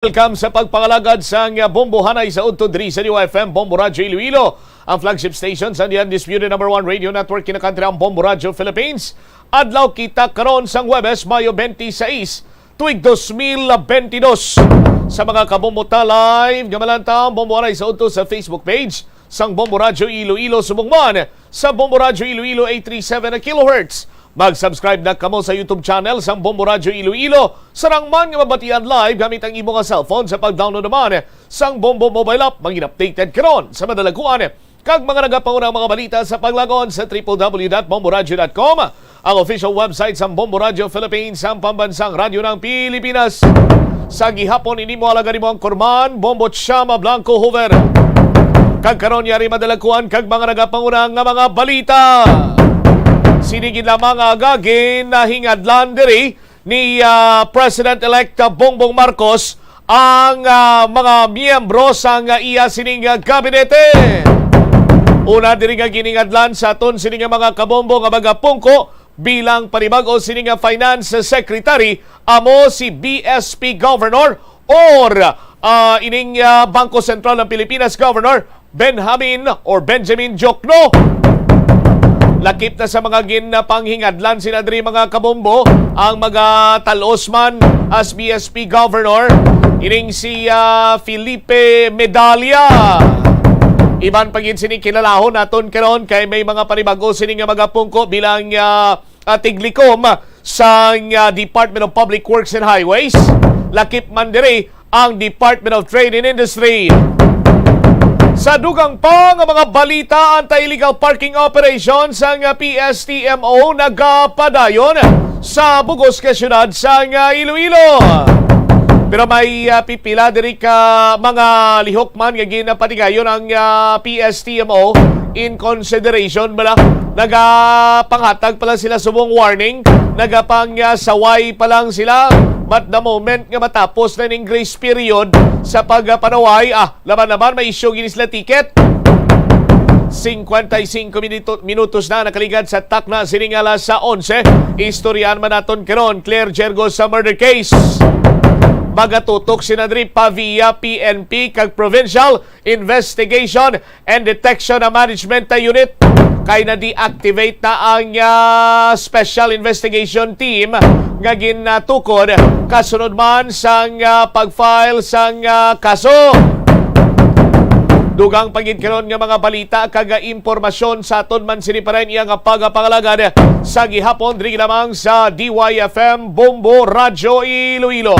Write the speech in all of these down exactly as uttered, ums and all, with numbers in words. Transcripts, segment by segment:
Welcome sa pagpangalagad sang Bombo Hanay sa Udto diri sa D Y F M, Bombo Radyo Iloilo, ang flagship station sa The Undisputed Number One Radio Network, kinakantri ang Bombo Radyo Philippines. Adlaw kita karon sang Huwebes, Mayo twenty-six, tuig dos mil bentidós. Sa mga kabombo ta live nga malantaw, Bombo Hanay sa Udto sa Facebook page sang Bombo Radyo Iloilo, subong man sa Bombo Radyo Iloilo eight three seven kilohertz. Mag-subscribe na kamo sa YouTube channel sang Bombo Radyo Iloilo. Sarang man nga mabatian live gamit ang imo nga cellphone sa pag-download naman sang Bombo mobile app. Mangin updated karon sa madalaguan kag mga nagapaunang mga balita sa paglagon sa triple W dot bomboradyo dot com, ang official website sang Bombo Radyo Philippines, ang pambansang radyo ng Pilipinas. Sa gihapon, ini mo alagad mo ang kurman, Bombo Chama Blanco Hoover. Kag karon, yari madalakuan kag mga nagapangunang nga mga balita. Sinigid lamang nga aga, ginahingadlan diri ni, ah, President-elect Bongbong Marcos ang, ah, mga miyembro sang, ah, iya sining, ah, gabinete. Una diri nga giningadlan sa aton sini nga mga kabombo nga magapungko bilang panibag-o sini nga Finance Secretary, amo si B S P Governor or, ah, ining, ah, Bangko Sentral ng Pilipinas Governor Benjamin or Benjamin Diokno. Lakip na sa mga ginpanghingadlan sina diri, mga kabombo, ang magatal-os man as B S P Governor, ining si, ah, Felipe Medalla. Iban pa gid sini kilalahon naton karon kay may mga panibag-o sini nga magapungko bilang, ah, ah, tiglikom sang, ah, Department of Public Works and Highways. Lakip man diri ang Department of Trade and Industry. Sa dugang pa nga mga balita, anti-illegal parking operation sang, ah, P S T M O nagapadayon sa bugos ka siyudad sang, ah, Iloilo. Pero may, ah, pipila diri ka mga lihok man nga ginapatigayon ang, ah, P S T M O in consideration bala. Nagapanghatag pa lang sila subong warning, nagapang, ah, saway pa lang sila. But the moment nga matapos na ning grace period sa pagpanaway, ah, laban-laban, may issue gini sila ticket. Cincuenta y cinco minuto-, minutos na nakaligad sa takna sining alas sa onse. Istoryahan man naton karon, Claire Jergo, sa murder case. Magatutok sina diri pa via P N P kag Provincial Investigation and Detection and Management Unit, kay na-deactivate na ang, ah, Special Investigation Team nga ginatukod kasunod man sang, ah, pag-file sang, ah, kaso. Dugang pa gid karon nga mga balita kag impormasyon sa aton man sini pa rin iya nga pagapangalagad sa gihapon diri lamang sa D Y F M Bombo Radyo Iloilo.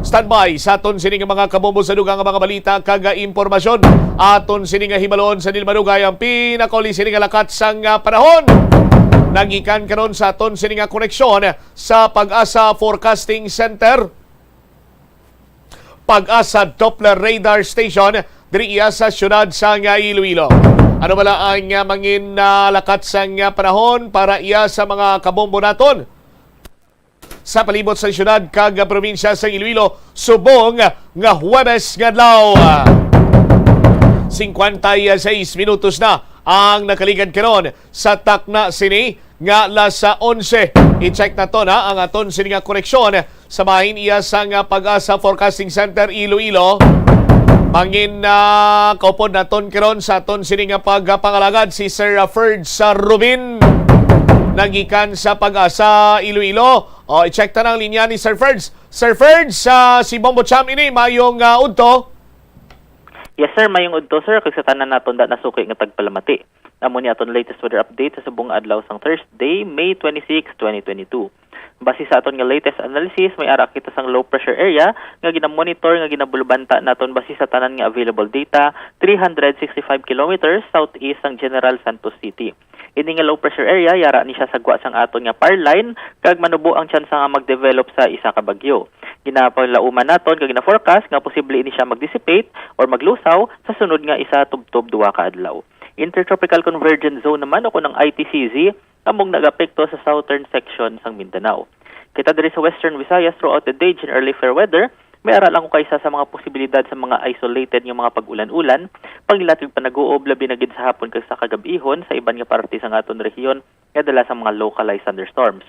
Standby sa aton sini nga mga kabombo sa dugang nga mga balita kag impormasyon. Aton sini nga hibalon sa dili madugay ang pinakauli sini nga lakat sang, ah, panahon. Nagikan karon sa aton sini nga koneksyon sa Pag-asa Forecasting Center, Pag-asa Doppler Radar Station, diri iya sa siyudad sang, ah, Iloilo. Ano bala ang, ah, mangin, ah, lakat sang, ah, panahon para iya sa mga kabombo naton sa palibot sa siyudad kag probinsya sa Iloilo subong nga Huwebes nga adlaw? Cincuenta y seis minutos na ang nakaligad karon sa takna sini nga alas onse. I-check naton, ha, ang aton sini nga koneksyon sa bahin iya sang Pag-asa Forecasting Center Iloilo. Mangin, ah, kaupod naton karon sa aton sini nga pagpangalagad si Sir, ah, Ferds, ah, Rubin, nagikan sa Pag-asa Iloilo. O, i-check ta na ang linya ni Sir Ferds. Sir Ferds, ah, si Bombo Cham ini, mayong, ah, udto. Yes, sir, mayong udto, sir, kag sa tanan naton da nasuki nga tagpalamati. Amo ni aton latest weather update sa subong nga adlaw sang Thursday, May twenty-six, twenty twenty-two. Base sa aton nga latest analysis, may ara kita sang low pressure area nga ginamonitor nga ginabulbanta naton base sa tanan nga available data, three hundred sixty-five kilometers southeast sang General Santos City. Ini nga low pressure area, yara ni siya sa gwa sang aton nga par line, kag manubo ang tsansa nga mag-develop sa isa ka bagyo. Ginapanglauman naton kag gina-forecast nga posible ini siya mag-dissipate or maglusaw sa sunod nga isa tubtob duha ka adlaw. Intertropical Convergence Zone naman o kun ang I T C Z, among nag-apekto sa southern section sang Mindanao. Kita diri sa Western Visayas, throughout the day and early fair weather, may ara lang ko kaysa sa mga posibilidad sa mga isolated nga mga pag-ulan-ulan, paghilat kag panaguob, labi na gid sa hapon kag sa kagab-ihon sa iban nga parte sang aton rehiyon nga dala sa mga localized thunderstorms.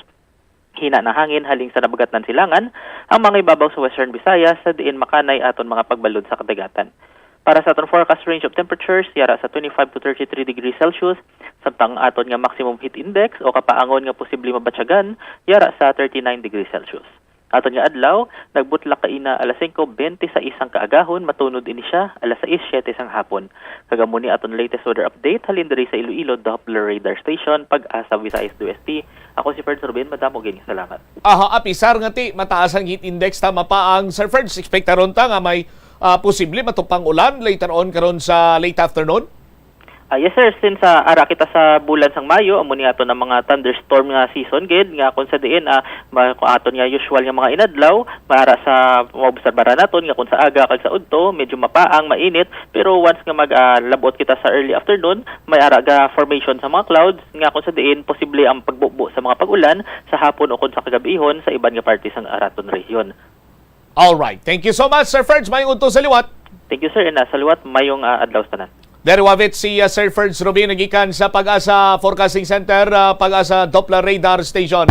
Hina na hangin halin sa nabagatnan silangan ang mga ibabaw sa Western Visayas, sa diin makanay aton mga pagbalod sa kadagatan. Para sa aton forecast range of temperatures, yara sa twenty-five to thirty-three degrees Celsius, samtang ang aton nga maximum heat index o kapaangon nga posible mabatyagan, yara sa thirty-nine degrees Celsius. Aton nga adlaw, nagbutlak kaina alas singko bente sa isang kaagahon, matunod ini siya alas sais siete sang hapon. Kag amo ni aton latest weather update halin diri sa Iloilo Doppler Radar Station, Pag-asa, Visayas, D O S T. Ako si Ferds Rubin, madamo gid nga salamat. Aha, apisar nga ti mataas ang heat index, tama pa ang Sir Ferds, expectaron ta nga may, ah, posible matupang ulan later on karon sa late afternoon? Ah, yes, sir. Since, ah, ara kita sa bulan sang Mayo, amo ni aton ang mga thunderstorm nga season gid, nga kung sa diin, ah, ma-, kung aton nga usual nga mga inadlaw, maara sa maobserbaran naton nga kung sa aga kag sa udto, medyo mapaang, mainit, pero once nga mag, ah, labot kita sa early afternoon, may ara ga formation sa mga clouds, nga kung sa diin posible ang pagbubo sa mga pag-ulan sa hapon o kung sa kagabihon sa iban nga parte sang araton rehiyon. Alright. Thank you so much, Sir Ferds. Mayong udto sa liwat. Thank you, sir, and, ah, sa liwat, mayong, ah, adlaw sa tanan. There you have it, si, ah, Sir Ferds Rubin, nagikan sa Pag-asa Forecasting Center, ah, Pag-asa Doppler Radar Station.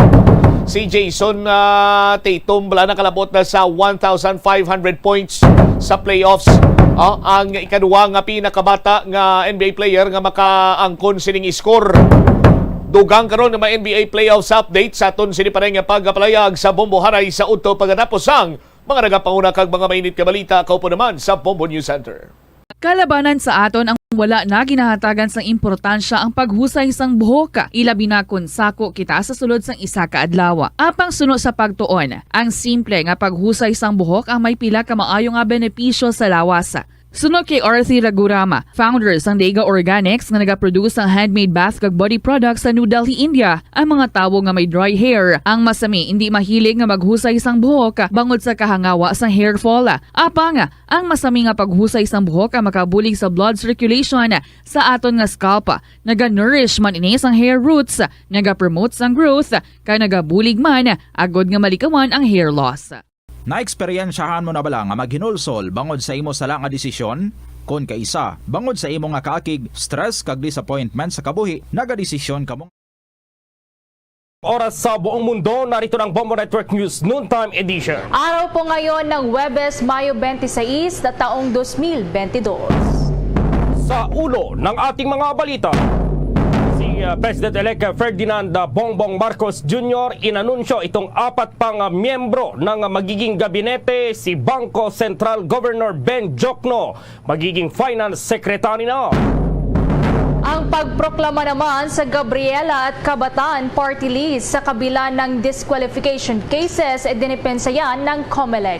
Si Jason, ah, Tatum, wala, nakalabot na sa one thousand five hundred points sa playoffs. Ah, ang ikaduwa nga pinakabata nga N B A player nga makaangkon sining score. Dugang karon nga may N B A playoffs update sa aton sini pa nga pagkapalayag sa Bombo Haray sa udto pagkatapos sang mga nagapanguna kag mga mainit nga balita. Kaupo naman sa Bombo News Center. Kalabanan sa aton ang wala na ginahatagan sang importansya ang paghusay sang buhok, ilabi na kon sako kita sa sulod sang isa ka adlaw. Apang suno sa pagtuon, ang simple nga paghusay sang buhok ang may pila ka maayo nga benepisyo sa lawas. Suno kay Arthi Ragurama, founder sang Dega Organics nga nagaproduce sang handmade bath kag body products sa New Delhi, India, ang mga tawo nga may dry hair ang masami indi mahilig nga maghusay sang buhok bangod sa kahangawa sang hair fall. Apang, ang masami nga paghusay sang buhok ang makabulig sa blood circulation sa aton nga scalp. Naga-nourish man ini sang hair roots, nagapromote sang growth, kag nagabulig man agod nga malikawan ang hair loss. Naeksperyensyahan mo na bala nga maghinulsol bangod sa imo sala nga desisyon? Kon kaisa, bangod sa imo nga kaakig, stress kag disappointment sa kabuhi, nagadesisyon kamo. Oras sa buong mundo, narito ang Bombo Network News Noontime Edition. Araw po ngayon ng Huwebes, Mayo twenty-six, taong dos mil bentidós. Sa ulo ng ating mga balita, si, uh, President-elect Ferdinand, uh, Bongbong Marcos Junior inanunsyo itong apat pang, uh, miyembro ng, uh, magiging gabinete, si Bangko Sentral Governor Ben Jokno, magiging Finance Secretary na. Ang pagproklama naman sa Gabriela at Kabataan Party List sa kabila ng disqualification cases, dinipensa yan ng Comelec.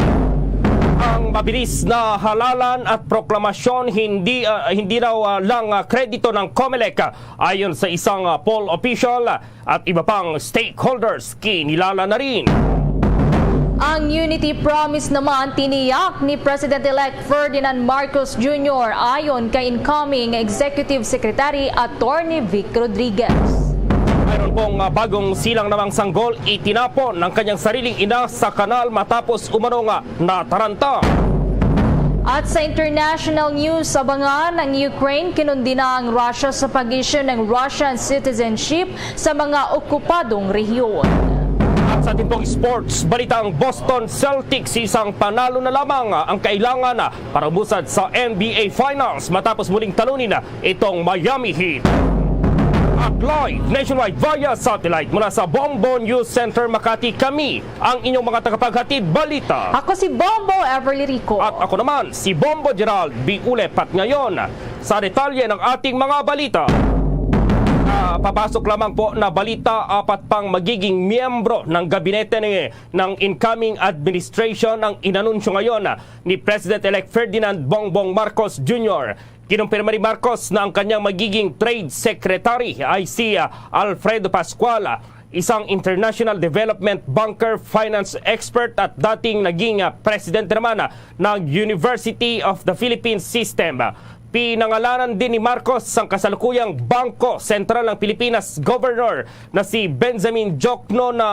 Ang mabilis na halalan at proklamasyon hindi, ah, hindi raw, ah, lang, ah, kredito ng Comelec, ah, ayon sa isang, ah, poll official, ah, at iba pang stakeholders kinilala na rin. Ang Unity Promise naman tiniyak ni President-elect Ferdinand Marcos Junior ayon kay incoming Executive Secretary Attorney Vic Rodriguez. Mayroon pong, ah, bagong silang namang sanggol itinapon ng kanyang sariling ina sa kanal matapos umano nga nataranta. At sa international news, abangan, ang Ukraine kinundi na ang Russia sa pag-issue ng Russian citizenship sa mga okupadong rehiyon. At sa timpong sports, balita, ang Boston Celtics, isang panalo na lamang ang kailangan para umusad sa N B A Finals matapos muling talunin itong Miami Heat. At live nationwide via satellite mula sa Bombo News Center Makati, kami ang inyong mga tagapaghatid balita. Ako si Bombo Everly Rico. At ako naman, si Bombo Gerald B. Ulepat. Ngayon, sa detalye ng ating mga balita. Ah, papasok lamang po na balita, apat pang magiging miyembro ng gabinete ni, ng incoming administration ang inanunsyo ngayon ni President-elect Ferdinand Bongbong Marcos Junior Kinumpirma ni Marcos na ang kanyang magiging trade secretary ay si, ah, Alfredo Pascual, isang international development banker, finance expert at dating naging, ah, presidente naman, ah, ng University of the Philippines System. Pinangalanan din ni Marcos ang kasalukuyang Bangko Sentral ng Pilipinas Governor na si Benjamin Jokno na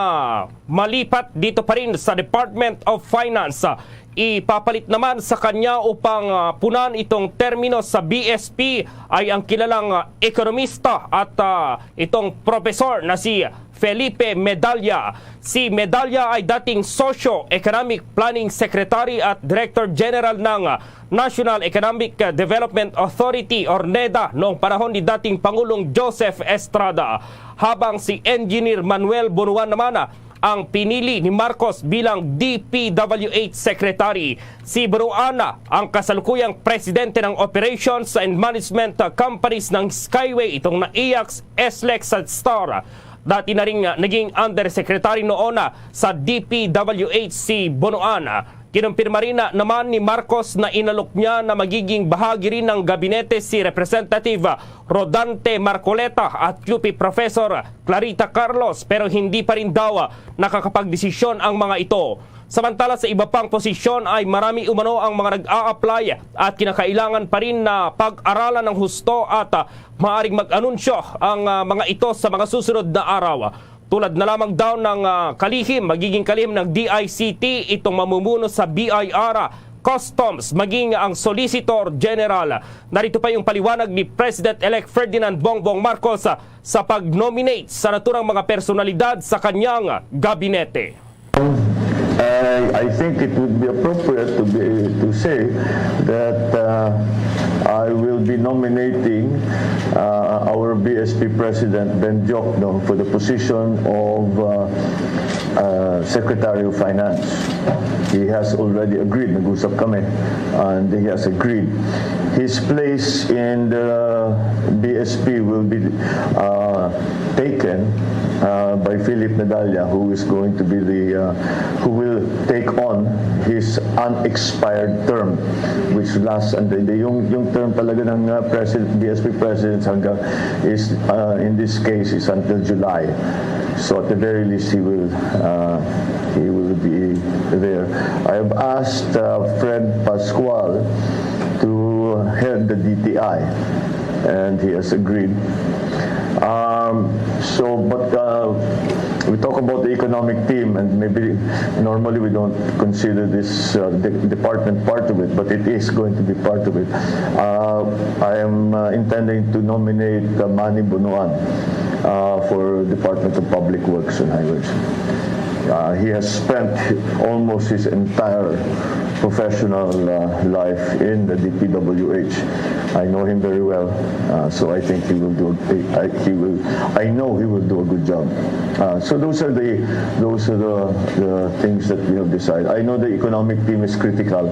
malipat dito pa rin sa Department of Finance. Ipapalit naman sa kanya upang, ah, punan itong termino sa B S P ay ang kilalang, ah, ekonomista at, ah, itong profesor na si Felipe Medalla. Si Medalla ay dating Socio-Economic Planning Secretary at Director General ng, ah, National Economic, ah, Development Authority or neda noong panahon ni dating Pangulong Joseph Estrada, habang si Engineer Manuel Bonuan naman, ah, ang pinili ni Marcos bilang D P W H Secretary. Si Bonuan ang kasalukuyang presidente ng operations and management companies ng Skyway, itong NAIACS, SLEX at Star. Dati na rin, ah, naging undersecretary noon, ah, sa D P W H si Bonuan. Kinumpirma rin na naman ni Marcos na inalok niya na magiging bahagi rin ng gabinete si Representative Rodante Marcoleta at U P Professor Clarita Carlos, pero hindi pa rin daw nakakapagdesisyon ang mga ito. Samantala, sa iba pang posisyon ay marami umano ang mga nag-a-apply at kinakailangan pa rin na pag-aralan ng husto at, ah, maaring mag-anunsyo ang, ah, mga ito sa mga susunod na araw. Tulad na lamang daw ng, ah, kalihim, magiging kalihim ng D I C T itong mamumuno sa B I R, Customs, maging ang Solicitor General. Narito pa yung paliwanag ni President-elect Ferdinand Bongbong Marcos, ah, sa pag-nominate sa naturang mga personalidad sa kanyang gabinete. I, I think it would be appropriate to be, to say that, uh, I will be nominating, uh, our B S P President, Ben Diokno, for the position of, uh, uh, Secretary of Finance. He has already agreed, nag-usap kami, and he has agreed. His place in the B S P will be, uh, taken, uh, by Philip Medalla, who is going to be the, uh, who will take on his unexpired term, which lasts until the, yung, yung term talaga ng, uh, president, B S P presidents hanggang is, uh, in this case, is until July. So at the very least, he will, uh, he will be there. I have asked, uh, Fred Pascual to head the D T I, and he has agreed. Um, so, but, uh, we talk about the economic team, and maybe normally we don't consider this, uh, de- department part of it, but it is going to be part of it. Uh, I am, uh, intending to nominate, uh, Manny Bonoan, uh, for Department of Public Works and Highways. Uh, he has spent almost his entire professional, uh, life in the D P W H. I know him very well, uh, so I think he will do. I, he will. I know he will do a good job. Uh, so those are the those are the, the things that we have decided. I know the economic team is critical,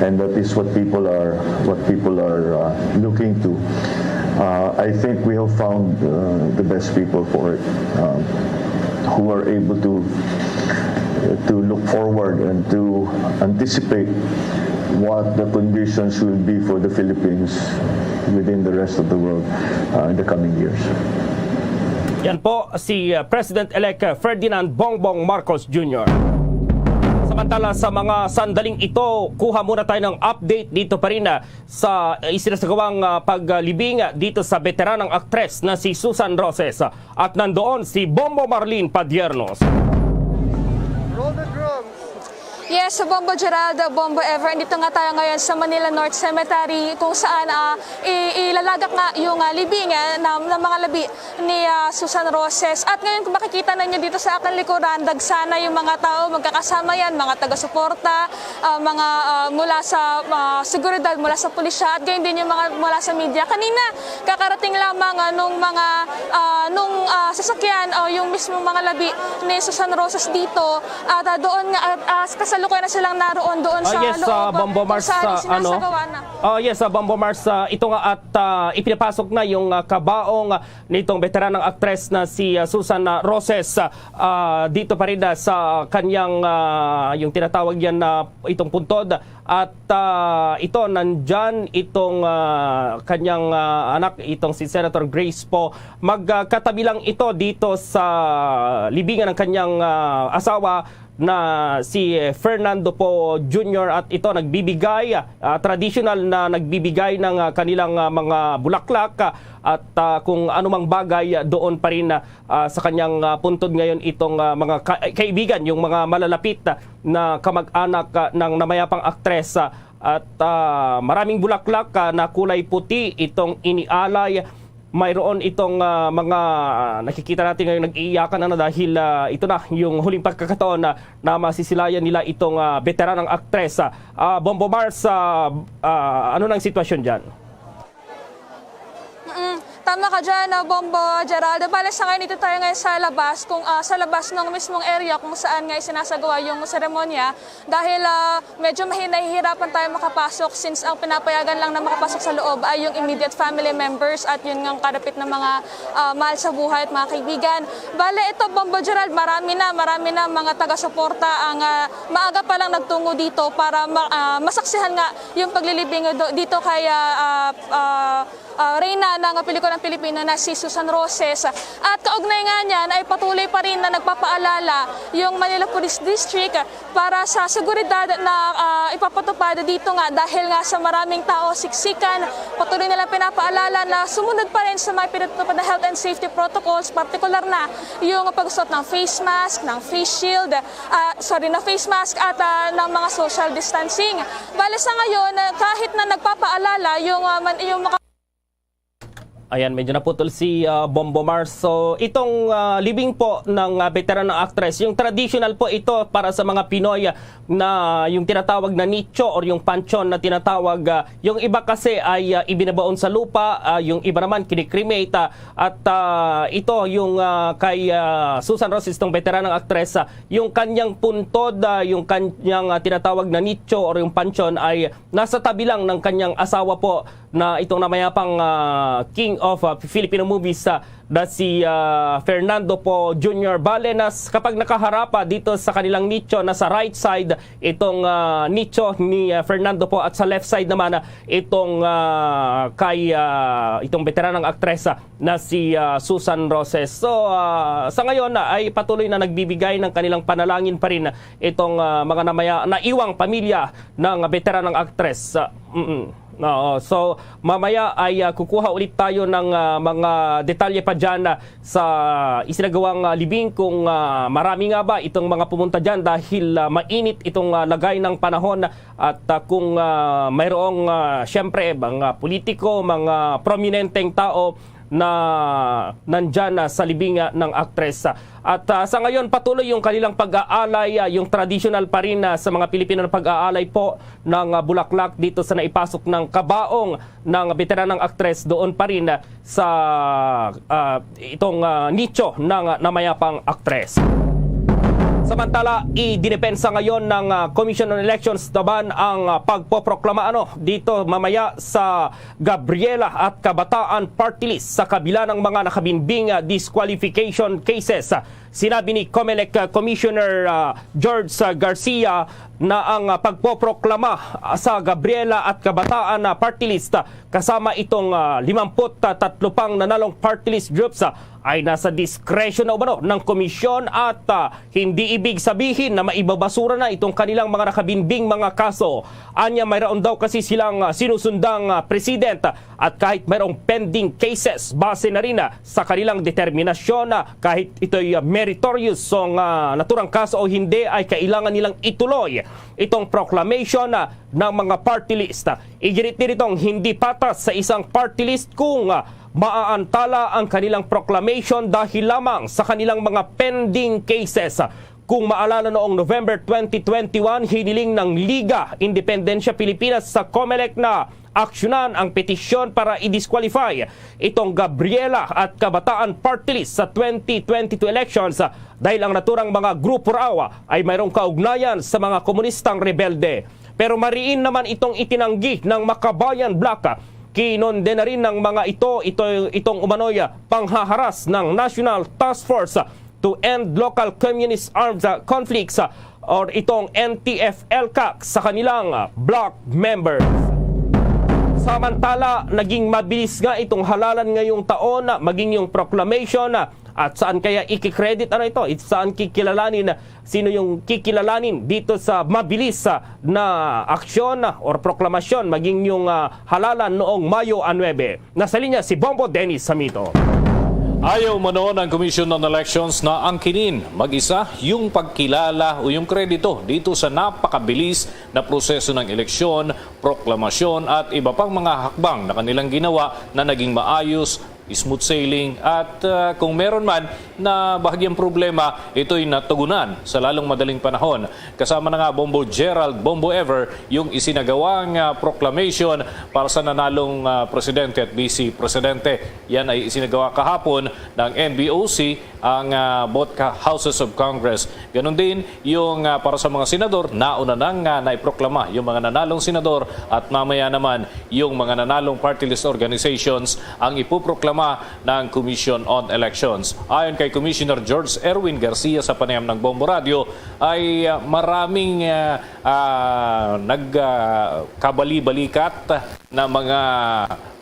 and that is what people are what people are, uh, looking to. Uh, I think we have found, uh, the best people for it, um, who are able to to look forward and to anticipate what the conditions will be for the Philippines within the rest of the world, uh, in the coming years. Yan po si, uh, President-elect Ferdinand Bongbong Marcos Junior. Samantala, sa mga sandaling ito, kuha muna tayo ng update dito pa rin, uh, sa isinasagawang, uh, paglibing, uh, dito sa beteranang aktres na si Susan Roses, uh, at nandoon si Bombo Marlene Padiernos. Yes, Bombo Gerald, Bombo Ever, dito nga tayo ngayon sa Manila North Cemetery kung saan, ah, i- ilalagak nga yung, ah, libing, ah, na, ng mga labi ni, ah, Susan Roses. At ngayon, kung makikita ninyo dito sa aking likuran, dagsana yung mga tao, magkakasama yan, mga taga-suporta, ah, mga, ah, mula sa, ah, seguridad, mula sa pulisya, at gayon din yung mga mula sa media. Kanina, kakarating lamang, ah, nung mga, ah, nung, ah, sasakyan o yung mismong mga labi ni Susan Roses dito, at, ah, doon nga, at, ah, kasalukuyan na silang naroon doon Ah, sa yes, loob, ah, Bombo kung Mars, saan ah, ano? sinasagawa na. Ah, yes, ah, Bombo Mars, ah, ito nga at, ah, ipinapasok na yung, ah, kabaong, ah, nitong veteranang aktres na si, ah, Susan, ah, Roses, ah, dito pa rin, ah, sa kanyang, ah, yung tinatawag yan na itong puntod. At, ah, ito, nandyan itong, ah, kanyang, ah, anak, itong si Senator Grace Poe. Magkatabi lang ito dito sa libingan ng kanyang, ah, asawa. na si Fernando Poe Junior at ito nagbibigay, ah, traditional na nagbibigay ng, ah, kanilang, ah, mga bulaklak, ah, at, ah, kung anumang bagay, ah, doon pa rin, ah, sa kanyang, ah, puntod ngayon itong, ah, mga ka- kaibigan, yung mga malalapit, ah, na kamag-anak, ah, ng namayapang aktres, ah, at, ah, maraming bulaklak, ah, na kulay puti itong inialay. Mayroon itong, ah, mga, ah, nakikita natin ngayon nag-iiyakan, ano, dahil, ah, ito na yung huling pagkakataon na, na masisilayan nila itong, ah, veteranang aktres. Ah, ah, Bombo Mars, ah, ah, ano nang sitwasyon dyan? Mm, tama ka dyan, ah, Bombo Gerald. Bale, sa ngayon, dito tayo ngayon sa labas, kung, ah, sa labas ng mismong area kung saan nga isinasagawa yung seremonya. Dahil, ah, medyo mahi- nahihirapan tayo makapasok since ang pinapayagan lang na makapasok sa loob ay yung immediate family members at yun nga ang karapit na mga, ah, mahal sa buhay at mga kaibigan. Bale, ito, Bombo Gerald, marami na, marami na mga taga-suporta ang, ah, maaga pa lang nagtungo dito para ma- ah, masaksihan nga yung paglilibing do- dito kay, ah, ah, ah, ah, reyna ng pelikulang Pilipino na si Susan Roses. At kaugnay nga niyan ay patuloy pa rin na nagpapaalala yung Manila Police District para sa seguridad na, ah, ipapatupad dito nga dahil nga sa maraming tao siksikan, patuloy nilang pinapaalala na sumunod pa rin sa mga pinatutupad na health and safety protocols, partikular na yung pagsuot ng face mask, ng face shield, ah, sorry, na face mask at, ah, ng mga social distancing. Bale sa ngayon, ah, kahit na nagpapaalala yung, ah, man- yung mga Ayan, medyo naputol si, ah, Bombo Mars. So, itong, ah, libing po ng, ah, veteran na actress, yung traditional po ito para sa mga Pinoy, ah, na yung tinatawag na nicho or yung panchon na tinatawag, ah, yung iba kasi ay, ah, ibinabaon sa lupa, ah, yung iba naman kinikremate, ah, at, ah, ito yung, ah, kay, ah, Susan Roses, itong veteranang aktres, ah, yung kanyang puntod, ah, yung kanyang, ah, tinatawag na nicho or yung panchon ay nasa tabi lang ng kanyang asawa po na itong namayapang, ah, King of, ah, Filipino Movies, ah, na si, ah, Fernando Poe Junior. Bale, nas, kapag nakaharap, ah, dito sa kanilang nicho, nasa right side itong, ah, nicho ni, ah, Fernando Poe at sa left side naman, ah, itong, ah, kay, ah, itong veteranang aktres, ah, na si, ah, Susan Roses. So, ah, sa ngayon, ah, ay patuloy na nagbibigay ng kanilang panalangin pa rin itong, ah, mga namaya naiwang pamilya ng veteranang aktres. Ah, mm. Oo. So, mamaya ay, ah, kukuha ulit tayo ng, ah, mga detalye pa dyan, ah, sa isinagawang, ah, libing kung, ah, marami nga ba itong mga pumunta dyan dahil, ah, mainit itong, ah, lagay ng panahon at, ah, kung, ah, mayroong, ah, siyempre, mga politiko, mga prominenteng tao na nandyan, ah, sa libing, ah, ng aktres. At, ah, sa ngayon, patuloy yung kanilang pag-aalay, ah, yung traditional pa rin, ah, sa mga Pilipino na pag-aalay po ng, ah, bulaklak dito sa naipasok ng kabaong ng veteranang aktres doon pa rin, ah, sa, ah, itong, ah, nicho ng, ah, namayapang aktres. Samantala, idinepensa ngayon ng, ah, Commission on Elections naman ang, ah, pagpoproklama, ano, dito mamaya sa Gabriela at Kabataan Party List sa kabila ng mga nakabinbing, ah, disqualification cases. Sinabi ni Comelec, ah, Commissioner, ah, George, ah, Garcia na ang, ah, pagpoproklama, ah, sa Gabriela at Kabataan, ah, Party List, ah, kasama itong, ah, limampu't tatlo pang nanalong party list groups, ah, ay nasa diskresyon na umano ng komisyon at, ah, hindi ibig sabihin na maibabasura na itong kanilang mga nakabinbing mga kaso. Anya, mayroon daw kasi silang, ah, sinusundang, ah, precedent, ah, at kahit mayroong pending cases, base na rin, ah, sa kanilang determinasyon, ah, kahit ito'y, ah, meritorious ang, ah, naturang kaso o hindi, ay kailangan nilang ituloy itong proclamation, ah, ng mga party list. Iginit din itong hindi patas sa isang party list kung, ah, maaantala ang kanilang proclamation dahil lamang sa kanilang mga pending cases. Kung maalala, noong November twenty twenty-one, hiniling ng Liga Independensya Pilipinas sa Comelec na aksyonan ang petisyon para i-disqualify itong Gabriela at Kabataan Party List sa twenty twenty-two elections dahil ang naturang mga grupo raw ay mayroong kaugnayan sa mga komunistang rebelde. Pero mariin naman itong itinanggi ng Makabayan Bloc. Kinondena rin ng mga ito, ito itong umano'y panghaharas ng National Task Force to End Local Communist Armed, ah, Conflicts, ah, or itong N T F L CAC sa kanilang, ah, bloc members. Samantala, naging mabilis nga itong halalan ngayong taon, ah, maging yung proclamation, ah, At saan kaya ikikredit ano ito? It saan kikilalanin? Sino yung kikilalanin dito sa mabilis, ah, na aksyon, ah, or proklamasyon maging yung, ah, halalan noong Mayo a nuebe? Nasa linya si Bombo Dennis Samito. Ayaw umano ng Commission on Elections na angkinin mag-isa yung pagkilala o yung kredito dito sa napakabilis na proseso ng eleksyon, proklamasyon at iba pang mga hakbang na kanilang ginawa na naging maayos, smooth sailing at, ah, kung meron man na bahagyang problema, ito'y natugunan sa lalong madaling panahon. Kasama na nga Bombo Gerald, Bombo Ever, yung isinagawang, ah, proclamation para sa nanalong, ah, presidente at vice presidente. Yan ay isinagawa kahapon ng N B O C, ang, ah, both ka-, houses of Congress. Ganun din yung, ah, para sa mga senador, nauna nang, ah, naiproklama yung mga nanalong senador at mamaya naman yung mga nanalong party list organizations ang ipoproklama ng Commission on Elections. Ayon kay Commissioner George Erwin Garcia sa panayam ng Bombo Radio, ay, ah, maraming, ah, ah, nag, ah, kabali-balikat na mga,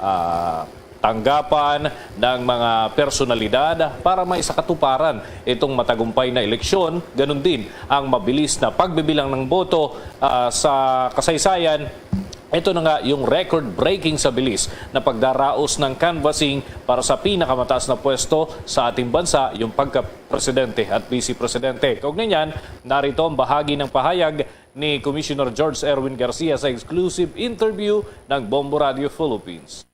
ah, tanggapan ng mga personalidad para maisakatuparan itong matagumpay na eleksyon, ganun din ang mabilis na pagbibilang ng boto, ah, sa kasaysayan. Ito na nga yung record-breaking sa bilis na pagdaraos ng canvassing para sa pinakamataas na pwesto sa ating bansa, yung pagka-presidente at vice-presidente. Kaugnay niyan, narito ang bahagi ng pahayag ni Commissioner George Erwin Garcia sa exclusive interview ng Bombo Radio Philippines.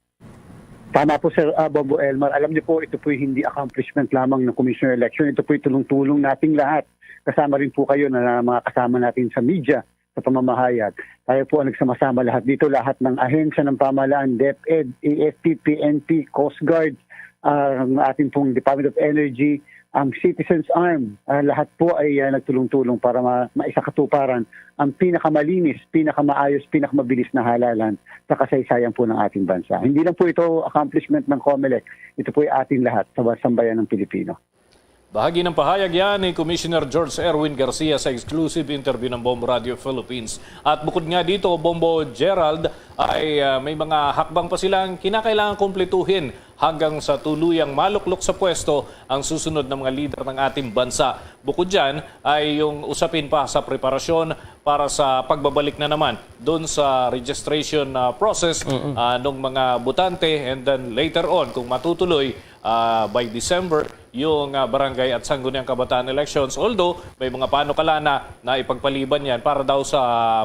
Tama po, Sir, ah, Bombo Elmar. Alam niyo po, ito po'y hindi accomplishment lamang ng Commission on Election. Ito po'y tulong-tulong nating lahat. Kasama rin po kayo na mga kasama natin sa media, sa pamamahayag. Tayo po ang nagsama-sama lahat dito, lahat ng ahensya ng pamahalaan, DepEd, A F P, P N P, Coast Guard, ah, ang ating pong Department of Energy, ang Citizens Arm, ah, lahat po ay, ah, nagtulong-tulong para ma-, maisakatuparan ang pinakamalinis, pinakamaayos, pinakamabilis na halalan sa kasaysayan po ng ating bansa. Hindi lang po ito accomplishment ng COMELEC, ito po ay ating lahat sa sambayan ng Pilipino. Bahagi ng pahayag yan ni Commissioner George Erwin Garcia sa exclusive interview ng Bombo Radio Philippines. At bukod nga dito, Bombo Gerald, ay, ah, may mga hakbang pa silang kinakailangang kumpletuhin hanggang sa tuluyang maluklok sa pwesto ang susunod na mga lider ng ating bansa. Bukod dyan, ay yung usapin pa sa preparasyon para sa pagbabalik na naman doon sa registration, ah, process, ah, ng mga botante, and then later on, kung matutuloy, ah, by December, yung, ah, barangay at sangguniang kabataan elections. Although, may mga panukala na, na ipagpaliban yan para daw sa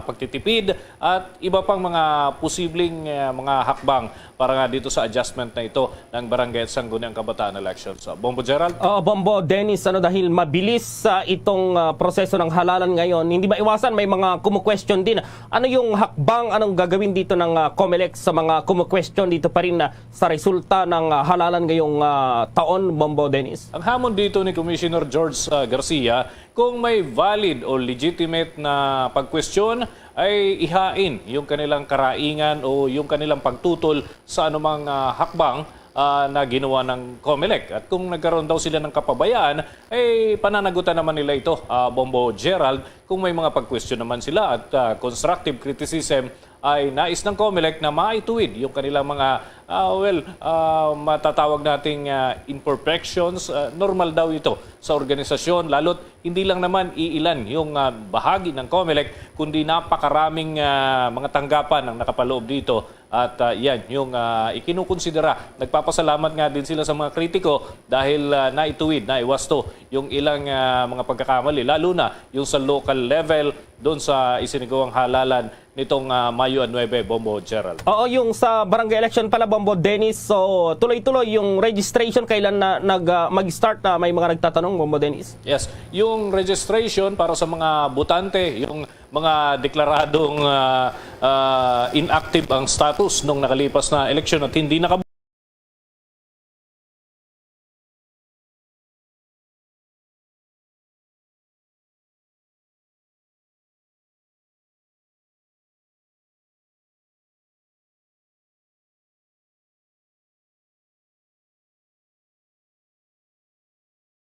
pagtitipid at iba pang mga posibleng, ah, mga hakbang para nga dito sa adjustment na ito ng barangay at sangguniang kabataan elections. Ah, Bombo Gerald? Oo, Bombo Dennis, ano, dahil mabilis, ah, itong, ah, proseso ng halalan ngayon, hindi maiwasan may mga kumu-question din. Ano yung hakbang, anong gagawin dito ng, ah, COMELEC sa mga kumu-question dito pa rin na sa resulta ng, ah, halalan ngayong, ah, taon, Bombo Dennis? Ang hamon dito ni Commissioner George, ah, Garcia, kung may valid o legitimate na pagkwestiyon, ay ihain yung kanilang karaingan o yung kanilang pagtutol sa anumang, ah, hakbang, ah, na ginawa ng COMELEC. At kung nagkaroon daw sila ng kapabayaan, ay pananagutan naman nila ito, ah, Bombo Gerald, kung may mga pagkwestiyon naman sila at, ah, constructive criticism ay nais ng COMELEC na maituwid yung kanilang mga, ah, well, ah, matatawag nating, ah, imperfections. Ah, normal daw ito sa organisasyon, lalo't hindi lang naman iilan yung, ah, bahagi ng COMELEC, kundi napakaraming, ah, mga tanggapan ang nakapaloob dito. At, ah, yan yung, ah, ikinukonsidera. Nagpapasalamat nga din sila sa mga kritiko dahil, ah, naituwid, naiwasto yung ilang, ah, mga pagkakamali, lalo na yung sa local level, doon sa isinagawang halalan nitong, ah, Mayo nuebe, Bombo Gerald. Oo, yung sa barangay election pala, Bombo Dennis, so tuloy-tuloy yung registration. Kailan na nag, ah, mag-start na, may mga nagtatanong, Bombo Dennis? Yes, yung registration para sa mga botante, yung mga deklaradong, ah, ah, inactive ang status nung nakalipas na eleksyon at hindi naka-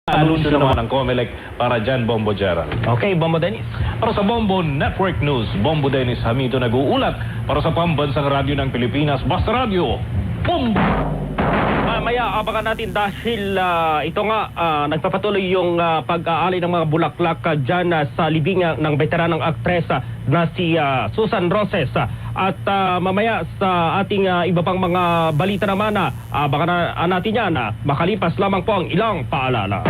Anunsyo naman ng COMELEC para dyan, Bombo Gerald. Okay, Bombo Dennis. Para sa Bombo Network News, Bombo Dennis Hamito nag-uulat para sa Pambansang Radyo ng Pilipinas, Basta Radyo, Bombo! Kaya abangan natin dahil, ah, ito nga, ah, nagpapatuloy yung, ah, pag-aali ng mga bulaklak, ah, dyan, ah, sa libing, ah, ng veteranang aktres, ah, na si, ah, Susan Roses. Ah, at, ah, mamaya sa ating, ah, iba pang mga balita naman, ah, abangan na, ah, natin yan, ah, makalipas lamang po ang ilang paalala.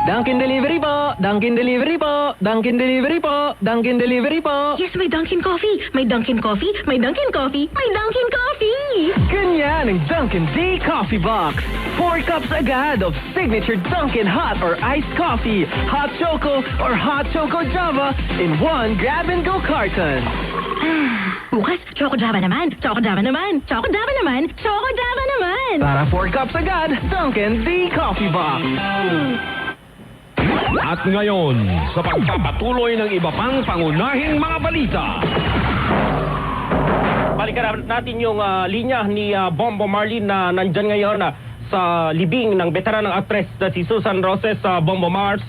Dunkin Delivery po! Dunkin Delivery po! Dunkin Delivery po! Dunkin Delivery po! Yes, may Dunkin Coffee! May Dunkin Coffee! May Dunkin Coffee! May Dunkin Coffee! Ganyan ang Dunkin D Coffee Box. Four cups agad of signature Dunkin hot or iced coffee, hot choco or hot choco Java in one grab-and-go carton. Bukas, Choco Java naman! Choco Java naman! Choco Java naman! Choco Java naman! Para four cups agad, Dunkin D Coffee Box. At ngayon, sa pagpapatuloy ng iba pang pangunahing mga balita. Balikan natin yung, ah, linya ni, ah, Bombo Marlene na nandyan ngayon, ah, sa libing ng veteranang aktres na si Susan Roses. Sa Bombo Mars.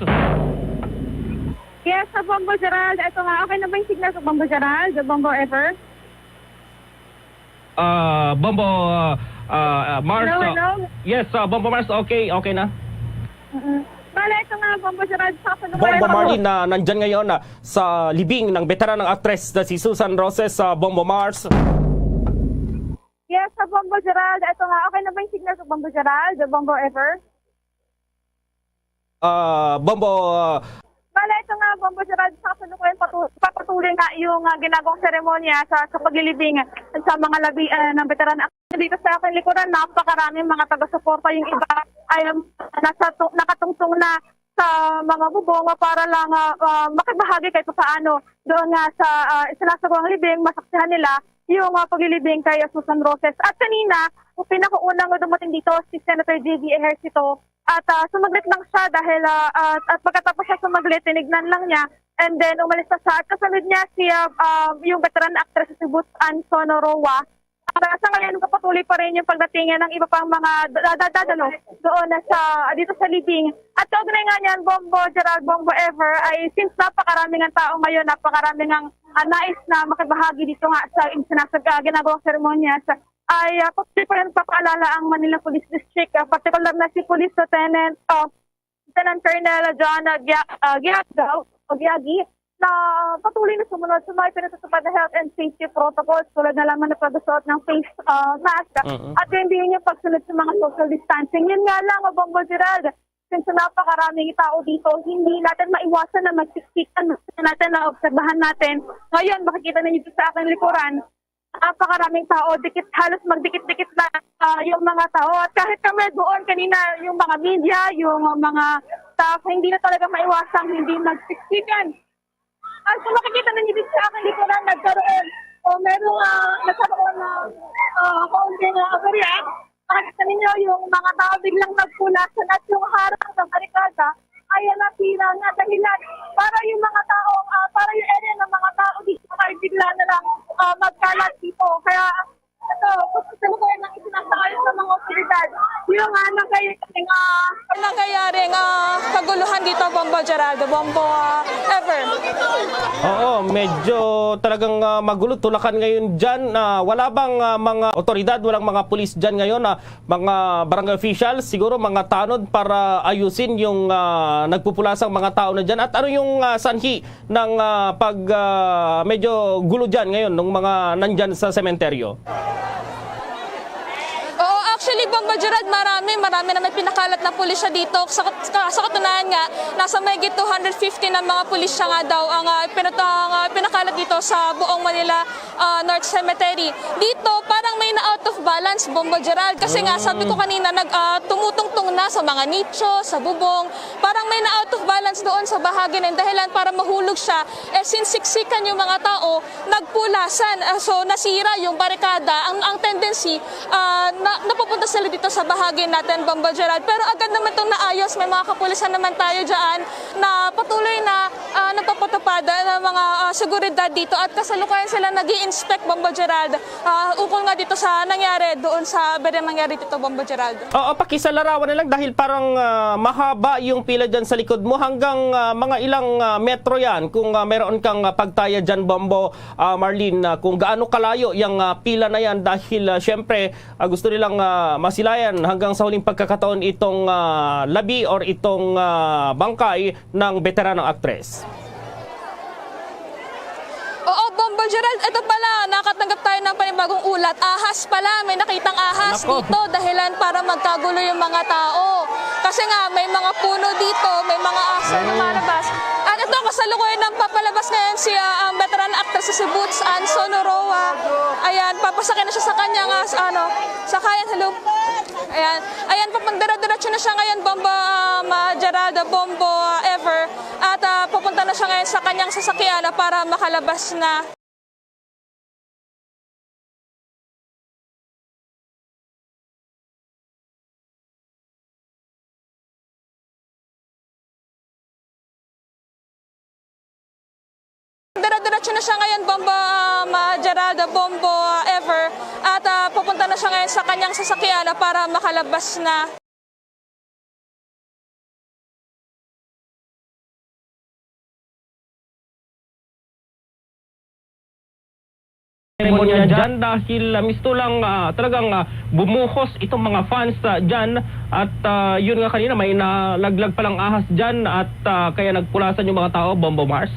Yes, sa Bombo Gerald. Ito nga, okay na ba yung signal sa Bombo Gerald? Bombo Ever? Ah, Bombo, ah, ah, Mars, Hello, ah, hello? Yes, ah, Bombo Mars, okay, okay na. Mm-mm. Bale, ito nga, Bombo Gerald, sa kasalukuyan Bombo ako. Marlene na nandyan ngayon, ah, sa libing ng veteranang aktres na si Susan Roses. Sa Bombo Mars. Yes, sa Bombo Gerald, ito nga, okay na ba yung signal sa Bombo Gerald? Bombo Ever? Ah, Bombo, ah, Bale, ito nga, Bombo Gerald, sa kasalukuyan patu-, papatuloy nga yung, ah, ginagawang seremonya sa, sa paglilibing sa mga labi, ah, ng veteran. Dito sa aking likuran, napakaraming mga taga-suporta. Yung iba ay, um, nasa tu-, nakatungtong na sa mga bubong para lang, ah, ah, makibahagi kahit paano doon nga sa, ah, sinasagawang libing, masaksihan nila yung, ah, paglilibing kay Susan Roses. At kanina, yung pinakauna nga dumating dito, si Senator J V Ejercito. At, ah, sumaglit lang siya dahil, ah, at, at pagkatapos siya sumaglit, tinignan lang niya. And then, umalis na siya. At kasunod niya si, ah, ah, yung veteran actress, si Boots Ann Sonoroa. At, ah, sa ngayon, kapatuloy pa rin yung pagdating niya ng iba pang mga da-, da-, dadalo doon na sa, dito sa libing. At kaugnay nga niyan, Bombo, Gerald, Bombo Ever, ay since napakaraming ang tao ngayon, napakaraming ang, ah, nais na makibahagi dito nga sa sinasag-, ah, ginagawang seremonya sa ay, ah, patuloy pa rin papaalala ang Manila Police District, ah, partikular na si Police Lieutenant, ah, Lieutenant Colonel John Gia-, ah, Giagao o Giagi, na patuloy na sumunod sa mga pinatutupad na health and safety protocols, tulad na lamang ng pagsuot ng face, ah, mask Mm-mm. at yung, yung pagsunod sa mga social distancing. Yun nga lang, Bombo Gerald, since napakaraming tao dito, hindi natin maiwasan na magsiksikan natin na obserbahan natin. Ngayon, makikita ninyo dito sa aking likuran, napakaraming tao, dikit, halos magdikit-dikit na, ah, yung mga tao. At kahit kami doon kanina, yung mga media, yung mga staff, hindi na talaga maiwasang hindi magsiksikan. At kung makikita ninyo dito sa aking likuran, nagkaroon, o merong, ah, nagkaroon na, ah, kaunting, ah, aberya. Makikita ninyo yung mga tao biglang nagpulasan at yung harang sa barikada ay, ah, nasira na dahilan para yung mga tao, ah, para yung area ng mga tao dito ay bigla na lang, ah, magkalat dito. Kaya ito, gusto ko yung isinasakay sa mga otoridad. Yung, ah, nangyayari, ah, Nangyayari nga kaguluhan dito, Bombo Geraldo, Bombo, ah, Ever. Oo, medyo talagang, ah, magulo, tulakan ngayon dyan. Ah, wala bang, ah, mga otoridad, walang mga pulis dyan ngayon, ah, mga barangay officials, siguro mga tanod para ayusin yung, ah, nagpupulasang mga tao na dyan? At ano yung, ah, sanhi ng, ah, pag, ah, medyo gulo dyan ngayon ng mga nandyan sa sementeryo? Oo, actually, Bombo Gerald, marami, marami na may pinakalat na pulisya dito. Sa, sa, sa katunayan nga, nasa mahigit two hundred fifty na mga pulisya nga daw ang, ah, pinat-, ang, ah, pinakalat dito sa buong Manila, ah, North Cemetery. Dito, parang may na-out of balance, Bombo Gerald. Kasi nga, sabi ko kanina, nag, ah, tumutungtong na sa mga nicho, sa bubong. Parang may na-out of balance doon sa bahagi na yung dahilan para mahulog siya. Eh, since siksikan yung mga tao, nagpulasan. Ah, so, nasira yung barikada. Ang, ang tendency, ah, na, napupunta sila dito sa bahagi natin, Bombo Gerald. Pero agad naman itong naayos. May mga kapulisan naman tayo dyan na patuloy na, ah, nagpapatupad ng mga, ah, seguridad dito. At kasalukuyan sila nag-i-inspect, Bombo Gerald, ah, ukol nga dito sa nangyari doon sa bereng nangyari dito, Bombo Gerald. Oo, pakisalarawan na lang dahil parang, ah, mahaba yung pila dyan sa likod mo. Hanggang, ah, mga ilang, ah, metro yan kung, ah, meron kang, ah, pagtaya dyan, Bombo, ah, Marlene, ah, kung gaano kalayo yung, ah, pila na yan dahil, ah, syempre, ah, gusto nilang, ah, ah, masilayan hanggang sa huling pagkakataon itong, ah, labi or itong, ah, bangkay ng beteranang aktres. Oo, Bombo Gerald, ito pala, nakatanggap tayo ng panibagong ulat. Ahas pala, may nakitang ahas Nako. dito, dahilan para magkagulo yung mga tao. Kasi nga, may mga puno dito, may mga aso na lumalabas. At ito, kasalukuyan ng papalabas ngayon si, ah, ang veteran actress na si Boots Ann Sonoroa. Ayan, papasakay na siya sa kanyang, ah, sa, ano, sakayan. Hello. Ayan. Ayan, papandira-diretso na siya ngayon, Bombo, ah, ma-, Gerald, Bombo, ah, Ever. At, ah, pupunta na siya ngayon sa kanyang sasakyan, ah, para makalabas na. Dire-diretso na siya ngayon, Bombo, ah, ma-, Gerald, Bombo, ah, Ever. At, ah, pupunta na siya ngayon sa kanyang sasakyan, ah, para makalabas na. Seremonya dyan dahil, ah, misto lang, ah, talagang, ah, bumuhos itong mga fans, ah, dyan. At, ah, yun nga, kanina may nalaglag palang ahas dyan at, ah, kaya nagpulasan yung mga tao, Bombo Mars.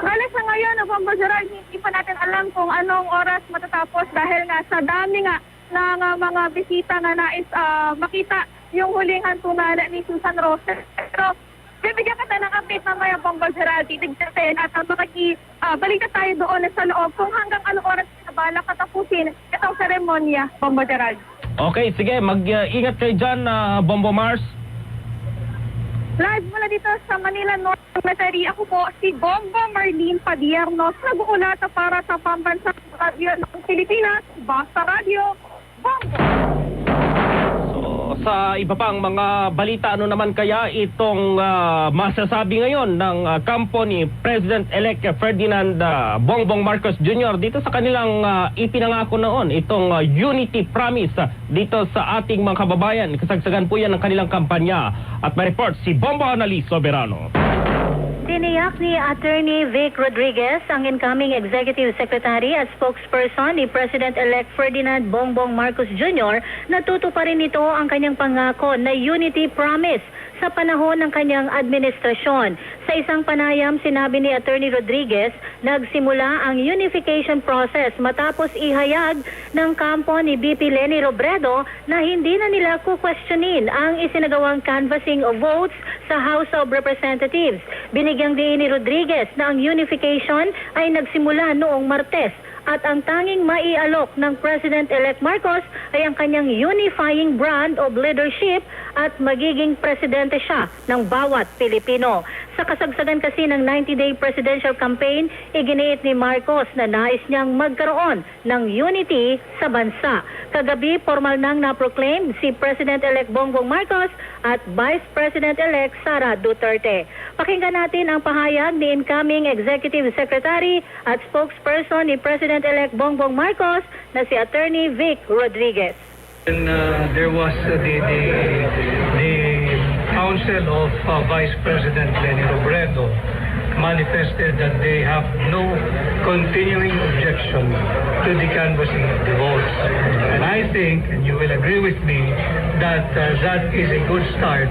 Bale, sa ngayon, Bombo Gerald, hindi pa natin alam kung anong oras matatapos dahil nga sa dami nga ng, ah, mga bisita nga nais, ah, makita yung huling hantungan ni Susan Roses. Pero bibigyan kita ng update mamaya, Bombo Gerald, titignan at, ah, makiki-, ah, balik na tayo doon sa loob kung hanggang anong oras na balak katapusin itong seremonya, Bombo Gerald. Okay, sige, mag, ah, ingat kayo dyan, ah, Bombo Mars. Live mula dito sa Manila North Cemetery, ako po si Bombo Marlene Padiernos, nag-uulat para sa Pambansang Radyo ng Pilipinas, Basta Radyo, Bombo. So, sa iba pang mga balita, ano naman kaya itong, ah, masasabi ngayon ng, ah, kampo ni President-elect Ferdinand, ah, Bongbong Marcos Junior dito sa kanilang, ah, ipinangako noon, itong, ah, unity promise, ah, dito sa ating mga kababayan? Kasagsagan po yan ng kanilang kampanya. At may report si Bombo Annalise Soberano. Tiniyak ni Attorney Vic Rodriguez, ang incoming Executive Secretary at spokesperson ni President-elect Ferdinand Bongbong Marcos Junior na tutuparin nito ang kanyang pangako na unity promise sa panahon ng kanyang administrasyon. Sa isang panayam, sinabi ni Attorney Rodriguez, nagsimula ang unification process matapos ihayag ng kampo ni V P Leni Robredo na hindi na nila kukwestiyonin ang isinagawang canvassing of votes sa House of Representatives. Binigyang diin ni Rodriguez na ang unification ay nagsimula noong Martes at ang tanging maialok ng President-elect Marcos ay ang kanyang unifying brand of leadership at magiging presidente siya ng bawat Pilipino. Sa kasagsagan kasi ng ninety-day presidential campaign, iginiit ni Marcos na nais niyang magkaroon ng unity sa bansa. Kagabi, formal nang na-proclaim si President-elect Bongbong Marcos at Vice President-elect Sara Duterte. Pakinggan natin ang pahayag ni incoming Executive Secretary at spokesperson ni President-elect Bongbong Marcos na si Attorney Vic Rodriguez. And, uh, there was, uh, the, the, the counsel of, uh, Vice President Leni Robredo manifested that they have no continuing objection to the canvassing of the votes. And I think, and you will agree with me, that, uh, that is a good start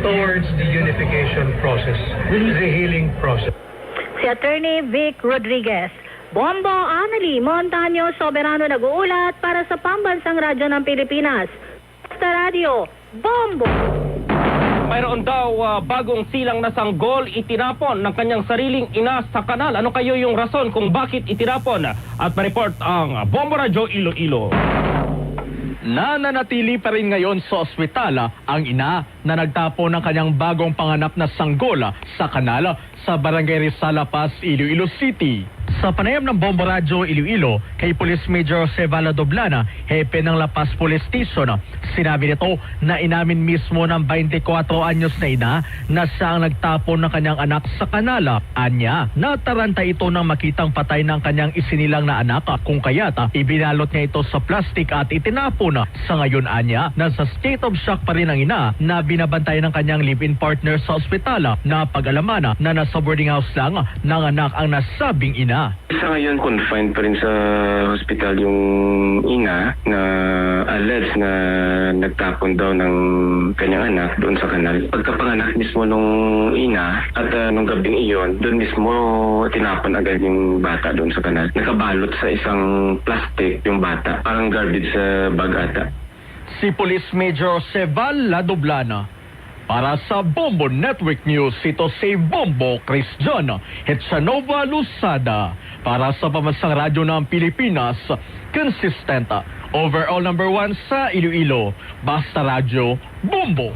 towards the unification process, the healing process. Si Attorney Vic Rodriguez. Bombo Annalie Montaño Soberano nag-uulat para sa Pambansang Radyo ng Pilipinas. Basta Radyo, Bombo! Mayroon daw, ah, bagong silang na sanggol itinapon ng kanyang sariling ina sa kanal. Ano kayo yung rason kung bakit itinapon? At pa-report ang Bombo Radyo Iloilo. Nananatili pa rin ngayon sa ospital ang ina na nagtapon ng kanyang bagong panganap na sanggol sa kanal sa Barangay Rizal, La Paz, Iloilo City. Sa panayam ng Bombo Radyo Iloilo kay Police Major Jose Vala Doblana, hepe ng La Paz Police Station, sinabi nito na inamin mismo ng twenty-four anyos na ina na siya ang nagtapon ng kanyang anak sa kanal. Anya, nataranta ito nang makitang patay na ang kanyang isinilang na anak, kung kaya't ibinalot niya ito sa plastic at itinapon. Sa ngayon, anya, nasa state of shock pa rin ang ina na binabantayan ng kanyang live-in partner sa ospital. Napag-alaman na nasa boarding house lang ng anak ang nasabing ina. Sa ngayon, confined pa rin sa hospital yung ina na alleged na nagtapon daw ng kanyang anak doon sa kanal. Pagkapanganak mismo nung ina at, ah, nung gabing iyon, doon mismo tinapon agad yung bata doon sa kanal. Nakabalot sa isang plastic yung bata, parang garbage sa bag ata. Si Police Major Seval Ladoblana. Para sa Bombo Network News, ito si Bombo Cristiano Hetsanova Losada. Para sa Pambansang Radyo ng Pilipinas, consistent, overall number one sa Iloilo. Basta Radyo, Bombo!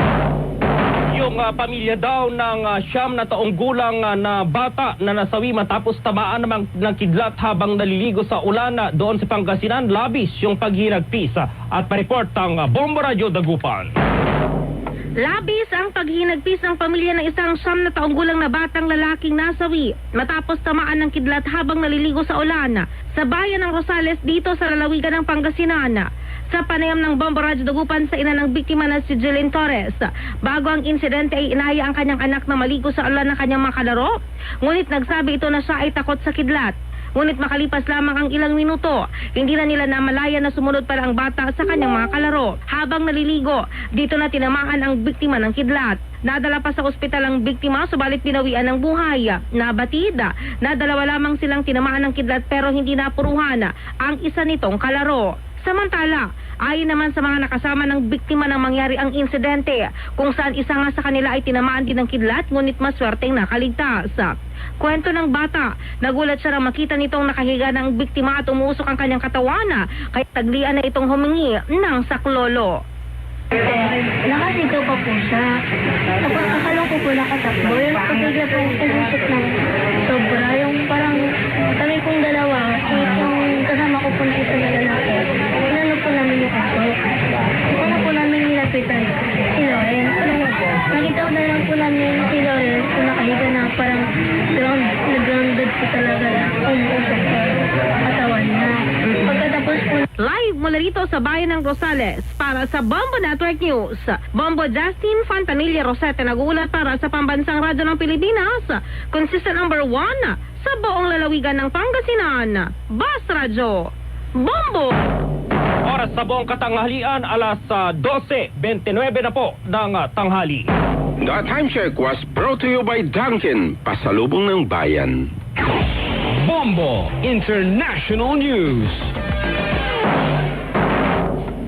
Yung, ah, pamilya daw ng, ah, siyam na taong gulang, ah, na bata na nasawi matapos tamaan naman ng kidlat habang naliligo sa ulan, ah, doon sa Pangasinan, labis yung paghinagpis, ah, at pa-report ang, ah, Bombo Radyo Dagupan. Labis ang paghinagpis ng pamilya ng isang siyam na taong gulang na batang lalaking nasawi matapos tamaan ng kidlat habang naliligo sa ulan sa bayan ng Rosales dito sa lalawigan ng Pangasinan. Sa panayam ng Bombo Radyo Dagupan sa ina ng biktima na si Jeline Torres, bago ang insidente ay inaya ang kanyang anak na maligo sa ulan ng kanyang mga kalaro, ngunit nagsabi ito na siya ay takot sa kidlat. Ngunit makalipas lamang ang ilang minuto, hindi na nila namalayan na sumunod pala ang bata sa kanyang mga kalaro. Habang naliligo, dito na tinamaan ang biktima ng kidlat. Nadala pa sa ospital ang biktima, subalit binawian ng buhay. Nabatid na dalawa lamang silang tinamaan ng kidlat, pero hindi napuruhan ang isa nitong kalaro. Samantala, ayon naman sa mga nakasama ng biktima nang mangyari ang insidente, kung saan isa nga sa kanila ay tinamaan din ng kidlat, ngunit maswerteng nakaligtas. Kwento ng bata, nagulat siya nang makita nitong nakahiga na ang biktima at umuusok ang kanyang katawan, kaya taglian na itong humingi ng saklolo. Nakasigaw pa po siya. Tapos akala ko po nakatakbo. Yun, pag bigla po ako umusok ng sobra. Yung parang kami pong dalawa, yung kasama ko po na isa na lalaki, inano po namin yung aso. Una po namin nilapitan si Lawrence. Nung nakita ko na lang po namin si Lawrence na nakahiga na parang ground, na grounded po talaga na umuusok sa katawan niya. Pagkatapos po Live mula rito sa bayan ng Rosales, para sa Bombo Network News, Bombo Justin Fontanilla Rosete nag-uulat para sa Pambansang Radyo ng Pilipinas, consistent number one sa buong lalawigan ng Pangasinan. Bas Radyo, Bombo! Oras sa buong katanghalian, alas, ah, dose bente nuebe na po ng, ah, tanghali. The Time Check was brought to you by Dunkin, Pasalubong ng Bayan. Bombo International News.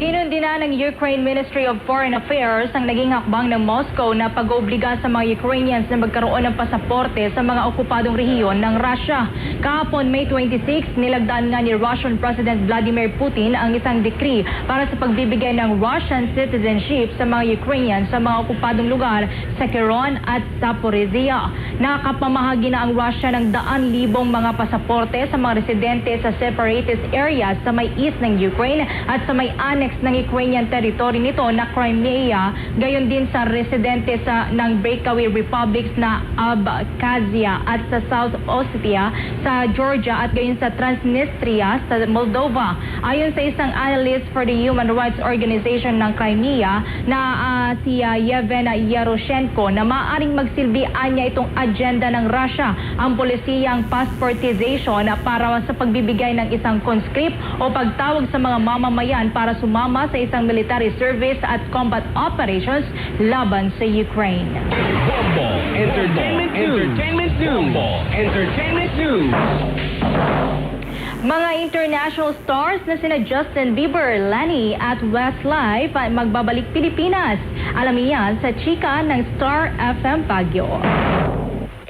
Kinundina ng Ukraine Ministry of Foreign Affairs ang naging hakbang ng Moscow na pag-obliga sa mga Ukrainians na magkaroon ng pasaporte sa mga okupadong rehiyon ng Russia. Kahapon, May twenty-six, nilagdaan nga ni Russian President Vladimir Putin ang isang decree para sa pagbibigay ng Russian citizenship sa mga Ukrainian sa mga okupadong lugar sa Kherson at Zaporizhia. Nakapamahagi na ang Russia ng daan libong mga pasaporte sa mga residente sa separatist areas sa may east ng Ukraine at sa may annex ng Ukrainian territory nito na Crimea, gayon din sa residente sa, ng breakaway republics na Abkhazia at sa South Ossetia, sa Georgia, at gayon sa Transnistria sa Moldova. Ayon sa isang analyst for the Human Rights Organization ng Crimea na, ah, si, ah, Yevhen Yeroshenko, na maaaring magsilbi anya itong agenda ng Russia ang polisiyang passportization para sa pagbibigay ng isang conscript o pagtawag sa mga mamamayan para sumama sa isang military service at combat operations laban sa Ukraine. Bombo Entertainment News. Entertainment News. Bombo Entertainment News. Mga international stars na sina Justin Bieber, Lenny at Westlife ay magbabalik Pilipinas. Alamin yan sa chika ng Star F M Baguio.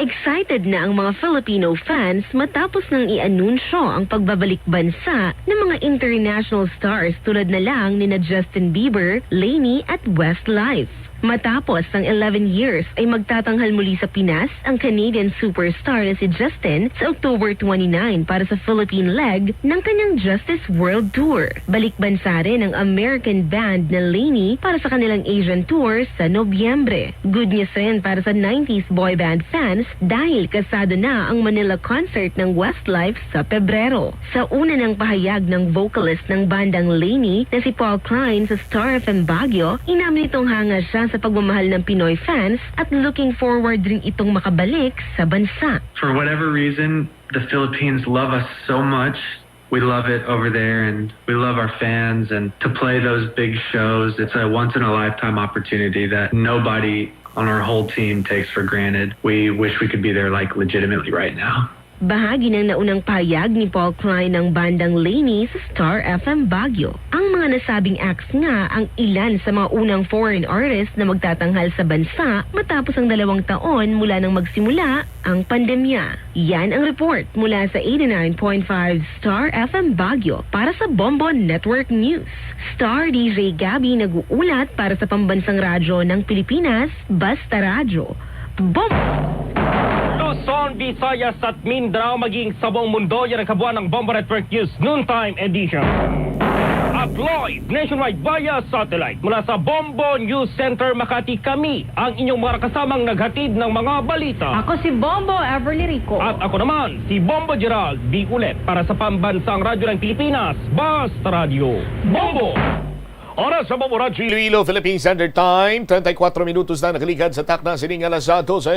Excited na ang mga Filipino fans matapos nang i-anunsyo ang pagbabalik bansa ng mga international stars tulad na lang nina Justin Bieber, Lenny at Westlife. Matapos ang eleven years ay magtatanghal muli sa Pinas ang Canadian superstar na si Justin sa October twenty-nine para sa Philippine leg ng kanyang Justice World Tour. Balik bansa rin ang American band na Lenny para sa kanilang Asian tour sa Nobyembre. Good news rin para sa nineties boy band fans dahil kasado na ang Manila concert ng Westlife sa Pebrero. Sa una nang pahayag ng vocalist ng bandang Lenny na si Paul Klein sa Star F M Baguio, inamin nitong hanga siya sa pagmamahal ng Pinoy fans at looking forward rin itong makabalik sa bansa. For whatever reason, The Philippines love us so much. We love it over there, and we love our fans. And to play those big shows, it's a once in a lifetime opportunity that nobody on our whole team takes for granted. We wish we could be there, like, legitimately right now. Bahagi ng naunang pahayag ni Paul Klein ng Bandang Lainey sa Star F M Baguio. Ang mga nasabing acts nga ang ilan sa mga unang foreign artists na magtatanghal sa bansa matapos ang dalawang taon mula nang magsimula ang pandemya. Yan ang report mula sa eighty-nine point five Star F M Baguio para sa Bombo Network News. Star D J Gabby nag-uulat para sa Pambansang Radyo ng Pilipinas, Basta Radyo. Bombo! Luzon, Visayas at Mindanao, maging sa buong mundo, yan ang kabuuan ng Bombo Network News Noontime Edition. At live nationwide via satellite mula sa Bombo News Center Makati, kami ang inyong mga kasamang naghatid ng mga balita. Ako si Bombo Everly Rico. At ako naman, si Bombo Gerald B. Ulet para sa Pambansang Radyo ng Pilipinas, Basta Radyo. Bombo! Oras sa Bombo Radyo Iloilo, Philippine Standard Time, treinta y cuatro minutos na nakaligad sa takna sining alas doce.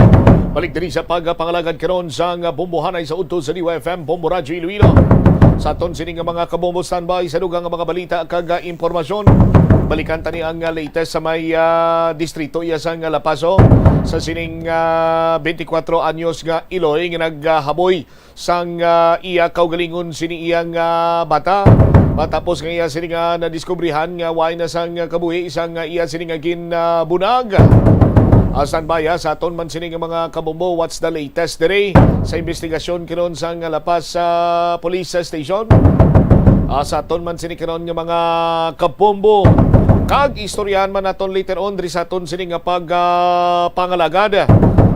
Balik diri sa pagpangalagad karon sang bombohanay sa udto sa D Y F M, Bombo Radyo Iloilo. Sa aton sining mga kabombo, standby sa dugang nga mga balita kag, ah, impormasyon. Balikan tani ang, ah, latest sa may, ah, distrito iya sang La Paz, oh. Sa sining, ah, twenty-four anyos nga iloy nga naghaboy sang, ah, iya kaugalingon sini iyang, ah, bata. Matapos nga iya sini nga nadiskubrihan nga way na sang kabuhi sang, ah, iya sini nga ginbunag. Ah, standby, ah, sa aton man sini nga mga kabombo, what's the latest diri sa investigasyon karon sang La Paz, ah, Police Station? Ah, sa aton man sini karon nga mga kabombo, kag istoryahan man naton later on diri sa aton sini nga pag, ah, pangalagad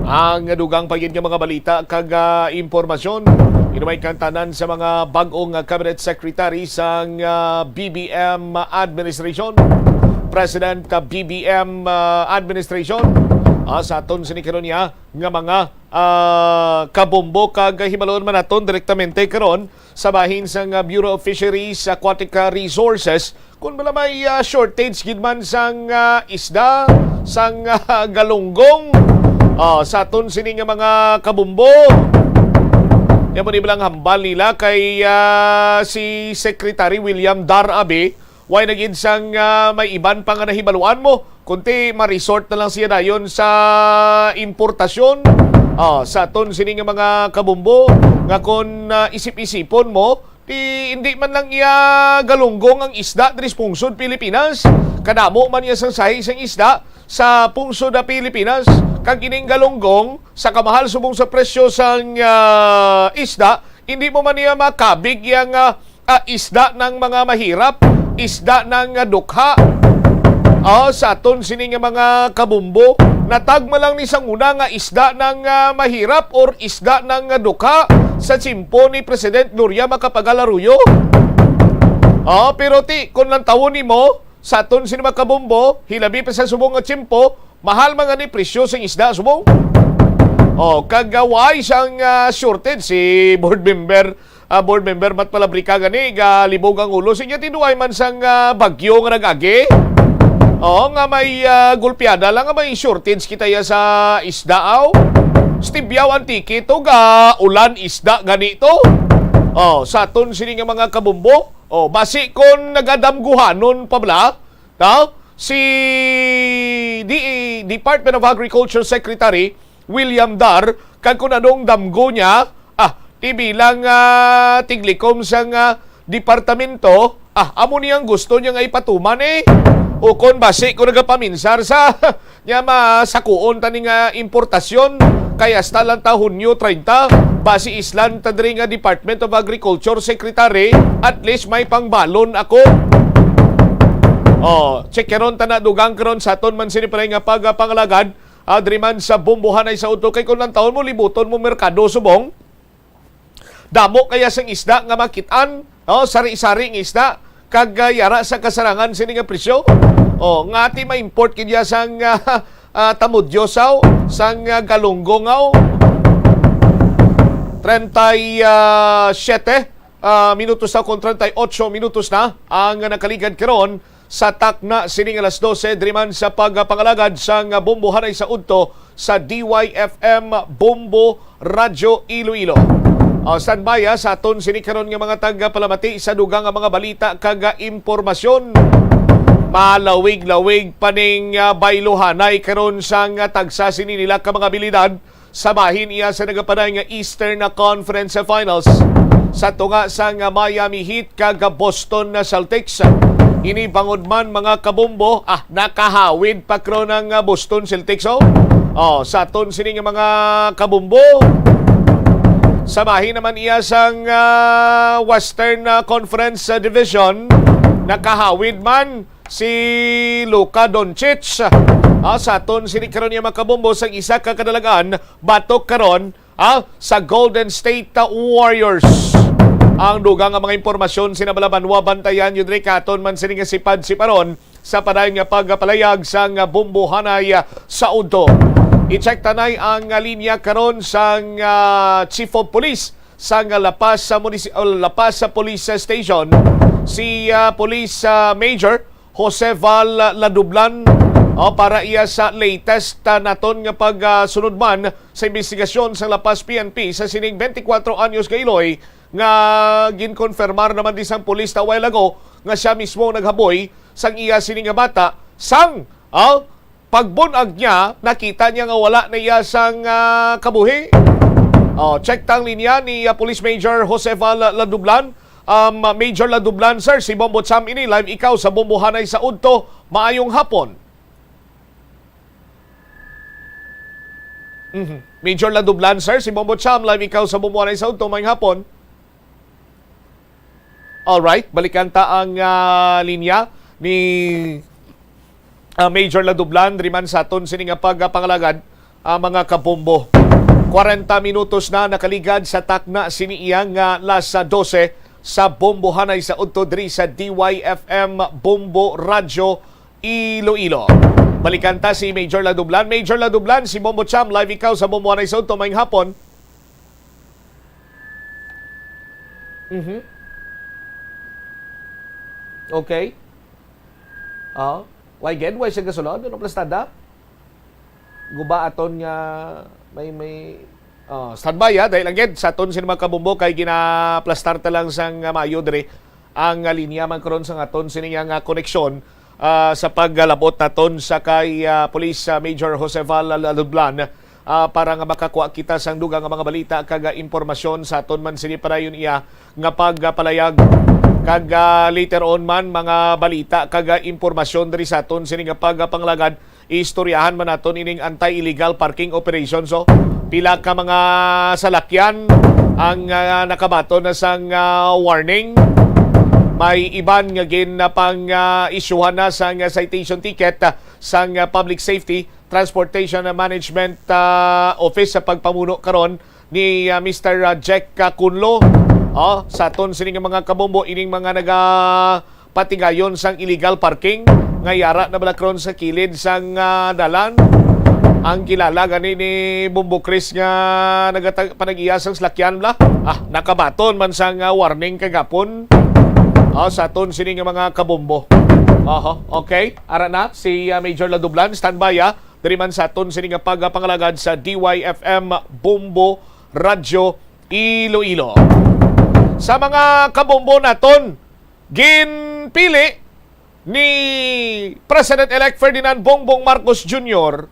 ang dugang pa gid nga mga balita kag, ah, impormasyon. Inumay kang tanan sa mga bag-ong, ah, cabinet secretary sang, ah, B B M administration, President, ah, B B M, ah, administration. Ah, sa aton sini karon niya nga mga, ah, kabombo kag hibalon man naton direktamente karon sa bahin sang, ah, Bureau of Fisheries, Aquatic, ah, Resources, kung bala may, ah, shortage gid man sang, ah, isda, sang, ah, galunggong, ah, sa aton sini nga mga kabombo. Yan mo ni lang hambal nila kay, ah, si Secretary William Dar Abe, way na gid sang, ah, may iban pa nga nahibaluan mo, kunti ma-resort na lang siya dayon sa importasyon. Ah, sa aton sini nga mga kabombo, nga kon, ah, isip-isipon mo, di, hindi man lang iya galunggong ang isda diri sa pungsod Pilipinas. Kadamo man iya sang sahi sang isda sa pungsod na Pilipinas. Kag ining galunggong, sa kamahal subong sa presyo sang, ah, isda, hindi mo man niya makabig yang, ah, ah, isda ng mga mahirap, isda ng, ah, dukha. Ah, sa aton sini nga mga kabumbo, natagma lang ni sang una nga isda ng, ah, mahirap or isda ng, ah, dukha sa tiyempo ni President Gloria Macapagal Arroyo. Ah, pero ti, kung lantawon nimo, sa aton sini mga kabumbo, hilabi pa sa subong nga tiyempo, mahal man gani presyo sing isda subong. Oh, kag, ah, why sang, ah, shortage si board member, ah, board member Mat Palabrica gani, galibog ang ulo. Sige, tinuay man sang, ah, bagyo nga nag-agi. Oh, nga may, ah, gulpiada lang nga may shortage kita ya sa isda, aw. Stibyaw ang ticket to, ga ulan isda gani to. Oh, sa aton sini nga mga kabumbo. Oh, basi kon nagadamguhanon pa bala, no? Si D-, Department of Agriculture Secretary William Dar, kag kun anong damgo niya, ah, ti bilang, ah, tiglikom sang, ah, departamento, ah, amo ni ang gusto niya nga ipatuman, eh. O kon basi ko nagapaminsar sa, nya masakuon ta ni nga importasyon, kay hasta lang ta Hunyo treinta, basi islan ta diri nga Department of Agriculture Secretary, at least may pangbalon ako. Oh, check karon ta na dugang karon sa aton man sini pala nga pagpangalagad, ah, diri man sa Bumbuhanay sa Udto, kay kung lantawon mo, libuton mo merkado subong. Damo kaya sang isda nga makit-an, oh, sari-sari nga isda, kag, ah, yara sa kasarangan sini nga presyo. Oh, ngati ma-import kid ya sang, ah, ah, tamudyo saw, sang, ah, galunggong aw. Treinta y siete, ah, minutos na, kung treinta y ocho minutos na ang nakaligad karon sa takna sining alas dose, diri man sa pagpangalagad sang Bombo Hanay sa Udto sa D Y F M Bombo Radyo Iloilo. O, standby, ha, sa aton sini karon nga mga tagapalamati sa dugang nga mga balita kag, ah, impormasyon. Malawig-lawig pa ning, ah, bayluhanay karon sang, ah, tagsa sini nila ka mga abilidad sa bahin iya sa nagapanay nga Eastern Conference Finals sa tunga sang Miami Heat kag Boston Celtics. Ini bangod man, mga kabombo, ah, nakahawid pa karon ang, ah, Boston Celtics, oh. Oh, sa aton sini nga mga kabombo, sa bahin naman iya sang, ah, Western, ah, Conference, ah, Division, nakahawid man si Luka Doncic. Ah, sa aton sini karon niya makabombo sang isa ka kadalagan, batok karon, ah, sa Golden State, ah, Warriors. Ang dugang nga mga impormasyon, sina bala banwa, bantayan yun rin katon man sini nga sipad-siparon sa padayon nga pagpalayag sang, ah, bombohanay, ah, sa udto. I-check tanay ang, ah, linya karon sang, ah, Chief of Police sang, ah, La Paz sa munisi-, oh, La Paz sa Police Station, si, ah, Police, ah, Major Jose Val Ladublan, oh, para iya sa latest, ah, naton nga pagsunod man sa investigasyon sang La Paz P N P sa sining twenty-four anyos nga iloy nga ginkonfirmar naman di sang pulis a while ago nga siya mismo naghaboy sang iya sini nga bata sang, ah, pagbun-ag niya, nakita niya nga wala na iya sang, ah, kabuhi. Oh, check ta ang linya ni, ah, Police Major Jose Val Ladublan. Um, Major Ladublan, sir, si Bombo Cham ini, live ikaw sa Bombohanay sa Udto. Maayong hapon. Mhm. Major Ladublan, sir, si Bombo Cham, live ikaw sa Bombohanay sa Udto. Maayong hapon. Alright, balikan ta ang, ah, linya ni, ah, Major Ladublan, diri man sa aton sini nga pagpangalagad, ah, mga kabombo. Kwarenta minutos na nakaligad sa takna sini iya nga las dose sa Bombohanay sa Udto diri sa D Y F M Bombo Radyo Iloilo. Balikan ta si Major Ladublan. Major Ladublan, si Bombo Cham, live ikaw sa Bombohanay sa Udto. Maayong hapon. Mhm. Okay. Ah, why gid? Why siya gasulod? Ano plastada? Guba aton nga may, may, ah, standby, ha? Dahil lang gid sa aton sini mga kabombo kay ginaplastar ta lang sang, ah, maayo diri ang, ah, linya man karon sang aton sini nga, nga koneksyon, ah, sa paglabot naton sa kay, ah, Police, ah, Major Joseval Ladublan, ah, para nga makakuha kita sang dugang nga mga balita kag, ah, impormasyon sa aton man sini padayon iya nga pagpalayag. Kag, ah, later on man, mga balita kag, ah, impormasyon diri sa aton sini nga pagpangalagad, istoryahan man naton ining anti-illegal parking operation. So, pila ka mga salakyan ang, ah, nakabaton na sang, ah, warning. May iban nga gin, ah, pang, ah, isyuhan na sang, ah, citation ticket, ah, sang, ah, Public Safety, Transportation and Management, ah, Office sa pagpamuno karon ni, ah, Mister, ah, Jack, ah, Kunlo. Oh, sa aton sini nga mga kabombo, ining mga naga patigayon sang illegal parking nga yara na bala karon sa kilid sang, ah, dalan. Ang kilala gani ni Bombo Chris nga nagata-, panag-iya sang salakyan bala. Ah, nakabaton man sang, ah, warning kagapon. Ah, sa aton sini nga mga kabombo. Aha, okay. Ara na si, ah, Major Ladublan, standby, ah. Diri man sa aton sini nga pagpangalagad sa D Y F M Bombo Radyo Iloilo. Sa mga kabombo naton, ginpili ni President-elect Ferdinand Bongbong Marcos Junior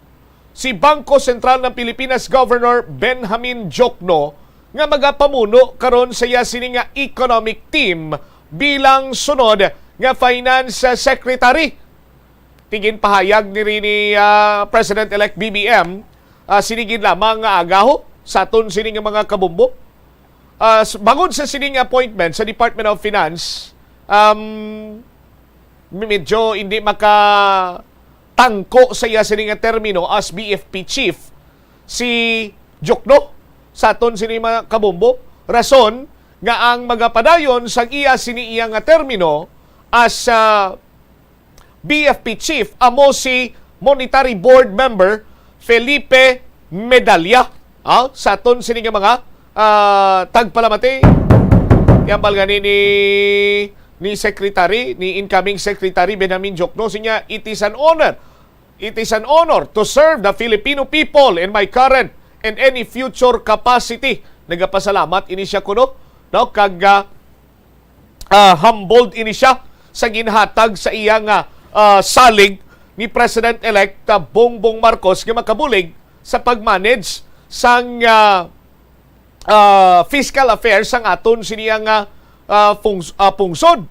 si Bangko Sentral ng Pilipinas Governor Benjamin Diokno nga magapamuno karon sa iya sini nga economic team bilang sunod nga finance secretary. Ti ginpahayag ni rini, ah, President-elect B B M, ah, sini gid lamang nga agaho sa aton sini nga mga kabombo. Ah, s-, bangod sa sining appointment sa Department of Finance, um, medyo hindi makatangko sa iya sini nga termino as B F P chief si Diokno sa aton sini mga kabombo. Rason nga ang magapadayon sa iya sini iya nga termino as, ah, B F P chief amo si Monetary Board member Felipe Medalla. Ah, sa aton sini nga mga, ah, tagpalamati, yambal gani ni, ni Secretary, ni incoming Secretary Benjamin Diokno, sinya, "It is an honor. It is an honor to serve the Filipino people in my current and any future capacity." Nagapasalamat ini siya kuno, no? Kag, ah, ah, humbled ini siya sa ginhatag sa iya nga, ah, salig ni President-elect, ah, Bongbong Marcos nga makabulig sa pag-manage sang, ah, ah, fiscal affairs sang aton sini nga, ah, fungs-, ah, pungsod.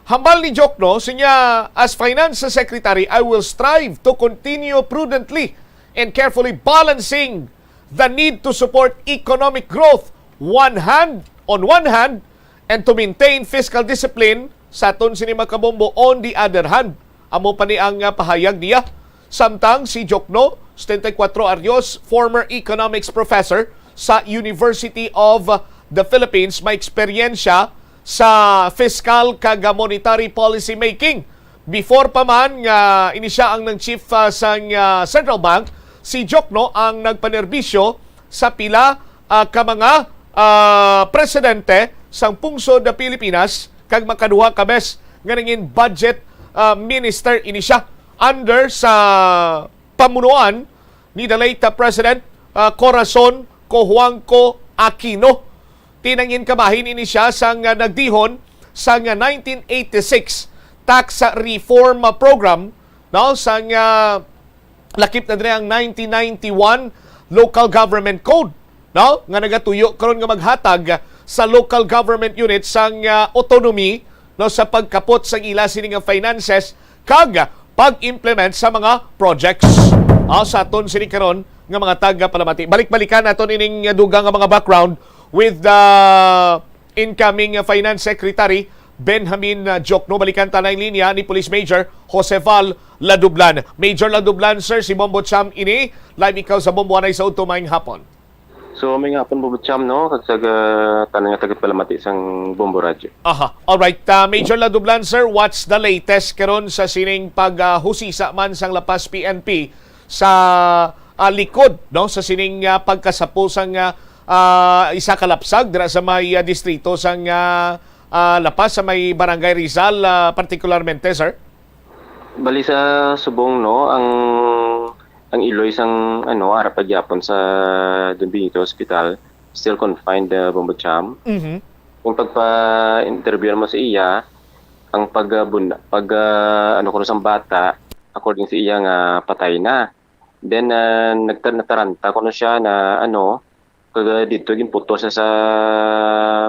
Hambal ni Jokno, siya, "As Finance Secretary, I will strive to continue prudently and carefully balancing the need to support economic growth one hand, on one hand, and to maintain fiscal discipline sa aton sini mga kabombo on the other hand." Amo pa ni ang, ah, pahayag niya. Samtang si Jokno, setenta y cuatro anyos, former economics professor sa University of the Philippines, may eksperyensya sa fiscal kag monetary policy making. Before pa man nga ini siya ang nang chief, ah, sang, ah, Central Bank, si Jokno ang nagpanerbisyo sa pila, ah, ka mga, ah, presidente sang pungsod na Pilipinas, kag makaduha ka bes nga nangin budget, ah, minister ini siya under sa pamunuan ni the late, ah, President, ah, Corazon Cojuangco Aquino. Tinangin kabahin ini siya sang, ah, nagdihon sang, ah, nineteen eighty-six tax reform, ah, program, no, sang, ah, lakip na diri ang nineteen ninety-one Local Government Code, no, nga nagatuyo karon nga maghatag sa local government unit sang, ah, autonomy, no, sa pagkapot sang ila sini nga finances kag pag-implement sa mga projects, ah, sa aton sini karon nga mga tagapalamati. Balik-balikan naton ining dugang nga mga background with the incoming Finance Secretary Benjamin, uh, Jokno. Balikan ta na ang linya ni Police Major Joseval Ladublan. Major Ladublan, sir, si Bombo Cham ini. Live ikaw sa Bombo Anay sa Udto, maayong hapon. So, maayong hapon, Bombo Cham, no? Kag sa, uh, tanan nga tagapalamati sang Bombo Radyo. Aha. Alright, uh, Major Ladublan, sir, what's the latest karon sa sining paghusisa man sang La Paz P N P sa, ah, likod, no, sa sining, ah, pagkasapo sang, ah, ah, isa ka lapsag dira sa may, ah, distrito sang, ah, ah, La Paz, sa may Barangay Rizal, ah, partikularmente, sir? Bali sa subong, no, ang, ang iloy sang, ano, ara pa gyapon sa Don Benito Hospital, still confined, uh, Bombo Cham. Mhm. Kung pagpa-interview mo sa iya, ang pag, uh, bun-, pag, uh, ano kuno sang bata, according sa iya nga patay na. Then, uh, nagta-, nataranta kuno siya na, ano, kag, uh, dito ginputos siya sa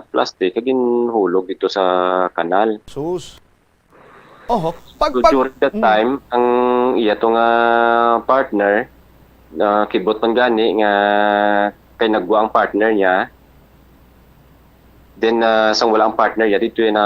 plastic, kag ginhulog dito sa kanal. Sus. Oho. Pag, So, pag, during that mm. time, ang iya to nga partner, uh, kibot man gani nga kay nagwa ang partner niya. Then, uh, sang wala ang partner niya, dito na,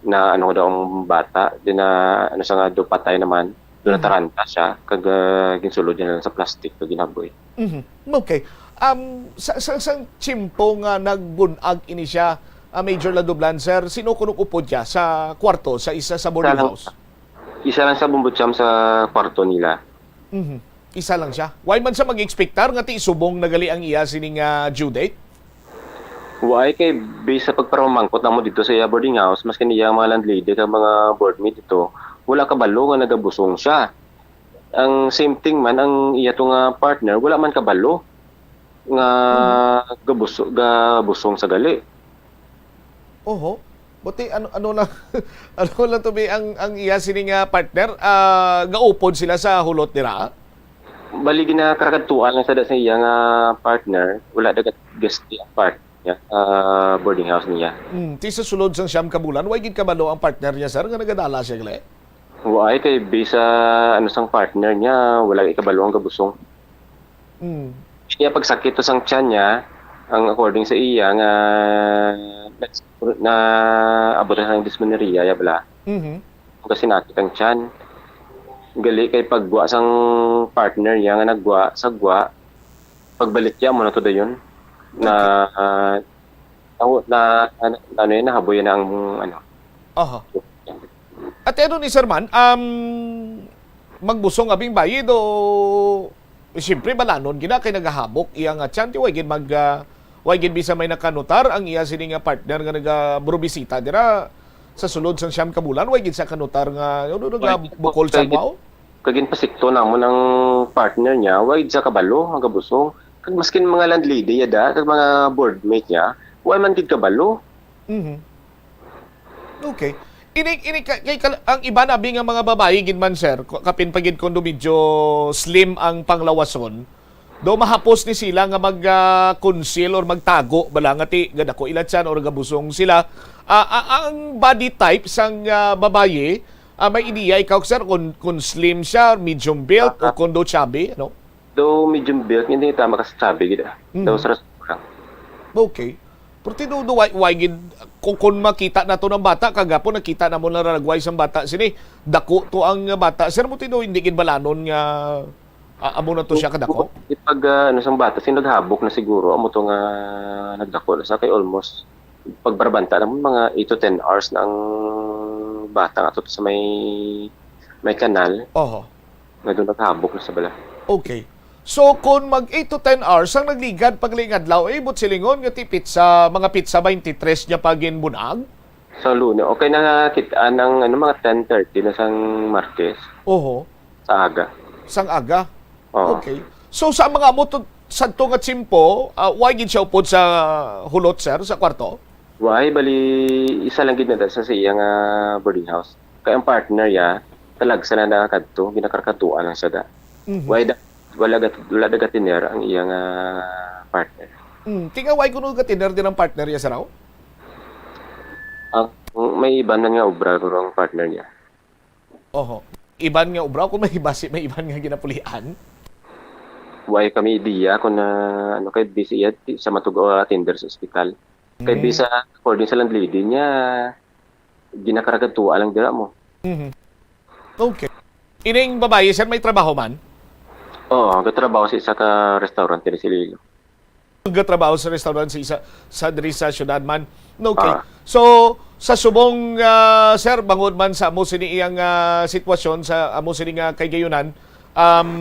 na ano daw ang bata. Then, uh, ano sa nga do patay naman, do Mhm. nataranta siya, kag, uh, ginsulod niya lang sa plastic, kag ginaboy. Mhm. Okay. Um, sa, sa, sa tiyempo nga nagbun-ag ini siya, ah, Major Ladublan, sir, sino kuno upod niya sa kwarto, sa isa sa boarding Isa lang, house? Isa lang sa Bombo Cham sa kwarto nila. Mhm. Isa lang siya. Why man sa mag-expectar nga ti subong na gali ang iya sining, ah, due date? Why kay based sa pagparamangkot namo dito sa iya boarding house, maski niya ang mga landlady kag mga boardmate dito, wala kabalo nga nagabusong siya. Ang same thing man, ang iya to nga partner, wala man kabalo nga Mhm. gabuso-, gabusong sa gali. Oho. Buti, ano, ano lang, ano lang to, be, ang, ang iya sini nga partner, ah, gaupod sila sa hulot dira? Bali, ginakarakadtuan lang sa, sa iya nga partner, wala dagat guest ang partner niya sa boarding house niya. Hmm, ti sa sulod sang siyam ka bulan, way gid kabalo ang partner niya, sir, nga nagadala siya gali? Wa ay kay based sa ano sang partner niya, wala ikabalo ang gabusong. Mm. Iya pagsakit to sang tiyan niya, ang according sa iya nga na, na abot na sang dysmenorrhea, ya bala. Mhm. Ang kasinakit ang tiyan. Gali kay pagwa sang partner niya nga nagwa, sa gwa, pagbalik niya mo na to dayon. Na, Okay. ah, na, na, na, ano yun, nahaboy na ang, ano. Aha. At ano ni sir man, um, magbusong abing bayid o, eh, siyempre, balanon gina kay nagahabok iya nga tiyan, ti way gid mag, ah, way gid bisa may nakanutar ang iya sini nga partner nga nagabrubisita dira sa sulod sang siyam ka bulan, way gid sa kanutar nga, ano, Way gid nagabukol sa kay gid-, gwaw? Kag ginpasikto namon ang partner niya, way gid sa kabalo ang gabusong. Maskin mga landlady ya da, kag mga boardmate niya, wa man gid kabalo. Mhm. Okay. Ini, ini ka, kay kal-, ang iban abi nga mga babayi gid man, sir, ku-, kapin pa gid kundo medyo slim ang panglawason, do mahapos ni sila nga mag, ah, conceal or magtago bala nga ti gadako ila tiyan or gabusong sila. Ah, ah, ang body type sang, ah, babayi, ah, may ideya ikaw, sir, kung, kung slim siya, medium built, o Ah. kung do chubby, ano? Do medium built, hindi tama ka sa chubby gid, ah. Mhm. Do sa restaurant. Okay. Pero tinuod, why, why gid, kung, kung makita nato ng bata, kagapon nakita na mo na ragway sang bata sini, dako to ang bata. Sir, mo tinuod, hindi gid balanon nga, ah, amo na to siya kadako? Ipag, ah, ano, sang bata, sing naghabok na siguro, amo to nga nagdako na sa kay almost, pagbarabanta naman, mga eight to ten hours na ang bata nga to sa may, may kanal. Oho. Nga doon naghabok na sa bala. Okay. So, kung mag eight to ten hours ang nagligad paglingadlaw, eh, ibot silingon nga ti pitsa, mga pitsa twenty-three niya pa ginbunag? Sa Lunes, okay na nga kit-, anang, ano, mga ten thirty na sang Martes. Oho. Sa aga. Sang aga? Oo. Okay. So, sa mga amo to, sadto nga tiyempo, ah, why gid siya upod sa hulot, sir, sa kwarto? Why, bali, isa lang gid na da sa, sa iya nga boarding house. Kay ang partner ya, talagsa na nakakadto, ginakarkaduan lang siya da. Mhm. Why da, wala gat-, wala da gatiner ang iya nga partner. Mm, ti nga why kuno gatiner din ang partner ya, sir, aw? Ang, may iban man nga obra, guro, ang partner niya. Oho. Iban nga obra, kung may basi, may iban nga ginapulian? Why kami ideya kung na, ano, kay busy ya, di siya matug-, o attender sa ospital. Kay Mm. bisa, according sa landlady niya, ginakaragadtua lang dira mo. Mhm. Okay. Ining babayi, sir, may trabaho man? Oo, nagtrabaho sa isa ka restaurant diri sa Iloilo. Nagtrabaho sa restaurant sa isa, sa diri sa syudad man. Okay. Ah. So, sa subong, ah, sir, bangod man sa amo sini iyang, ah, sitwasyon, sa amo sini nga kahigayonan, um,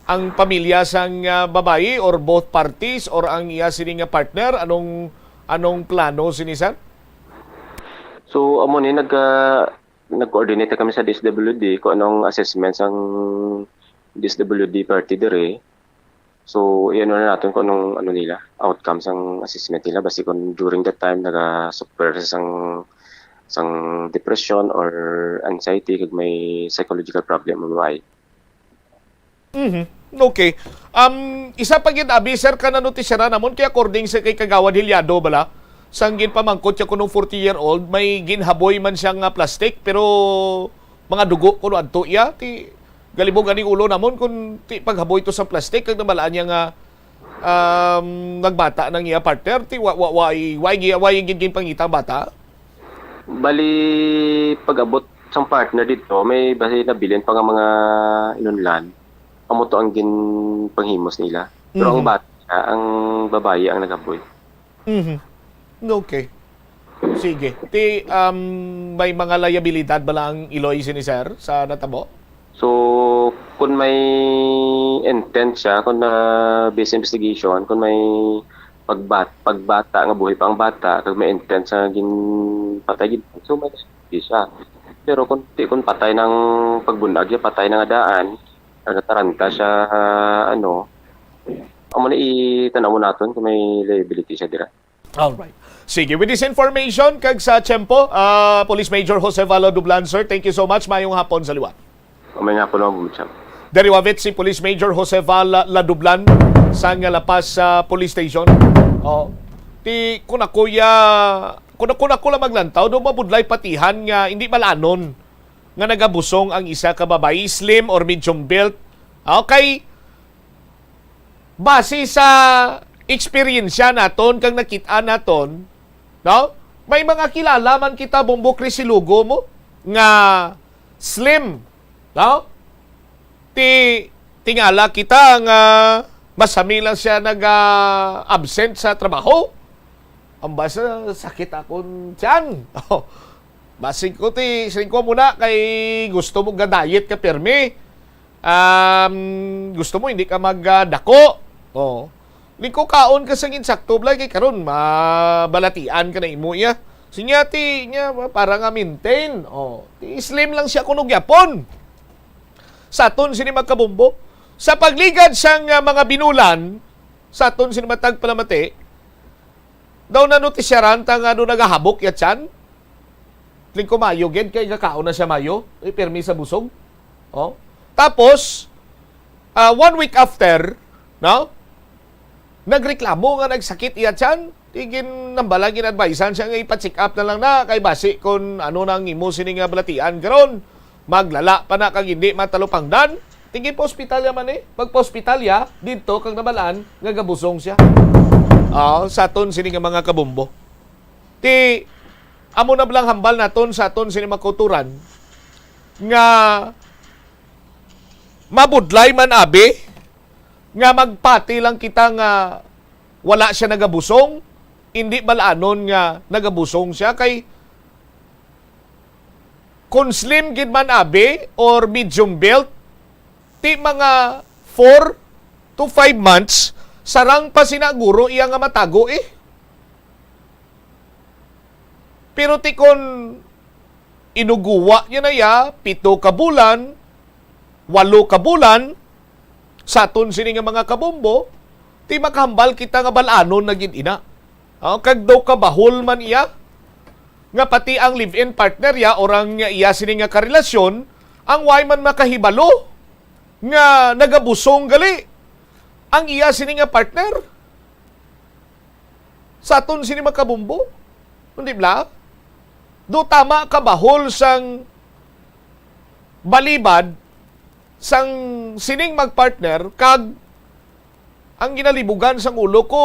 ang pamilya sang, ah, babayi or both parties or ang iya sini nga partner, anong, anong plano sini, sir? So, amo ni, nag, ah, nag-coordinate kami sa D S W D kung anong assessment sang D S W D party diri. So, i-ano na naton kung anong, ano nila, outcome sang assessment nila. Basi kung during that time, naga-suffer sang, sang depression or anxiety, kag may psychological problem ang babae. Mhm. Okay. Um, isa pa gid, abi, sir, ka nanotisyaran namon, kay according sa kay Kagawad Hilyado bala, sang ginpamangkot siya kunong forty-year-old, may ginhaboy man siya nga plastic, pero mga dugo kuno adto iya, ti galibog ani ulo namon kung ti paghaboy to sa plastic, kag nabalaan niya nga, um, nagbata nang iya partner, ti wa, wa, wa, wa, wa, wa gid ginpangita ang bata? Bali, pag-abot sang partner dito, may basi nabilin pa nga mga inunlan. Amo to ang ginpanghimos nila. Pero ang Mhm. bata, ang babayi ang naghaboy. Mhm. Okay. Sige. Ti, um, may mga liabilidad bala ang iloy sini, sir, sa natabo? So, kung may intent siya, kung na based investigation, kung may pagbat-, pagbata nga buhi pa ang bata, kag may intent sa ginpatay gid, so may liability siya. Pero kung, ti-, kung patay nang pagbunag niya, patay na nga daan, nagataranta siya, ano, amo na itan-aw mo naton kung may liability siya dira. Alright. Sige, with this information, kag sa tiyempo, ah, Police Major Joseval Ladublan, sir, thank you so much. Mayong hapon sa liwat. Mayong hapon, Ma'am Bumitsang. Diri wavit si Police Major Joseval Ladublan sang La Paz, ah, Police Station. Oh. Ti, kun ako ya, kun, kun ako lang maglantaw, do mabudlay patihan nga hindi balanon nga nagabusong ang isa ka babayi, slim or medium built. Okay? Base sa eksperyensya naton kag nakit-an naton, no? May mga kilala man kita, Bombo Chris, Silugo mo, nga slim, no? Ti, tingala kita nga masami lang siya nag, ah, absent sa trabaho. Ang basa, sakit akong tiyan. Basig ko ti, siling ko muna kay gusto mo ga-diet ka pirmi. Um, gusto mo hindi ka magdako. Oh. Di ko kaon ka sang insakto, Blay, kay karon mabalatian ka na imo iya. Sinya ti niya para nga maintain. Oh, ti slim lang siya kuno gyapon. Sa aton sini, mga kabombo, sa pagligad sang, ah, mga binulan, Sa aton sini matag palamati, daw nanutisyaran ta nga daw nagahabok iya tiyan. Tingko mayo gid kay gakaon na siya mayo. Uy, pirmi sa busog. Oh. Tapos, ah, one week after, no? Nagreklamo nga nagsakit iya tiyan. Di gin-, nambala, gin-advisean siya nga ipa-check up na lang na kay basi kung ano na ang imo sini nga balatian karon. Maglala pa na kag hindi matalupangdan. Tingin pa ospitalya man eh. Magpa-ospitalya didto kag nabalaan nga gabusong siya. Ah, sa aton sini nga mga kabumbo. Ti, amo na bala ang hambal naton sa aton sini mga kauturan nga mabudlay man abi nga magpati lang kita nga wala siya nagabusong, hindi bal-anon nga nagabusong siya kay kung slim gid man abi or medium built, ti mga four to five months, sarang pa sina guro iya nga matago eh. Pero ti kon inuguwa niya na iya, pito ka bulan, walo ka bulan, sa aton sini nga mga kabombo, ti makahambal kita nga bal-anon na gid ina. Ah, kag daw kabahol man iya, nga pati ang live-in partner ya, orang nga iya sini nga karelasyon, ang way man makahibalo nga nagabusong gali ang iya sini nga partner. Sa aton sini mga kabombo, hindi bla? Do tama kabahol sang balibad sang sining magpartner kag ang ginalibugan sang ulo ko,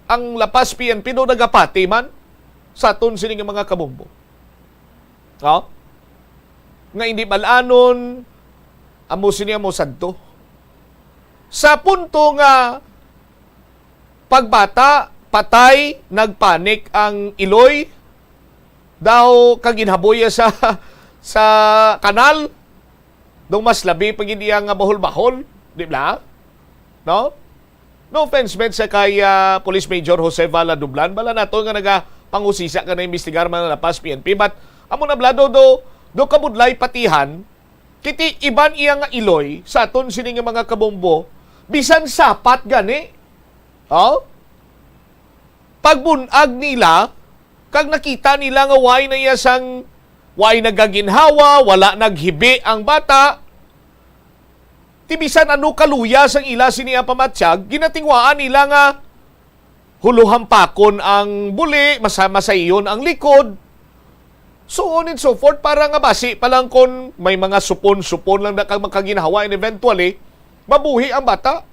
ang La Paz P N P do nagapati man sa aton sini nga mga kabombo. Oh? Nga hindi bal-anon, amo sini amo sadto. Sa punto nga pagbata, patay, nagpanik ang iloy, daw kag ginhaboy sa, sa kanal, daw mas labi pa gid iya nga bahol-bahol, di ba? No? No offense, men, sa kay, ah, Police Major Jose Vala Dublan, bala nato nga nagapangusisa ka na imbestigar man La Paz P N P, but amo na bala do, do, do kabudlay patihan, kiti iban iya nga iloy sa aton sini nga mga kabombo, bisan sapat gani. Oh? Pagbun-ag nila, kag nakita nila nga way na iya sang, way nagaginhawa, wala naghibi ang bata, ti bisan ano kaluya sang ila sini nga pamatyag, ginatingwaan nila nga huluhampakon ang buli, masa-, masayon ang likod, so on and so forth, para nga basi pa lang kon may mga supon-supon lang na kag makaginhawa, and eventually, mabuhi ang bata.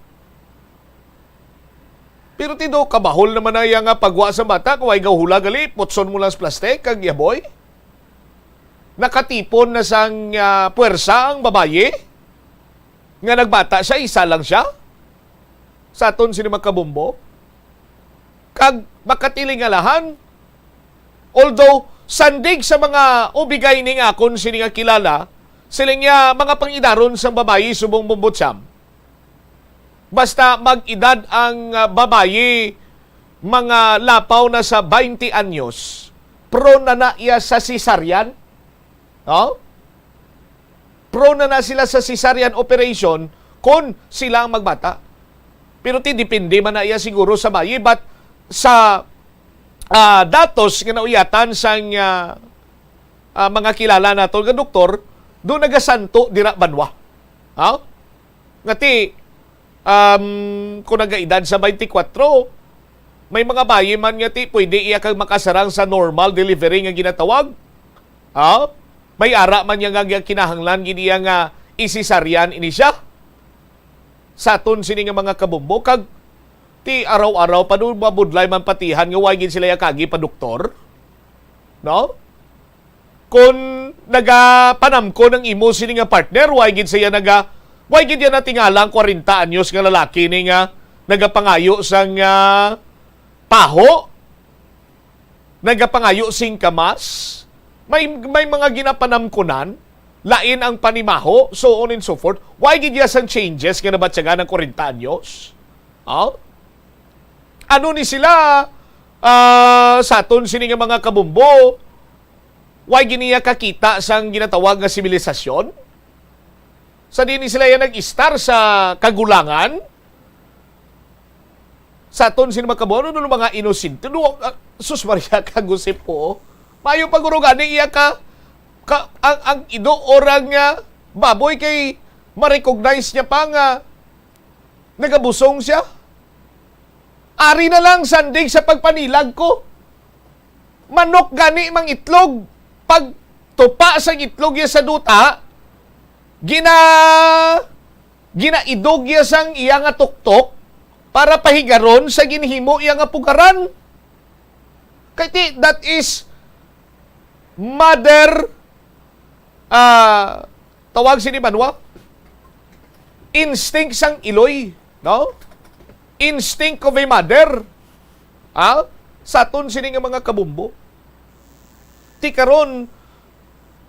Pero ti do, kabahol naman na iya nga pagwa sa bata, kung ay gahula gali, putson mo lang sa plastic, kag yaboy. Nakatipon na sang, ah, puwersa ang babayi, nga nagbata siya, isa lang siya. Sa aton sini mga kabombo. Kag makatilingalahan, although sandig sa mga ubigay ning akon sini nga kilala, siling niya mga pangidaron sang babayi subong bumbutsyam. Basta mag-edad ang, ah, babayi, mga lapaw na sa twenty anyos, prone na na iya sa cesarean. No? Prone na na sila sa cesarean operation kung sila ang magbata. Pero ti depende man na iya siguro sa bayi, but sa, ah, datos nga nauyatan sang, ah, ah, mga kilala nato nga doktor, do nagasanto dira banwa. Ha? Nga ti, um, kung nagaedad sa twenty-four, may mga bayi man nga ti pwede iya kag makasarang sa normal delivery nga ginatawag. Ha? May ara man niya nga kinahanglan gid iya nga isisaryan ini siya. Sa aton sini nga mga kabumbo, kag ti araw-araw pa do mabudlay man patihan nga way gid sila yakagi pa doktor. No? Kung nagapanamkon ang imo sini nga partner, way gid siya naga-, way gid yan natingala ang kwarenta anyos nga lalaki ni nga nagapangayo sang, ah, paho, nagapangayo sing kamas, may, may mga ginapanamkunan, lain ang panimaho, so on and so forth. Way gid ya sang changes nga nabatyagan ang kwarenta anyos? Oh? Ano ni sila, ah, sa aton sini nga mga kabumbo? Way gid niya kakita sang ginatawag nga sibilisasyon? Sa diin ni sila yan nag-istar sa kagulangan? Sa aton sini mga kabuano, no, mga inosente, no, ah, sus Maria, kagusip ko, oh. Maayo pa guro gani iya ka, ka, ang, ang ido orang nga baboy kay ma-recognize niya pa nga nagabusong siya. Ari na lang, sandig sa pagpanilag ko. Manok gani mangitlog. Pag tupa sang itlog niya sa duta, gina-, ginaidog niya sang iya nga tuktok para pahigaron sa ginhimo iya nga pugaran. Kay ti, that is mother, ah, tawag sini banwa? Instinct sang iloy, no? Instinct of a mother. Ha? Sa aton sini nga mga kabumbo. Ti karon,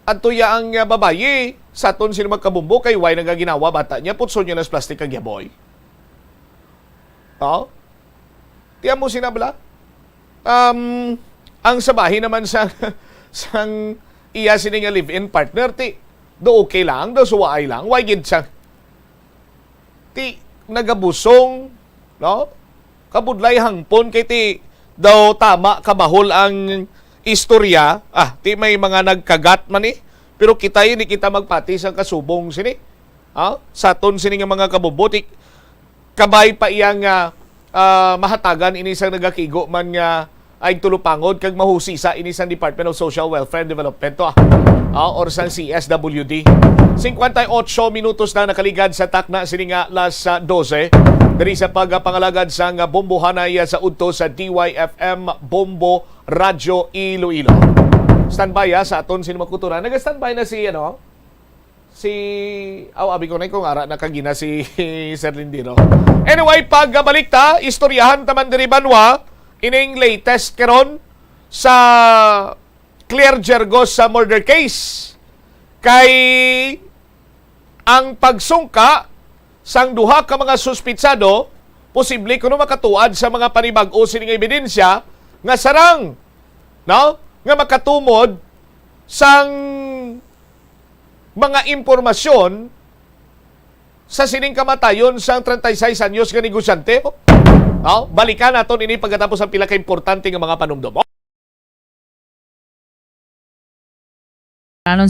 adto ya ang, ah, babayi, sa aton sini mga kabumbo, kay way nagaginawa bata niya, putson niya nas plastic kag yaboy. No? Ti amo sina bala? Um, ang sabahin naman sa, sang iya sini nga live-in partner, ti, do okay lang, do suwaay lang, way gid sa, ti, nagabusong, no? Kabudlay hangpon kay ti, daw tama kabahol ang istorya. Ah, ti may mga nagkagat man ni. Pero kita ini, kita magpati sang kasubong sini. Ha? Sa aton sini nga mga kabumbo, ti, kabay pa iya nga, ah, mahatagan ini sang nagakigo man nga ay tulupangod kag mahusisa ini sang Department of Social Welfare and Development to, ah. Ah, or sang C S W D. Cincuenta y ocho minutos na nakaligad sa takna sini nga alas, ah, dose. Diri sa pagpangalagad sang Bombohanay sa udto sa D Y F M Bombo Radyo Iloilo. Standby, ah, sa aton sini mga kultura. Naga-standby na si, ano, si, aw, abi ko na kung ara na kagina si Sir Lindiro. Anyway, pagbalik ta, istoryahan ta man diri banwa ining latest karon sa Claire Gergos sa murder case. Kay ang pagsungka sang duha ka mga suspitsado posible kuno makatuad sa mga panibag-o sini nga ebidensya nga sarang, no, nga makatumod sang mga impormasyon sa sining kamatayon sang treinta y seis anyos nga negosyante. No? Balikan naton ini pagkatapos ang pila ka importante nga mga panumdom. Anon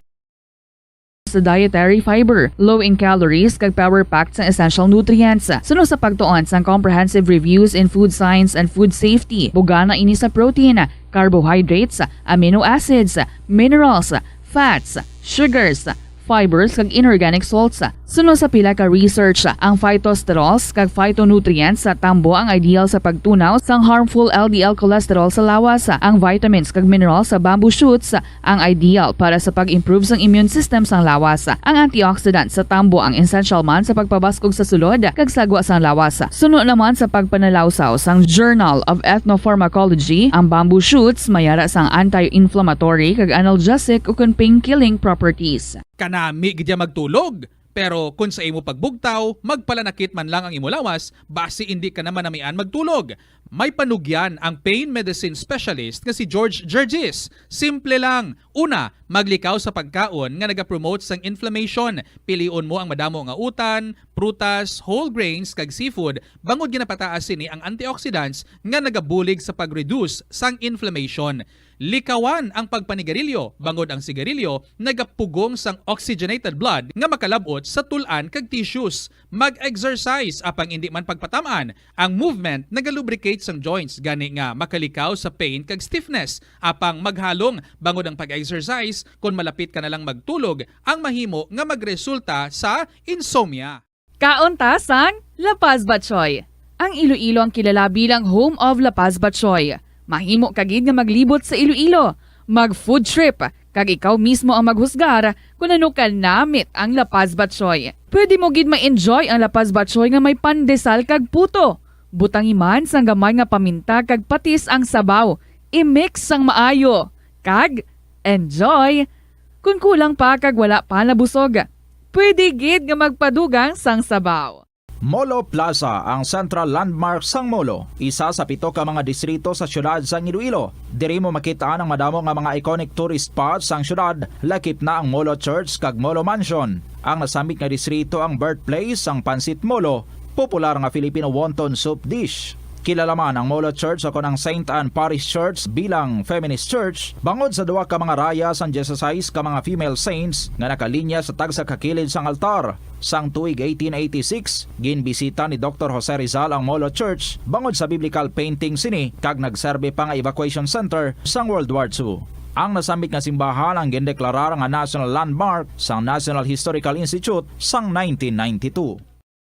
sa dietary fiber, low in calories, kag power-packed sang essential nutrients. Suno sa pagtuon sang Comprehensive Reviews in Food Science and Food Safety, bugana ini sa protein, carbohydrates, amino acids, minerals, fats, sugars, fibers, kag inorganic salts. Suno sa pila ka research, ang phytosterols kag phytonutrients sa tambo ang ideal sa pagtunaw sang harmful L D L cholesterol sa lawas. Ang vitamins kag minerals sa bamboo shoots ang ideal para sa pag-improve sang immune system sang lawas. Ang antioxidant sa tambo ang essential man sa pagpabaskog sa sulod kag sagwa sang lawas. Suno naman sa pagpanalawsaw sang Journal of Ethnopharmacology, ang bamboo shoots may ara sang anti-inflammatory kag analgesic ukon pain-killing properties. Kanami gid ya magtulog, pero kon sa imo pagbugtaw, magpalanakit man lang ang imo lawas, basi indi ka na manamian magtulog. May panugyan ang pain medicine specialist nga si George Gergis. Simple lang. Una, maglikaw sa pagkaon nga nagapromote sang inflammation. Pilion mo ang madamo nga utan, prutas, whole grains, kag seafood, bangod ginapataas sini ang antioxidants nga nagabulig sa pag-reduce sang inflammation. Likawan ang pagpanigarilyo, bangod ang sigarilyo nagapugong sang oxygenated blood nga makalab-ot sa tul-an kag tissues. Mag-exercise, apang indi man pagpatam-an, ang movement nagalubricate sang joints, gani nga makalikaw sa pain kag stiffness. Apang maghalong, bangod ang pag-exercise, kon malapit ka na lang magtulog, ang mahimo nga magresulta sa insomnia. Kaon ta sang La Paz Batchoy. Ang Iloilo ang kilala bilang home of La Paz Batchoy. Mahimo ka gid nga maglibot sa Iloilo, mag-food trip, kag ikaw mismo ang maghusgar kon ano ka namit ang La Paz Batchoy. Pwede mo gid ma-enjoy ang La Paz Batchoy nga may pandesal kag puto. Butangi man sang gamay nga paminta kag patis ang sabaw. I-mix sang maayo. Kag enjoy! Kon kulang pa kag wala pa nabusog, pwede gid nga magpadugang sang sabaw. Molo Plaza, ang central landmark sang Molo, isa sa pito ka mga distrito sa siyudad sang Iloilo. Diri mo makit-an ang madamo nga mga iconic tourist spots sang siyudad, lakip na ang Molo Church kag Molo Mansion. Ang nasambit nga distrito ang birthplace sang Pancit Molo, popular nga Filipino wonton soup dish. Kilala man ang Molo Church o kon ang Saint Anne Parish Church bilang feminist church bangod sa duha ka mga raya sang dieciséis ka mga female saints nga nakalinya sa tagsa ka kilid sang altar. Sang tuig eighteen eighty-six, ginbisita ni Doktor Jose Rizal ang Molo Church bangod sa biblical painting sini kag nagserbi pa nga evacuation center sang World War Two. Ang nasambit nga simbahan ang gindeklarar nga national landmark sang National Historical Institute sang nineteen ninety-two.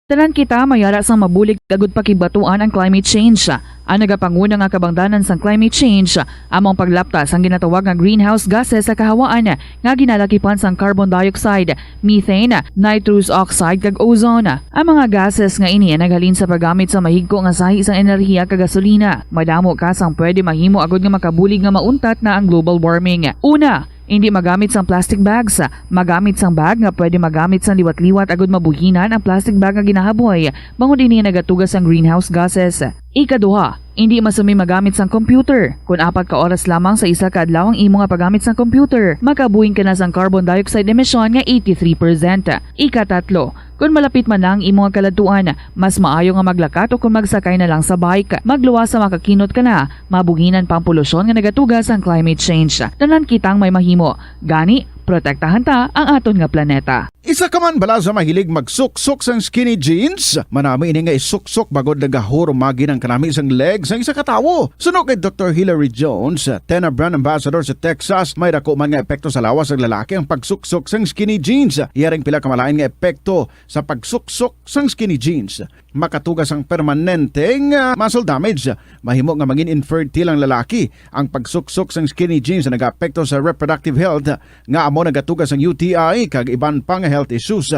Tanan kita may ara sang mabulig agud pakigbatuan ang climate change. Ang nagapanguna nga kabangdanan sang climate change amo ang paglapta sang ginatawag nga greenhouse gases sa kahawaan nga ginalakipan sang carbon dioxide, methane, nitrous oxide, kag ozone. Ang mga gases nga ini naghalin sa paggamit sa mahigko nga sahi sang enerhiya kag gasolina. Madamo ka sang pwede mahimo agud nga makabulig nga mauntat na ang global warming. Una, hindi magamit sang plastic bags. Magamit sang bag nga pwede magamit sang liwat-liwat agud mabuhinan ang plastic bag nga ginahaboy, bangod ini nagatuga sang greenhouse gases. Ikaduha, hindi masumi magamit sang computer. Kon apat ka oras lamang sa isa ka adlaw ang imo nga paggamit sang computer, makabuhin ka na sang carbon dioxide emission nga eighty-three percent. Ikatatlo, kon malapit man na ang imo nga kaladtuan, mas maayo nga maglakat o kon magsakay na lang sa bike. Magluwas sa makakinot ka na, mabuhinan pa ang polusyon nga nagatuga sang climate change. Tanan kitang may mahimo. Gani, protektahan ta ang aton nga planeta. Isa ka man bala sa mahilig magsuksok sang skinny jeans? Manami ini nga isuksok bangod nagahurumagi ang kanami sang leg sang isa ka tawo. Suno kay Doktor Hilary Jones, Tena brand ambassador sa Texas, may dako man nga epekto sa lawas sang lalaki ang pagsuksok sang skinny jeans. Iya ring pila ka malain nga epekto sa pagsuksok sang skinny jeans. Makatuga sang permanente nga muscle damage. Mahimo nga mangin infertile ang lalaki. Ang pagsuksok sang skinny jeans nagaapekto sa reproductive health, nga amo nagatuga sang U T I kag iban pa nga health issues.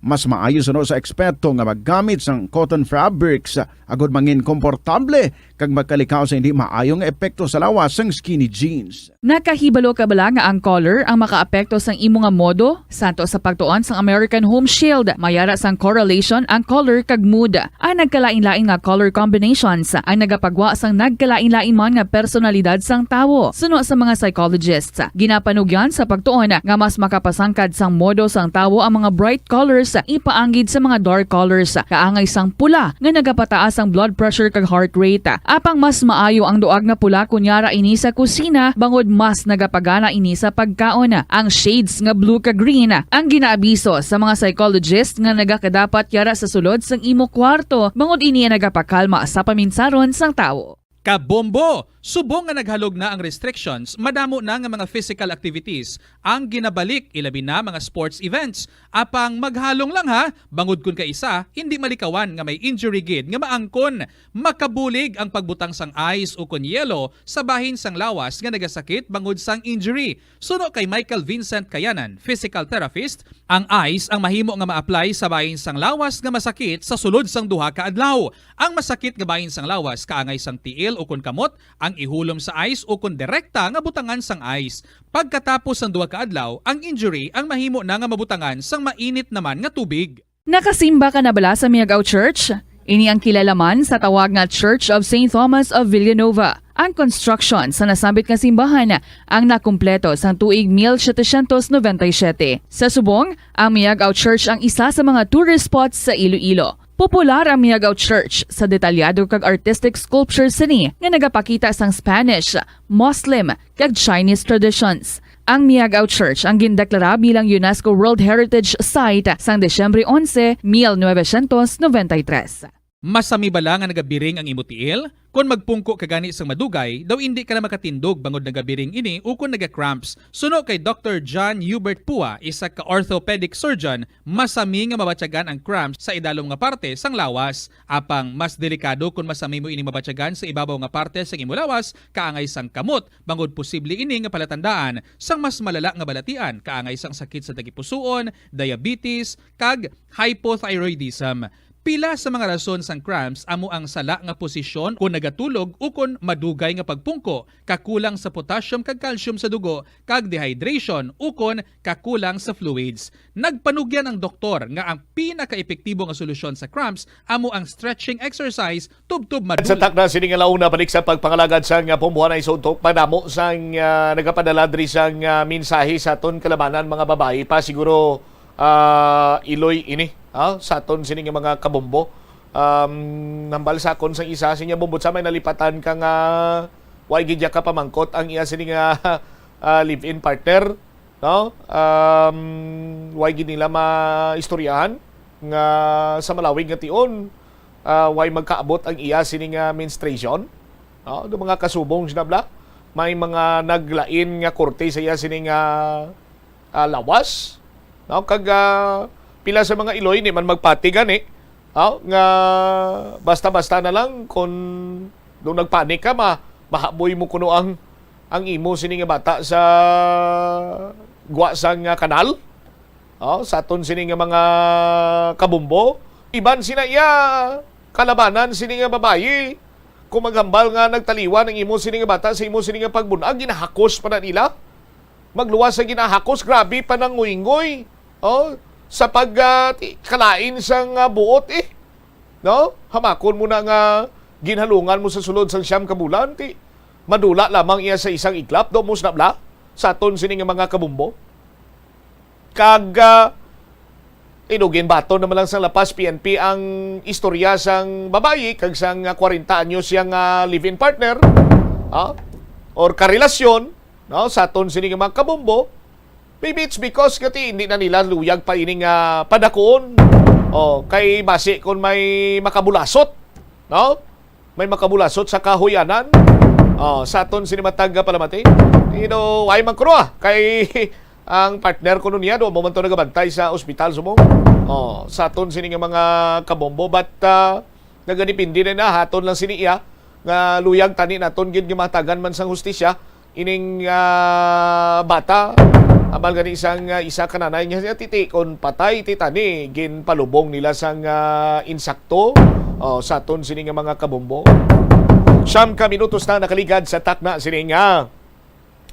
Mas maayo suno sa eksperto nga maggamit sang cotton fabrics agud mangin komportable kag magkalikaw sa hindi maayo nga epekto sa lawas sang skinny jeans. Nakahibalo ka bala nga ang color ang makaapekto sang imo nga modo? Santo sa pagtuon sang American Home Shield, may ara sang correlation ang color kag mood. Ang nagkalain-lain nga color combinations ang nagapagwa sang nagkalain-lain man nga personalidad sang tawo. Suno sa mga psychologists, ginapanugyan sa pagtuon nga mas makapasangkad sang modo sang tawo ang mga bright colors ipaanggid sa mga dark colors, kaangay sang pula nga nagapataas ang blood pressure kag heart rate. Apang mas maayo ang duag nga pula kon yara ini sa kusina, bangod mas nagapagana ini sa pagkaon. Ang shades nga blue kag green ang ginaabiso sa mga psychologist nga nagakadapat yara sa sulod sang imo kwarto, bangod ini ang nagapakalma sa paminsaron sang tawo. Kabombo! Subong nga naghalog na ang restrictions, madamo na nga mga physical activities ang ginabalik, ilabi na mga sports events. Apang maghalong lang ha, bangod kun kaisa, hindi malikawan nga may injury gid nga maangkon. Makabulig ang pagbutang sang ice ukon yelo sa bahin sang lawas nga nagasakit bangod sang injury. Suno kay Michael Vincent Kayanan, physical therapist, ang ice ang mahimo nga ma-apply sa bahin sang lawas nga masakit sa sulod sang duha ka adlaw. Ang masakit nga bahin sang lawas kaangay sang tiil ukon kamot ang ihulom sa ice ukon direkta nga butangan sang ice. Pagkatapos sang duha ka adlaw, ang injury ang mahimo na nga mabutangan sang mainit naman nga tubig. Nakasimba ka na bala sa Miagao Church? Ini ang kilala man sa tawag nga Church of Saint Thomas of Villanova. Ang construction sa nasambit nga simbahan ang nakumpleto sang tuig mil setecientos noventa y siete. Sa subong, ang Miagao Church ang isa sa mga tourist spots sa Iloilo. Popular ang Miagao Church sa detalyado kag artistic sculpture sini nga nagapakita sang Spanish, Muslim, kag Chinese traditions. Ang Miagao Church ang gindeklara bilang UNESCO World Heritage Site sang Disyembre onse, mil novecientos noventa y tres. Masami bala nga nagabiring ang imo tiil? Kon magpungko ka gani sang madugay, daw indi ka na makatindog bangod nagabiring ini ukon naga-cramps. Suno kay Doktor John Hubert Pua, isa ka orthopedic surgeon, masami nga mabatyagan ang cramps sa idalom nga parte sang lawas. Apang mas delikado kon masami mo ini mabatyagan sa ibabaw nga parte sang imo lawas, kaangay sang kamot, bangod posible ini nga palatandaan sang mas malala nga balatian, kaangay sang sakit sa tagipusoon, diabetes, kag hypothyroidism. Pila sa mga rason sang cramps amo ang sala nga posisyon kon nagatulog ukon madugay nga pagpungko, kakulang sa potassium kag calcium sa dugo, kag dehydration ukon kakulang sa fluids. Nagpanugyan ang doktor nga ang pinakaepektibo nga solusyon sa cramps amo ang stretching exercise tubtob maduli. Sa takna sini nga launa, balik sa pagpangalagad sang, ah, pumbuhanay sa untok, madamo sang, ah, nagapadala diri sang, ah, mensahe sa aton kalabanan, mga babayi pa siguro, ah, iloy ini, ah, sa aton sini nga mga kabombo. Um, hambal sa akon sang isa, sining iya, "Bombo, sa may nalipatan ka nga way gid ka pamangkot ang iya sining nga, ah, live-in partner, no? Um, way gid nila maistoryahan nga sa malawig nga tion, ah, way magkaabot ang iya sining nga menstruation." No? Do mga kasubong sina bala, may mga naglain nga korte sa iya sining nga, ah, lawas, no? Kag, ah, pila sa mga iloy ni man magpati gani, no? Nga basta-basta na lang kung do nagpanik ka, ma-, mahaboy mo kuno ang, ang imo sini nga bata sa gwa sang, ah, kanal. Oh, sa aton sini nga mga kabombo, iban sina iya kalabanan sini nga babayi. Kung maghambal nga nagtaliwan ang imo sini nga bata sa imo sini nga pagbun-ag, ginahakos pa na nila. Magluwas sa ginahakos, grabe pa nang nguy-nguy. Oh, sa pag, ah, ti-, kalain sang, ah, buot, eh. No? Hamakon mo na nga ginhalungan mo sa sulod sang siyam ka bulan, ti madula lamang iya sa isang iglap, do mo sina bala, sa aton sini nga mga kabombo. Kag, ah, inuginbaton naman lang sang lapas P N P ang istorya sang babayi kag sang, ah, kwarenta anyos siyang, ah, live-in partner, ah, or karelasyon, no, sa aton sini nga mga kabombo. Maybe it's because kati hindi na nila luyag pa ini nga padakuon. Oh, kay basi kung may makabulasot, no? May makabulasot sa kahuyanan. Oh, sa aton sini matag palamati. Pero ay man kuno, ah, kay ang partner kuno niya, do mo man to nagabantay sa ospital, subong. Oh, sa aton sini nga mga kabombo, but, ah, nagadepende na na, haton lang sini iya, nga luyag tani naton gid nga matagan man sang hustisya ining, ah, bata. Ambal gani sang, ah, isa ka nanay nga siya, "Titi, kon patay ti tani, ginpalubong nila sang, ah, insakto." Oh, sa aton sini nga mga kabombo. Siyam ka minutos na nakaligad sa takna sini nga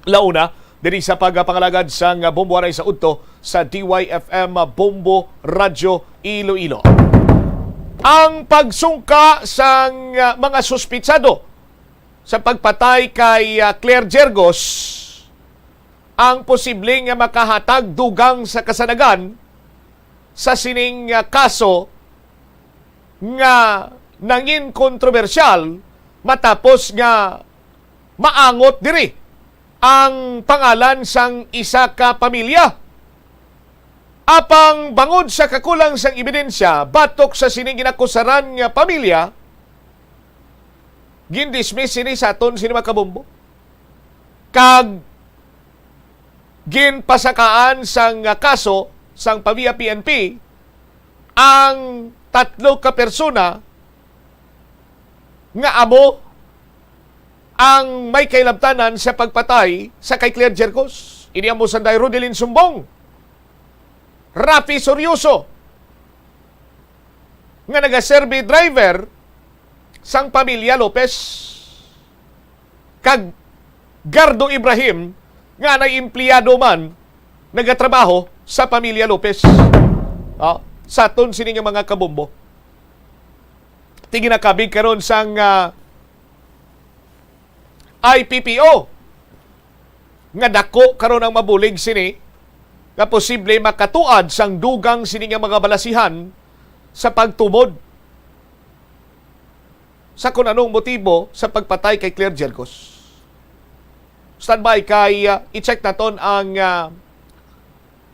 launa, diri sa pagpangalagad sang Bombo Aray sa Udto sa D Y F M Bombo Radyo Iloilo. Ang pagsungka sang, ah, mga suspitsado sa pagpatay kay, ah, Claire Jergos ang posible nga makahatag dugang sa kasanagan sa sining, ah, kaso nga nangin kontrobersyal matapos nga maangot diri ang pangalan sang isa ka pamilya. Apang bangod sa kakulang sang ebidensya batok sa sining ginakusaran nga pamilya, gindismiss sini sa aton sini mga kabombo. Kag ginpasakaan sang kaso sang Pavia P N P ang tatlo ka persona nga amo ang may kailabtanan sa pagpatay sa kay Claire Jercos. Ini amo sanday Rodelin Sumbong, Rafi Sorioso, nga nagaserbi driver sang pamilya Lopez, kag Gardo Ibrahim, nga naiempleyado man nagatrabaho sa pamilya Lopez. Ah, sa aton sini nga mga kabombo. Ti ginakabig karon sang, ah, I P P O nga dako karon ang mabulig sini nga posible makatuad sang dugang sini nga mga balasihan sa pagtumod sa kun anong motibo sa pagpatay kay Claire Jergos. Standby kay, ah, i-check naton ang, ah,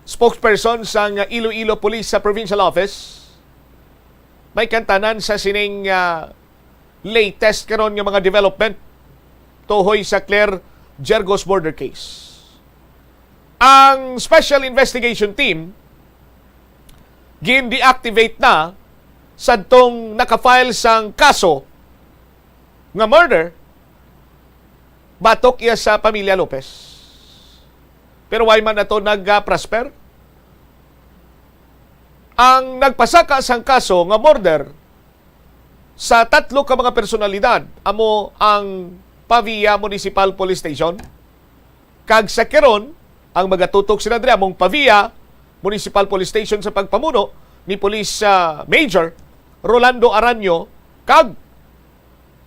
spokesperson sang Iloilo Police sa Provincial Office. May kantanan sa sining, ah, latest karon nga mga development tuhoy sa Claire Jergos murder case. Ang Special Investigation Team gin-deactivate na sadtong naka-file sang kaso nga murder batok iya sa pamilya Lopez. Pero why man ato nag-prosper? Ang nagpasaka sang kaso nga murder sa tatlo ka mga personalidad amo ang Pavia Municipal Police Station, kag sa karon, ang magatutok sila diri among Pavia Municipal Police Station sa pagpamuno ni Police, ah, Major Rolando Aranio kag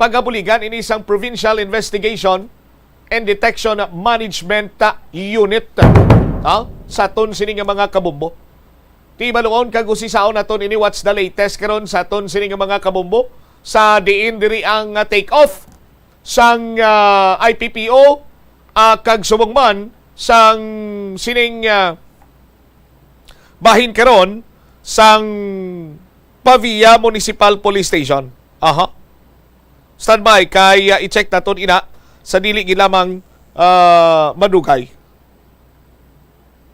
pagabuligan ini sang Provincial Investigation and Detection Management, ah, Unit. Ah, sa aton sini nga mga kabombo. Timaluon kag usisaon naton ini. What's the latest karon sa aton sini nga mga kabombo? Sa diin diri ang, ah, take off sang, ah, I P P O, ah, kag subong man sang sining, ah, bahin karon sang Pavia Municipal Police Station. Aha. Standby kay, ah, i-check naton ina sa dili gid lamang, ah, madugay.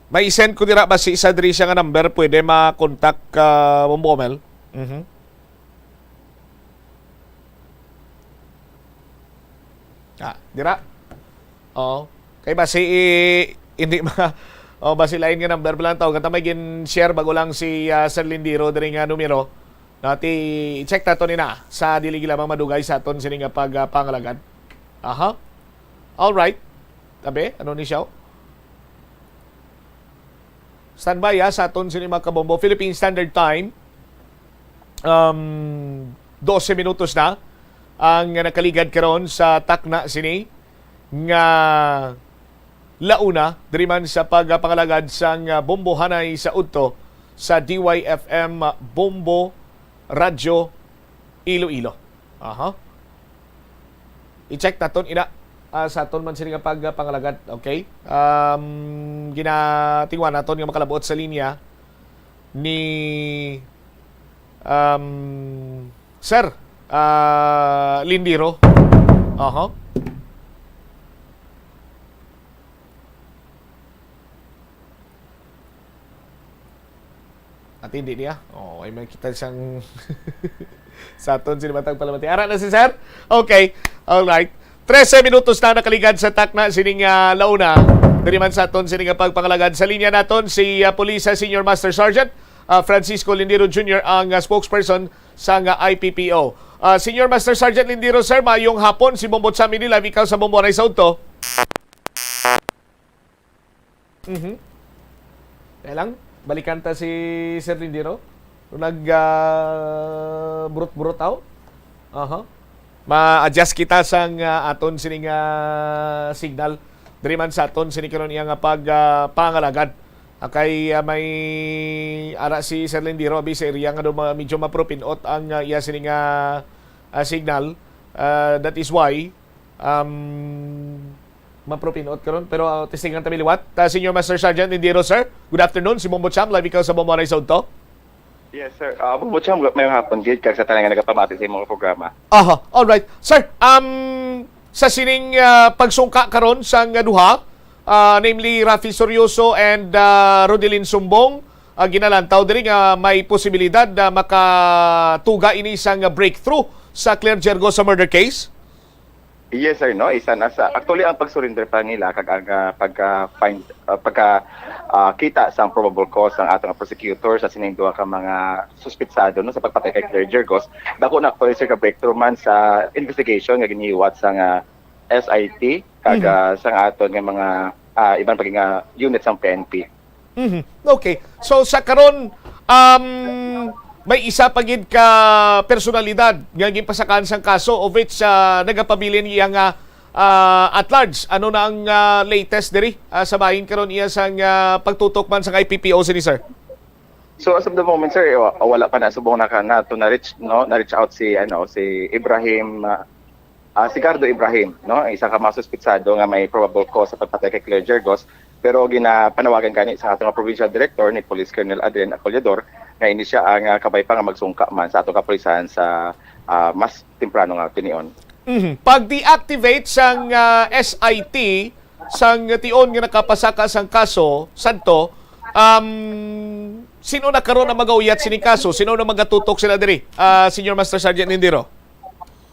May send ko dira basi sa diri siya nga number, pwede ma-contact ka, Bombo Mel. Mhm. Ah, dira. Oo. Kay basi, eh, hindi ma-, oh, basi lain nga number pa lang tawag. Kanta may gin-share bago lang si, ah, Sir Lindiro diri nga numero. Nati, i-check nato ni na sa dili gid lamang madugay sa aton sini nga pag, ah, pangalagad. Aha. All right. Tabi, ano ni siya? Standby, ha, sa aton sini mga kabombo. Philippine Standard Time, um, dose minutos na ang nakaligad karon sa takna sini nga launa diri man sa pagpangalagad sang bombohanay sa udto sa D Y F M Bombo Radyo Iloilo. Aha. I-check naton ina, ah, sa aton man sini nga pagpangalagad, okay? Um, ginatingwa naton nga makalabuot sa linya ni, um, Sir, ah, Lindiro. Aha. At hindi niya. Oh, ay may kita siyang sa aton sini matag palamati. Ara na si Sir? Okay. All right. Trese minutos na nakaligad sa takna sining, ah, launa. Diri man sa aton sini nga pagpangalagad sa linya naton si, ah, Police Senior Master Sergeant, ah, Francisco Lindiro Junior ang, ah, spokesperson sa nga I P P O. Ah, Senior Master Sergeant Lindiro, sir, mayong hapon. Si Bombo Cham ini live, ikaw sa Bombo Anay sa Udto. Mhm. Kaya lang, balikan ta si Sir Lindiro. Nag, ah, burot-burot aw. Aha. Ma-adjust kita sang, ah, aton sining, ah, signal. Diri man sa aton sini karon iya nga pag, ah, pangalagad. Ah, kay, ah, may ara si Sir Lindiro, abi sa area nga do ma-, medyo mapropinot ang, ah, iya sining, ah, ah, signal. Ah, that is why, um, mapropinot karon. Pero, ah, testingan ta mi liwat. Ah, Senior Master Sergeant Lindiro, sir. Good afternoon. Si Bombo Cham, live ikaw sa Bombo Anay sa Udto. Yes, sir. Ah, Bombo Cham, mayong hapon gid kag sa tanan nga nagapamati sa imong programa. Aha, all right. Sir, um, sa sining, ah, pagsungka karon sang duha, ah, namely Raffy Sorioso and, ah, Rodelin Sumbong, ah, ginalantaw diri nga may posibilidad na makatuga ini sang breakthrough sa Claire Jergo sa murder case? Yes, sir, no? Isa na sa, actually, ang pag-surrender pa nila kag ang, ah, pagka-find, ah, pagka, ah, kita sang probable cause ang ato nga prosecutor sa sining duha ka mga suspitsado, no, sa pagpatay kay Claire Jergos, dako na actually, sir, ka breakthrough man sa investigation nga ginihiwat sang S I T kag, Mhm. ah, sang aton nga mga, ah, iban pa nga unit sang P N P. Mhm. Okay. So, sa karon, um, may isa pa gid ka personalidad nga ginpasakaan sang kaso, of which, ah, nagapabilin iya nga, ah, at large. Ano na ang, ah, latest diri, ah, sa bahin karon iya sang, ah, pagtutok man sang I P P O sini, sir? So, as of the moment, sir, wa-, wala pa na subong na ka, na to na-reach, no? Na-reach out si, ano, si Ibrahim, ah, ah, si Gardo Ibrahim, no? Isa ka mga suspitsado nga may probable cause sa pagpatay kay Claire Jergos, pero ginapanawagan gani sa ato nga provincial director ni Police Colonel Adrian Acollador nga ini siya ang, ah, kabay pa nga magsungka man sa ato kapulisan sa, ah, mas temprano nga tinion. Mhm. Pag-deactivate sang, ah, S I T, sang tion nga nakapasaka sang kaso, sadto, um, sino na karon ang magauyat sining kaso? Sino na magatutok sila diri? Ah, Senior Master Sergeant Lindiro?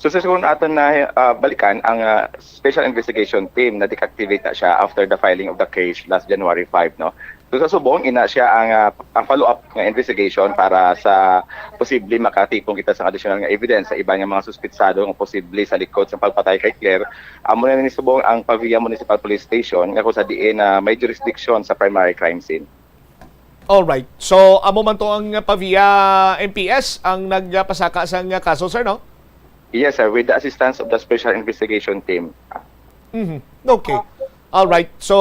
So, sa siguro aton na, ah, balikan, ang, ah, Special Investigation Team na-deactivate na siya after the filing of the case last January five, no? So, sa subong, ina siya ang, ah, ang follow-up nga investigation para sa posible makatipon kita sa additional nga evidence sa iban nga mga suspitsado nga posible sa likod sa pagpatay kay Claire. Amo na ni subong ang Pavia Municipal Police Station nga kung sa diin na may jurisdiction sa primary crime scene. All right. So, amo man to ang Pavia M P S ang nagpasaka sang kaso, sir, no? Yes, sir, with the assistance of the Special Investigation Team. Mhm. Okay. Alright. So,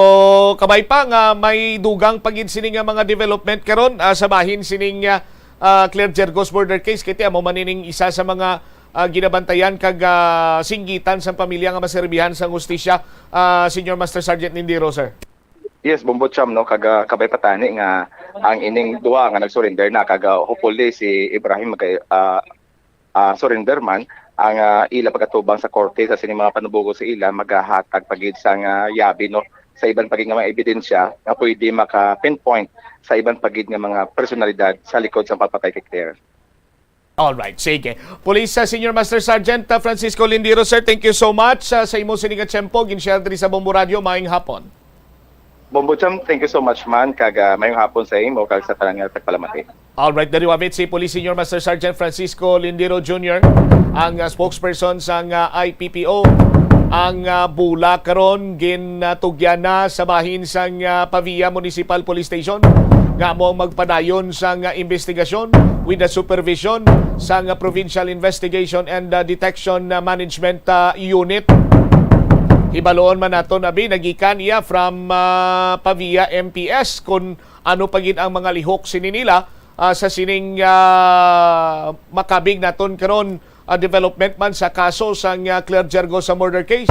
kabay pa nga may dugang pa gid sini nga mga development karon, ah, sa bahin sining, ah, ah, Claire Gergos murder case, kay ti amo man ining isa sa mga, ah, ginabantayan kag, ah, singgitan sang pamilya nga maserbihan sang hustisya, ah, Senior Master Sergeant Lindiro, sir. Yes, Bombo Cham, no, kag, ah, kabay pa tani nga ang ining duha nga nag-surrender na, kag, ah, hopefully si Ibrahim magay-, ah, ah, surrender man, ang, ah, ila pagkatubang sa korte sa sining mga panubogo sa ila magahatag pa gid sang, ah, yabi, no, sa iban pa gid nga mga ebidensya nga pwede maka-pinpoint sa iban pa gid nga mga personalidad sa likod sang pagpatay kay Claire. Alright, sige. Police, ah, Senior Master Sergeant, ah, Francisco Lindiro, sir, thank you so much, ah, sa imo sini nga tiyempo, gin-share diri sa Bombo Radio. Maayong hapon. Bombo Cham, thank you so much man, kag, ah, mayong hapon sa imo kag sa tanan nga tagpalamati. Alright, diri wabit si Police Senior Master Sergeant Francisco Lindiro Junior, ang, ah, spokesperson sang, ah, I P P O. Ang, ah, bula karon gintugyan na sa bahin sang, ah, Pavia Municipal Police Station nga amo ang magpadayon sang, ah, investigasyon with the supervision sang, ah, Provincial Investigation and, ah, Detection, ah, Management, ah, Unit. Hibaluon man naton, abi, nagikan iya from, ah, Pavia M P S, kun ano pa gid ang mga lihok sini nila, ah, sa sining, ah, makabig naton karon, ah, development man sa kaso sang, ah, Claire Gergos sa murder case.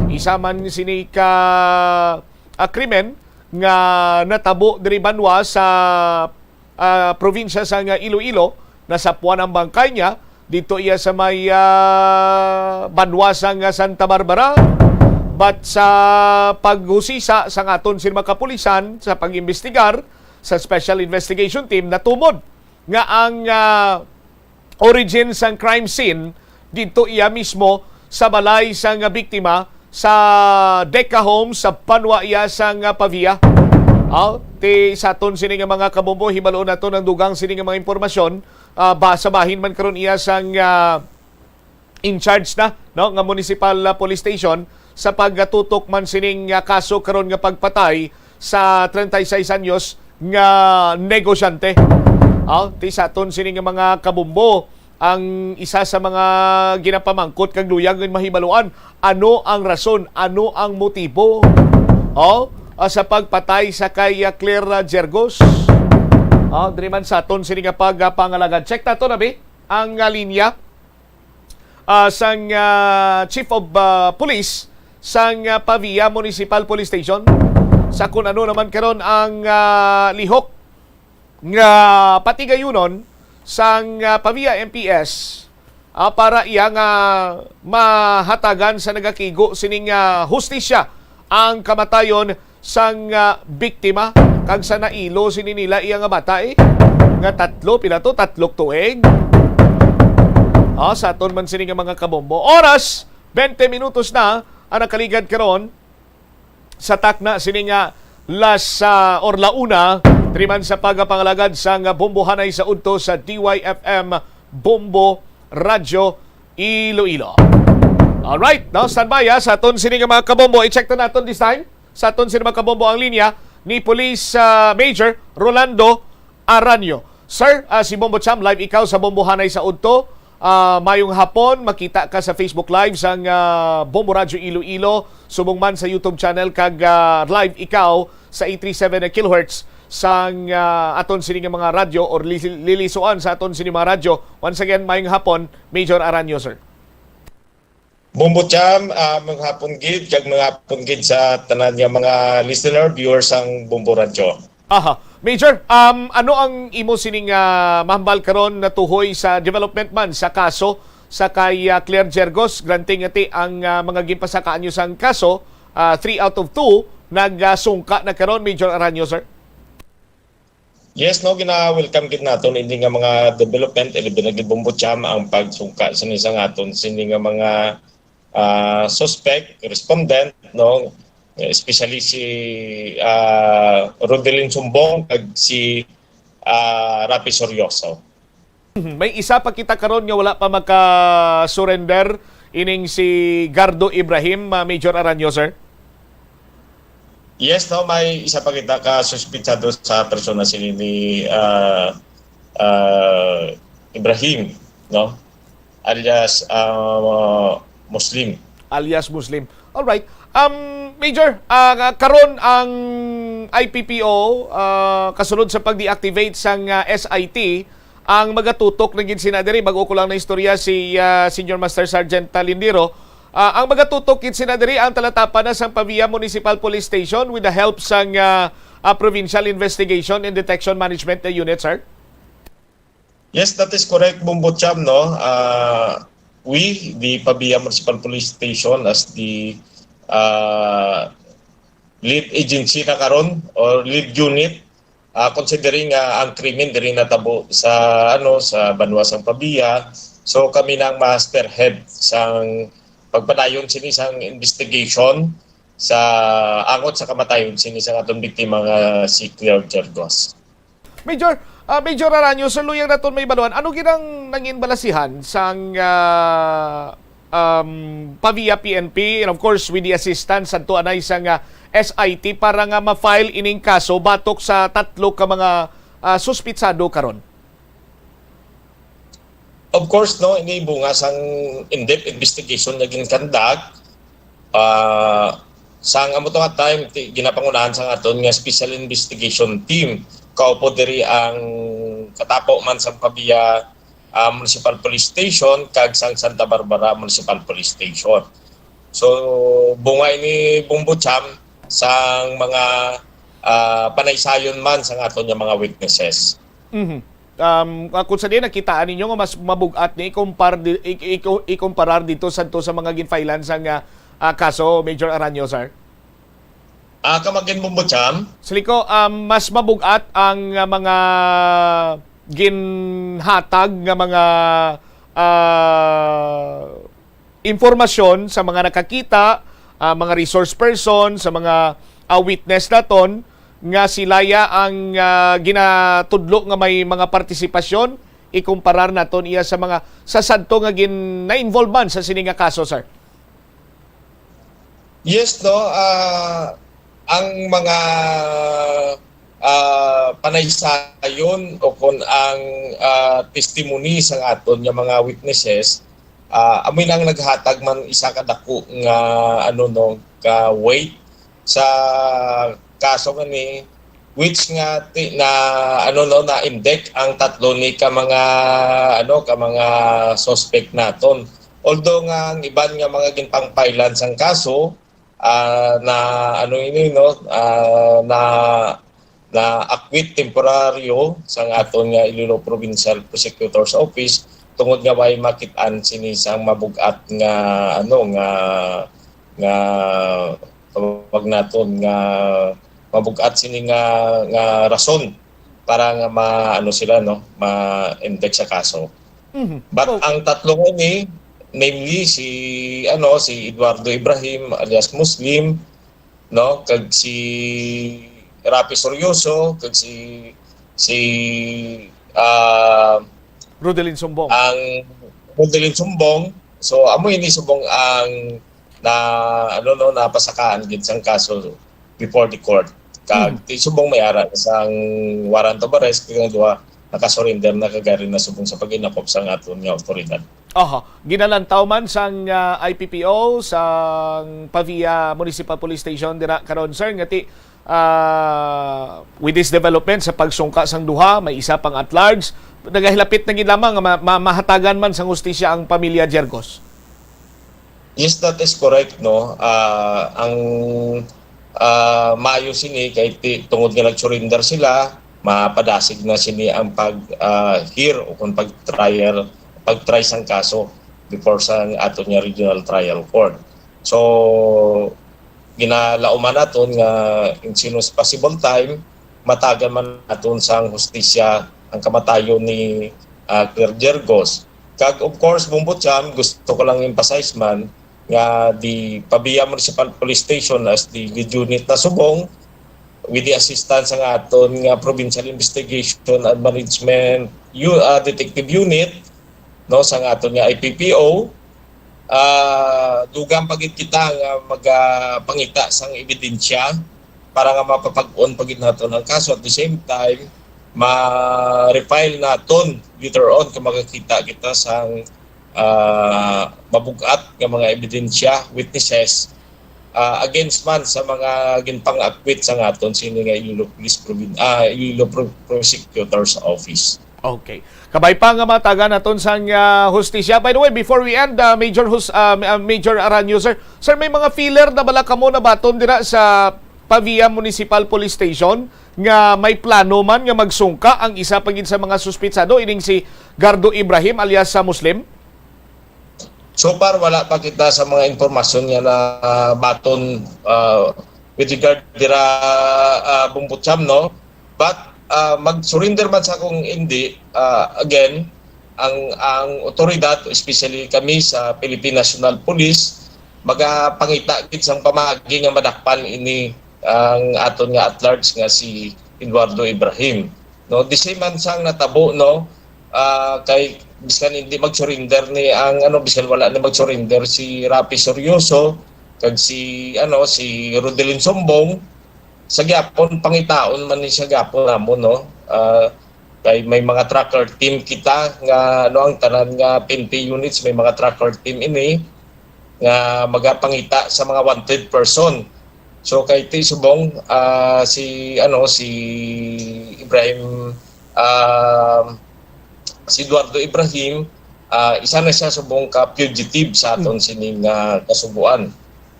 Isa man sini ka, ah, krimen nga natabo diri banwa sa, ah, probinsya sang, ah, Iloilo. Nasapwan ang bangkay niya didto iya sa may, ah, banwa sang, ah, Santa Barbara. But sa paghusisa sang aton sini mga kapulisan sa pag-imbestigar sa Special Investigation Team, natumod nga ang, ah, origin sang crime scene didto iya mismo sa balay sang biktima sa Deca Homes sa banwa iya sang Pavia. Aw, ti sa aton sini nga mga kabombo, hibaloon naton ang dugang sini nga mga impormasyon, ah, ba, sa bahin man karon iya sang, ah, in charge na, no, nga municipal, ah, police station sa pagtutok man sining, ah, kaso karon nga pagpatay sa treinta y seis anyos nga negosyante. Ah, ti sa aton sini nga mga kabombo, ang isa sa mga ginapamangkot kag luyag nga mahibaluan, ano ang rason, ano ang motibo, oh, ah, sa pagpatay sa kay, ah, Claire, ah, Gergos? Ah, diri man sa aton sini nga pagpangalagad. Check nato na, bi, ang, ah, linya, ah, sang, ah, Chief of, ah, Police sang, ah, Pavia Municipal Police Station sa kun ano naman karon ang, ah, lihok nga patigayunon sang, ah, Pavia M P S, ah, para iya nga mahatagan sa nagakigo sining, ah, hustisya ang kamatayon sang, ah, biktima kag sa nailo sini nila iya nga bata, eh, nga tatlo, pila to? Tatlok tuig. Ah, sa aton man sini nga mga kabombo. Oras, twenty minutos na ang nakaligad karon sa takna sini nga las, ah, or la una, diri man sa pagapangalagad sang Bombo Hanay sa udto sa D Y F M Bombo Radyo Iloilo. Alright, no? Standby, ha, sa aton sini nga mga kabombo. I-check na naton this time. Sa aton sini mga kabombo ang linya ni Police, ah, Major Rolando Aranyo. Sir, ah, si Bombo Cham, live ikaw sa Bombo Hanay sa udto. Ah, mayong hapon, makita ka sa Facebook Live sang, ah, Bombo Radyo Iloilo, subong man sa YouTube channel kag, ah, live ikaw sa eight three seven kilohertz sang, ah, aton sini nga mga radyo or li-, lilisuan sa aton sini mga radyo. Once again, mayong hapon, Major Aranyo, sir. Bombo Cham, ah, mga hapon gid, kag mga hapon gid sa tanan nga mga listener, viewers sang Bombo Radyo. Aha. Major, um, ano ang imo sining, ah, mahambal karon natuhoy sa development man sa kaso sa kay, ah, Claire Gergos? Granting nga ti ang, ah, mga ginpasakaan nyo sang kaso, ah, three out of two nagasungka na karon, Major Aranyo, sir? Yes, no, gina-welcome gid naton ini nga mga development, ilabi na gid, Bombo Cham, ang pagsungka sini sa aton sini nga mga, ah, suspect, respondent, no, especially si, ah, Rodelin Sumbong kag si, ah, Rafi Sorioso. Mhm. May isa pa kita karon nga wala pa maka-surrender, ining si Gardo Ibrahim, ah, Major Aranyo, sir? Yes, no, may isa pa kita ka suspitsado sa persona sini ni, ah, ah, Ibrahim, no? Alias, ah, Muslim. Alias Muslim. All right. Um, Major, ah, karon ang I P P O, ah, kasunod sa pag-deactivate sang, ah, S I T, ang magatutok na gid sina diri. Bag-o ko lang naistorya si, ah, Senior Master Sergeant Lindiro. Ah, ang magatutok gid sina diri ang talatapan na sang Pavia Municipal Police Station with the help sang, ah, ah, Provincial Investigation and Detection Management Unit, sir? Yes, that is correct, Bombo Cham, no? Ah, we, the Pavia Municipal Police Station, as the, ah, lead agency na karon or lead unit, ah, considering nga ang krimen diri natabo sa, ano, sa banwa sang Pavia, so kami na ang ma-spearhead sang pagpadayon sini sang investigation sa angot sa kamatayon sini sang aton biktima nga si Claire Gergos. Major, ah, Major Aranyo, sir, luyag naton mahibaluan, ano gid ang nangin balasihan sang, ah, um, Pavia P N P, and of course, with the assistance sadto anay sang, ah, S I T para nga ma-file ining kaso batok sa tatlo ka mga, ah, suspitsado karon? Of course, no, ini bunga sang in-depth investigation nga gin-conduct. Ah, sang amo to nga time, ti-, ginapangunahan sang aton nga Special Investigation Team. Kaupo diri ang katapo man sang Pavia, ah, Municipal Police Station kag sang Santa Barbara Municipal Police Station. So, bunga ini, Bombo Cham, sang mga, ah, panaysayon man sang aton nga mga witnesses. Mhm. Um, ah, kung sa diin nakitaan ninyo nga mas mabug-at ni ikumpar-, di-, ik-, iku-, ikumparar dito sa, to sa mga ginfailan sang, ah, ah, kaso, Major Aranyo, sir? Ah, come again, Bombo Cham? Siling ko, um, mas mabug-at ang, ah, mga ginhatag nga mga, ah, impormasyon sa mga nakakita, ah, mga resource person, sa mga, ah, witness naton nga sila ya ang, ah, ginatudlo nga may mga partisipasyon, ikumparar naton iya sa mga sa sadto nga gin-, na-involve man sa sini nga kaso, sir? Yes, no. Ah, ang mga, ah, panaysayon o kon ang, ah, testimony sang aton nga mga witnesses, ah, amoy nang naghatag man isa ka dako nga, ano, no, ka weight sa kaso nga ni, which nga ti-, na, ano, no, na-indict ang tatlo ni ka mga, ano, ka mga suspect naton. Although nga ang iban nga mga ginpangpailan sang kaso, ah, na, ano ini, no, ah, na, na-acquit temporaryo sang aton nga Iloilo Provincial Prosecutor's Office tungod nga way makit-an sini sang mabug-at nga, ano, nga, nga, tawag naton nga mabug-at sini nga, nga rason para nga ma-, ano sila, no, ma-indict sa kaso. Mhm. But Oh. ang tatlo nga ini, namely si, ano, si Eduardo Ibrahim alias Muslim, no, kag si Rafi Sorioso, kag si, si, ah, Rodelin Sumbong. Ang Rodelin Sumbong. So, amo ini subong ang na, ano, no, napasakaan gid sang kaso before the court. Kag Hmm. ti subong may ara sang warrant of arrest, kag ang duha nakasurrender na kag ari na subong sa paghinakop sang aton nga awtoridad. Aha. Ginalantaw man sang, ah, I P P O, sang Pavia Municipal Police Station dira karon, sir, nga ti, ah, with this development sa pagsungka sang duha, may isa pang at large, nagahilapit na gid lamang nga ma-, ma-, mahatagan man sang hustisya ang pamilya Gergos. Yes, that is correct, no. Ah, ang, ah, maayo sini kay ti-, tungod nga nag-surrender sila, mapadasig na sini ang pag, ah, hear o kung pag-trial, pag-try sang kaso before sa aton nga regional trial court. So, ginalauman naton nga in soon as possible time, matagan man naton sang hustisya ang kamatayon ni, ah, Claire Gergos. Kag of course, Bombo Cham, gusto ko lang emphasize man nga the Pavia Municipal Police Station as the lead unit na subong, with the assistance sang aton nga Provincial Investigation and Management U-, ah, Detective Unit, no, sang aton nga I P P O, ah, dugang pa gid kita nga magapangita sang ebidensya para nga mapapag-on pa gid naton ang kaso. At the same time, ma-refile naton later on kung makakita kita sang, ah, mabug-at nga mga ebidensya, witnesses, ah, against man sa mga ginpang-akwit sa aton sini nga Iloilo Police Provin-, ah, Iloilo Pro-, Prosecutor's Office. Okay. Kabay pa nga matagan naton sang ah, hustisya. By the way, before we end, ah, Major Hus ah, ah, Major Aranyo, sir. Sir, may mga feeler na bala kamo nabaton dira sa Pavia Municipal Police Station nga may plano man nga magsungka ang isa pa gid sa mga suspitsado, ining si Gardo Ibrahim alias sa Muslim? So far, wala pa kita sa mga impormasyon nga nabaton, ah, with regard dira, ah, Bumbucham, no? But, ah, mag-surrender man sa kung hindi, ah, again, ang ang otoridad, especially kami sa Philippine National Police, magapangita gid sang pamaagi nga madakpan ini ang aton nga at large nga si Eduardo Ibrahim. No, the same man sang natabo, no, ah, kay biskan hindi mag-surrender ni ang, ano, biskan wala ni mag-surrender si Rafi Seryoso kag si, ano, si Rodelin Sumbong, sa gyapon pangitaon man ni siya gyapon namon, no. Ah, kay may mga tracker team kita nga, ano, ang tanan nga P N P units may mga tracker team ini nga magapangita sa mga wanted person. So kay ti subong, ah, si, ano, si Ibrahim, ah, si Eduardo Ibrahim, ah, isa na siya subong ka fugitive sa aton sining, ah, kasubuan,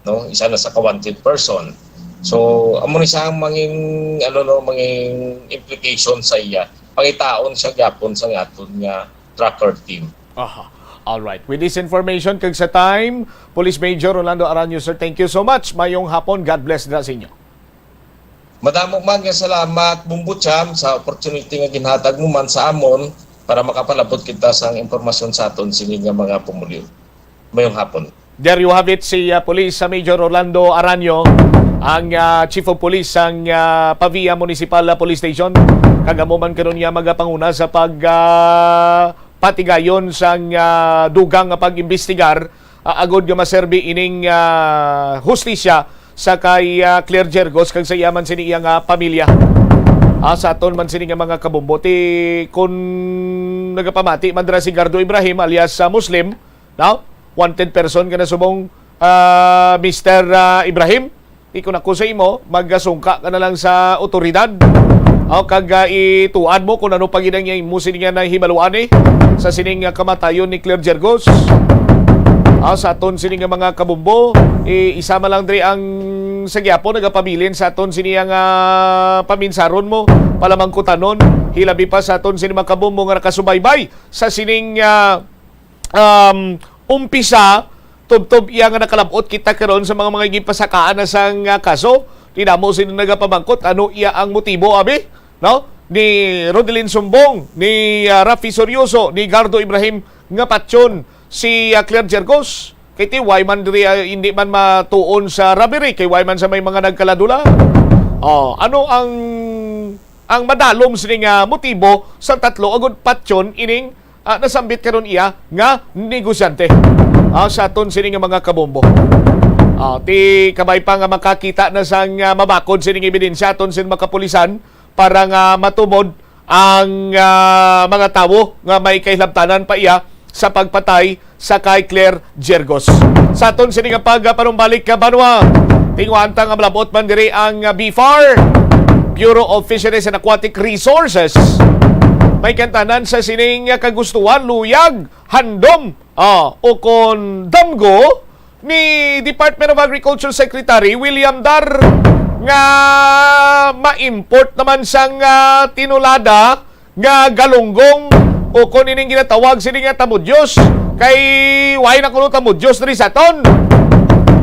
no? Isa na sa ka wanted person. So amo ni siya ang mangin, ano, no, mangin implication sa iya. Pangitaon siya gyapon sa aton nga tracker team. Aha. All right. With this information, kag sa time, Police Major Rolando Aranyo, sir, thank you so much. Mayong hapon. God bless na sa inyo. Madamo man nga salamat, Bumbucham, sa opportunity nga ginhatag mo man sa amon para makapalabot kita sa impormasyon sa aton sini nga mga pumuluyo. Mayong hapon. There you have it, si ah, Police sa Major Rolando Aranyo, ang ah, Chief of Police sang ah, Pavia Municipal ah, Police Station. Kag amo man karon niya magapanguna sa pag ah, patigayon sang ah, dugang nga pag-imbestigar, ah, agod nga maserbi ining ah, hustisya sa kay ah, Claire Gergos kag sa iya man sini iya nga pamilya. Ah, sa aton man sini nga mga kabombo, ti kun nagapamati man dira si Gardo Ibrahim alias sa Muslim, no? Wanted person ka na subong, ah, Mister ah, Ibrahim. Ikon ako sa imo, magasungka ka na lang sa otoridad. O kag ah, ituad mo kung ano pa gid ang imo sini nga nahibaluan eh, sa sining ah, kamatayon ni Claire Gergos. Ah, sa aton sini nga mga kabumbo, eh, isa man lang diri ang sa gyapon nagapabilin sa aton sini nga paminsaron mo, palamangkutanon, hilabi pa sa aton sini mga kabumbo nga nakasubaybay sa sining ah, um, umpisa, tubtob iya nga nakalab-ot kita karon sa mga, mga ginpasakaan na sang ah, kaso. Ti damo sila nagapamangkot ano iya ang motibo, abi, no, ni Rodelin Sumbong, ni ah, Rafi Sorioso, ni Gardo Ibrahim nga patyon si ah, Claire Gergos. Kay ti why man diri ah, hindi man matuon sa robbery, kay why man sa may mga nagkaladula. Oh, ano ang ang madalom sini nga motibo sa tatlo agud patyon ining ah, nasambit karon iya nga negosyante. Ah, sa aton sini nga mga kabombo. Ah, ti kabay pa nga makakita na sang ah, mabakod sining ebidensya aton sin mga kapulisan para nga matumod ang ah, mga tawo nga may kahilabtanan pa iya sa pagpatay sa kay Claire Gergos. Sa aton sini nga pagpanumbalik ka banwa, tinguhanta nga malabot man diri ang ah, BFAR, Bureau of Fisheries and Aquatic Resources. May kantanan sa sining kagustuhan, luyag, handom, ah, o kon damgo ni Department of Agriculture Secretary William Dar nga ma-import naman sang ah, tinulada nga galunggong o kon ining ginatawag sini nga tamudyos, kay why na kuno tamudyos diri sa aton?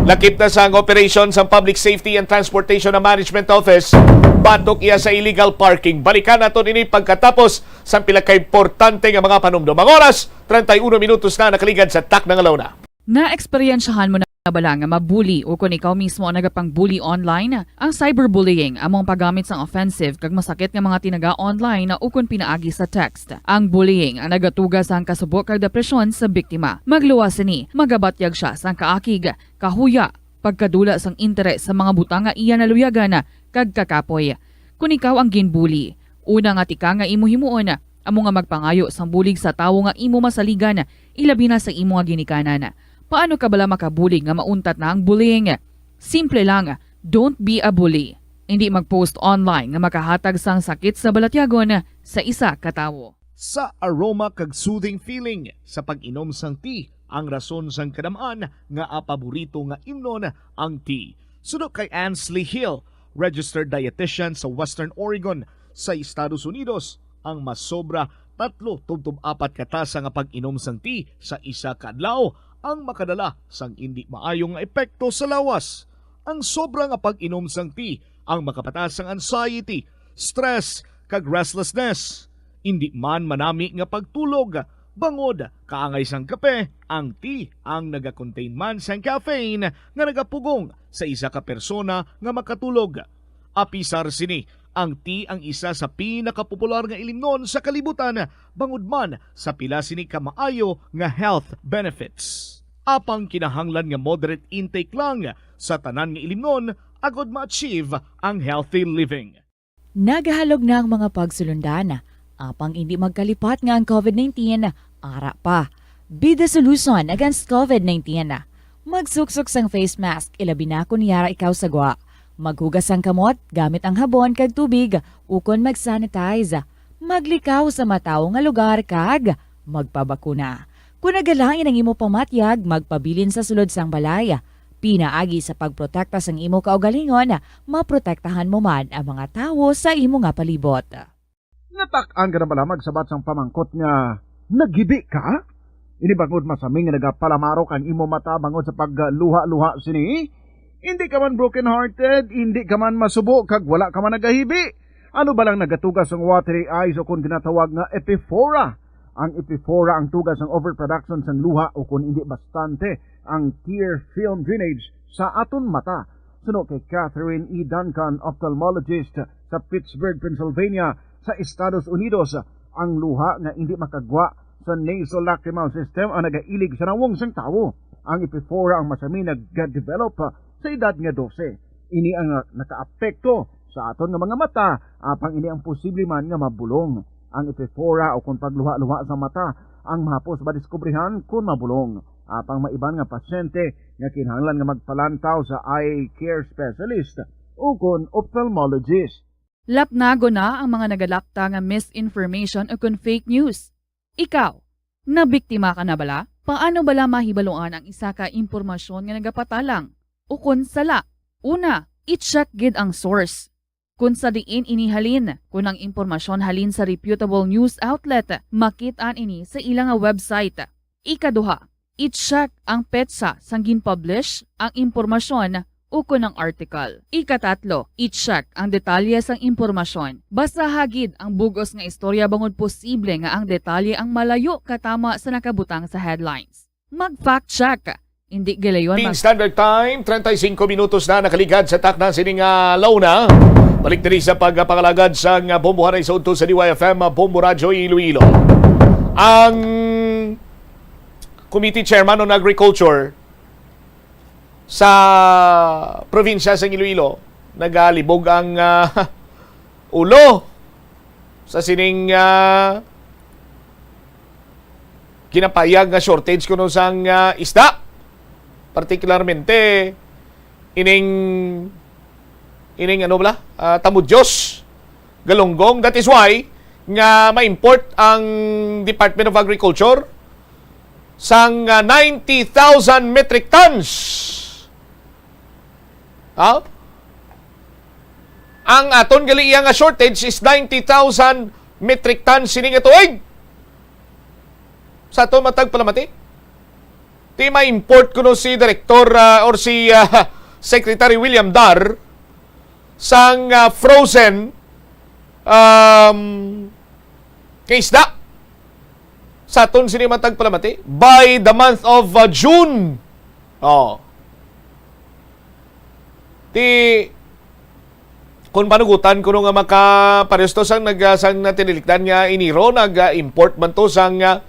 Lakip na sang operation sang Public Safety and Transportation Management Office batok iya sa illegal parking. Balikan naton ini pagkatapos sang pila ka importante nga mga panumdom. Ang oras, treinta y uno minutos na nakaligad sa takna nga una. Naeksperyensyahan mo na bala nga mabuli ukon ikaw mismo ang nagapang-bully online? Ang cyberbullying amo ang paggamit sang offensive kag masakit nga mga tinaga online ukon pinaagi sa text. Ang bullying ang nagatuga sang kasubo kag depresyon sa biktima. Magluwas sini, magabatyag sia sang kaakig, kahuya, pagkadula sang interes sa mga butang nga iya naluyagan, kag kakapoy. Kon ikaw ang ginbuli, una nga tikang nga imo himuon amo nga magpangayo sang bulig sa tawo nga imo masaligan, ilabi na sa imo nga ginikanan. Paano ka bala makabulig nga mauntat na ang bullying? Simple lang, don't be a bully. Indi mag-post online nga makahatag sang sakit sa balatyagon sa isa ka tawo. Sa aroma kag soothing feeling sa pag-inom sang tea ang rason sang kadam-an nga paborito nga imnon ang tea. Suno kay Ansley Hill, registered dietitian sa Western Oregon, sa Estados Unidos, ang masobra tatlo tubtob apat ka tasa nga pag-inom sang tea sa isa ka adlaw ang makadala sang indi maayo nga epekto sa lawas. Ang sobra nga pag-inom sang tea ang makapataas sang anxiety, stress, kag restlessness. Indi man manami nga pagtulog, bangod kaangay sang kape, ang tea ang nagakontain man sang caffeine nga nagapugong sa isa ka persona nga makatulog. Apisar sini, ang tea ang isa sa pinakapopular nga ilimnon sa kalibutan, bangod man sa pila sini ka maayo nga health benefits. Apang kinahanglan nga moderate intake lang sa tanan nga ilimnon agod ma-achieve ang healthy living. Nagahalog na ang mga pagsulundan, apang indi magkalipat nga ang covid nineteen ara pa. Be the solution against covid nineteen. Magsuksok sang face mask, ilabi na kon yara ikaw sa gwa. Maghugas sang kamot gamit ang habon kag tubig, ukon mag-sanitize. Maglikaw sa matawo nga lugar kag magpabakuna. Kon nagalain ang imo pamatyag, magpabilin sa sulod sang balay. Pinaagi sa pagprotekta sang imo kaugalingon, maprotektahan mo man ang mga tawo sa imo nga palibot. Natak-an ka na bala magsabat sang pamangkot nga naghibi ka? Ini bangod masami nga nagapalamarok ang imo mata bangod sa pagluha-luha sini? Indi ka man broken-hearted, indi ka man masubo, kag wala ka man nagahibi. Ano bala ang nagatuga sang watery eyes o kon ginatawag nga epiphora? Ang epiphora ang tuga sang overproduction sang luha o kon indi bastante ang tear film drainage sa aton mata. Suno kay Catherine E. Duncan, ophthalmologist sa Pittsburgh, Pennsylvania, sa Estados Unidos, ang luha nga indi makagwa sa nasolacrimal system ang nagailig sa nawong sang tawo. Ang epiphora ang masami nagadevelop sa edad nga dose. Ini ang nakaapekto sa aton nga mga mata, apang ini ang posible man nga mabulong. Ang epiphora o kon pagluha-luha sa mata ang mahapos madiskubrihan kon mabulong. Apang may iban nga pasyente nga kinahanglan nga magpalantaw sa eye care specialist o kon ophthalmologist. Lapnagon na ang mga nagalakta nga misinformation o kon fake news. Ikaw, nabiktima ka na bala? Paano bala mahibaluan ang isa ka impormasyon nga nagapatalang o kon sala? Una, i-check gid ang source. Kon sa diin ini halin, kon ang impormasyon halin sa reputable news outlet, makit-an ini sa ila nga website. Ikaduha, i-check ang petsa sang gin-publish ang impormasyon ukon ang article. Ikatatlo, i-check ang detalye sang impormasyon. Basaha gid ang bug-os nga istorya bangod posible nga ang detalye ang malayo katama sa nakabutang sa headlines. Mag-fact check. Indi gilayon Philippine mag- Standard Time, treinta y cinco minutos na nakaligad sa takna sining, ah, launa. Balik diri sa pagpangalagad sang, ah, Bombo Hanay sa udto sa D Y F M, ah, Bombo Radyo Iloilo. Ang Committee Chairman on Agriculture sa probinsya sa Iloilo, nagalibog ang, ah, ulo sa sining, ah, ginapayag nga shortage kuno sang, ah, isda, partikularmente ining, ining ano bala, ah, tamudyos, galunggong. That is why nga ma-import ang Department of Agriculture sang, ah, ninety thousand metric tons. Ha? Ang aton gali iya nga shortage is ninety thousand metric tons sini nga tuig. Sa aton matag palamati, ti ma-import kuno si Director, ah, or si, ah, Secretary William Dar sang, ah, frozen, um, nga isda. Sa aton sini matag palamati, by the month of, ah, June. Oh. Ti, kung panugutan kuno nga maka-, pareho to sang nag-, sang natinilikdan nga Enero, nag-import man to sang, ah,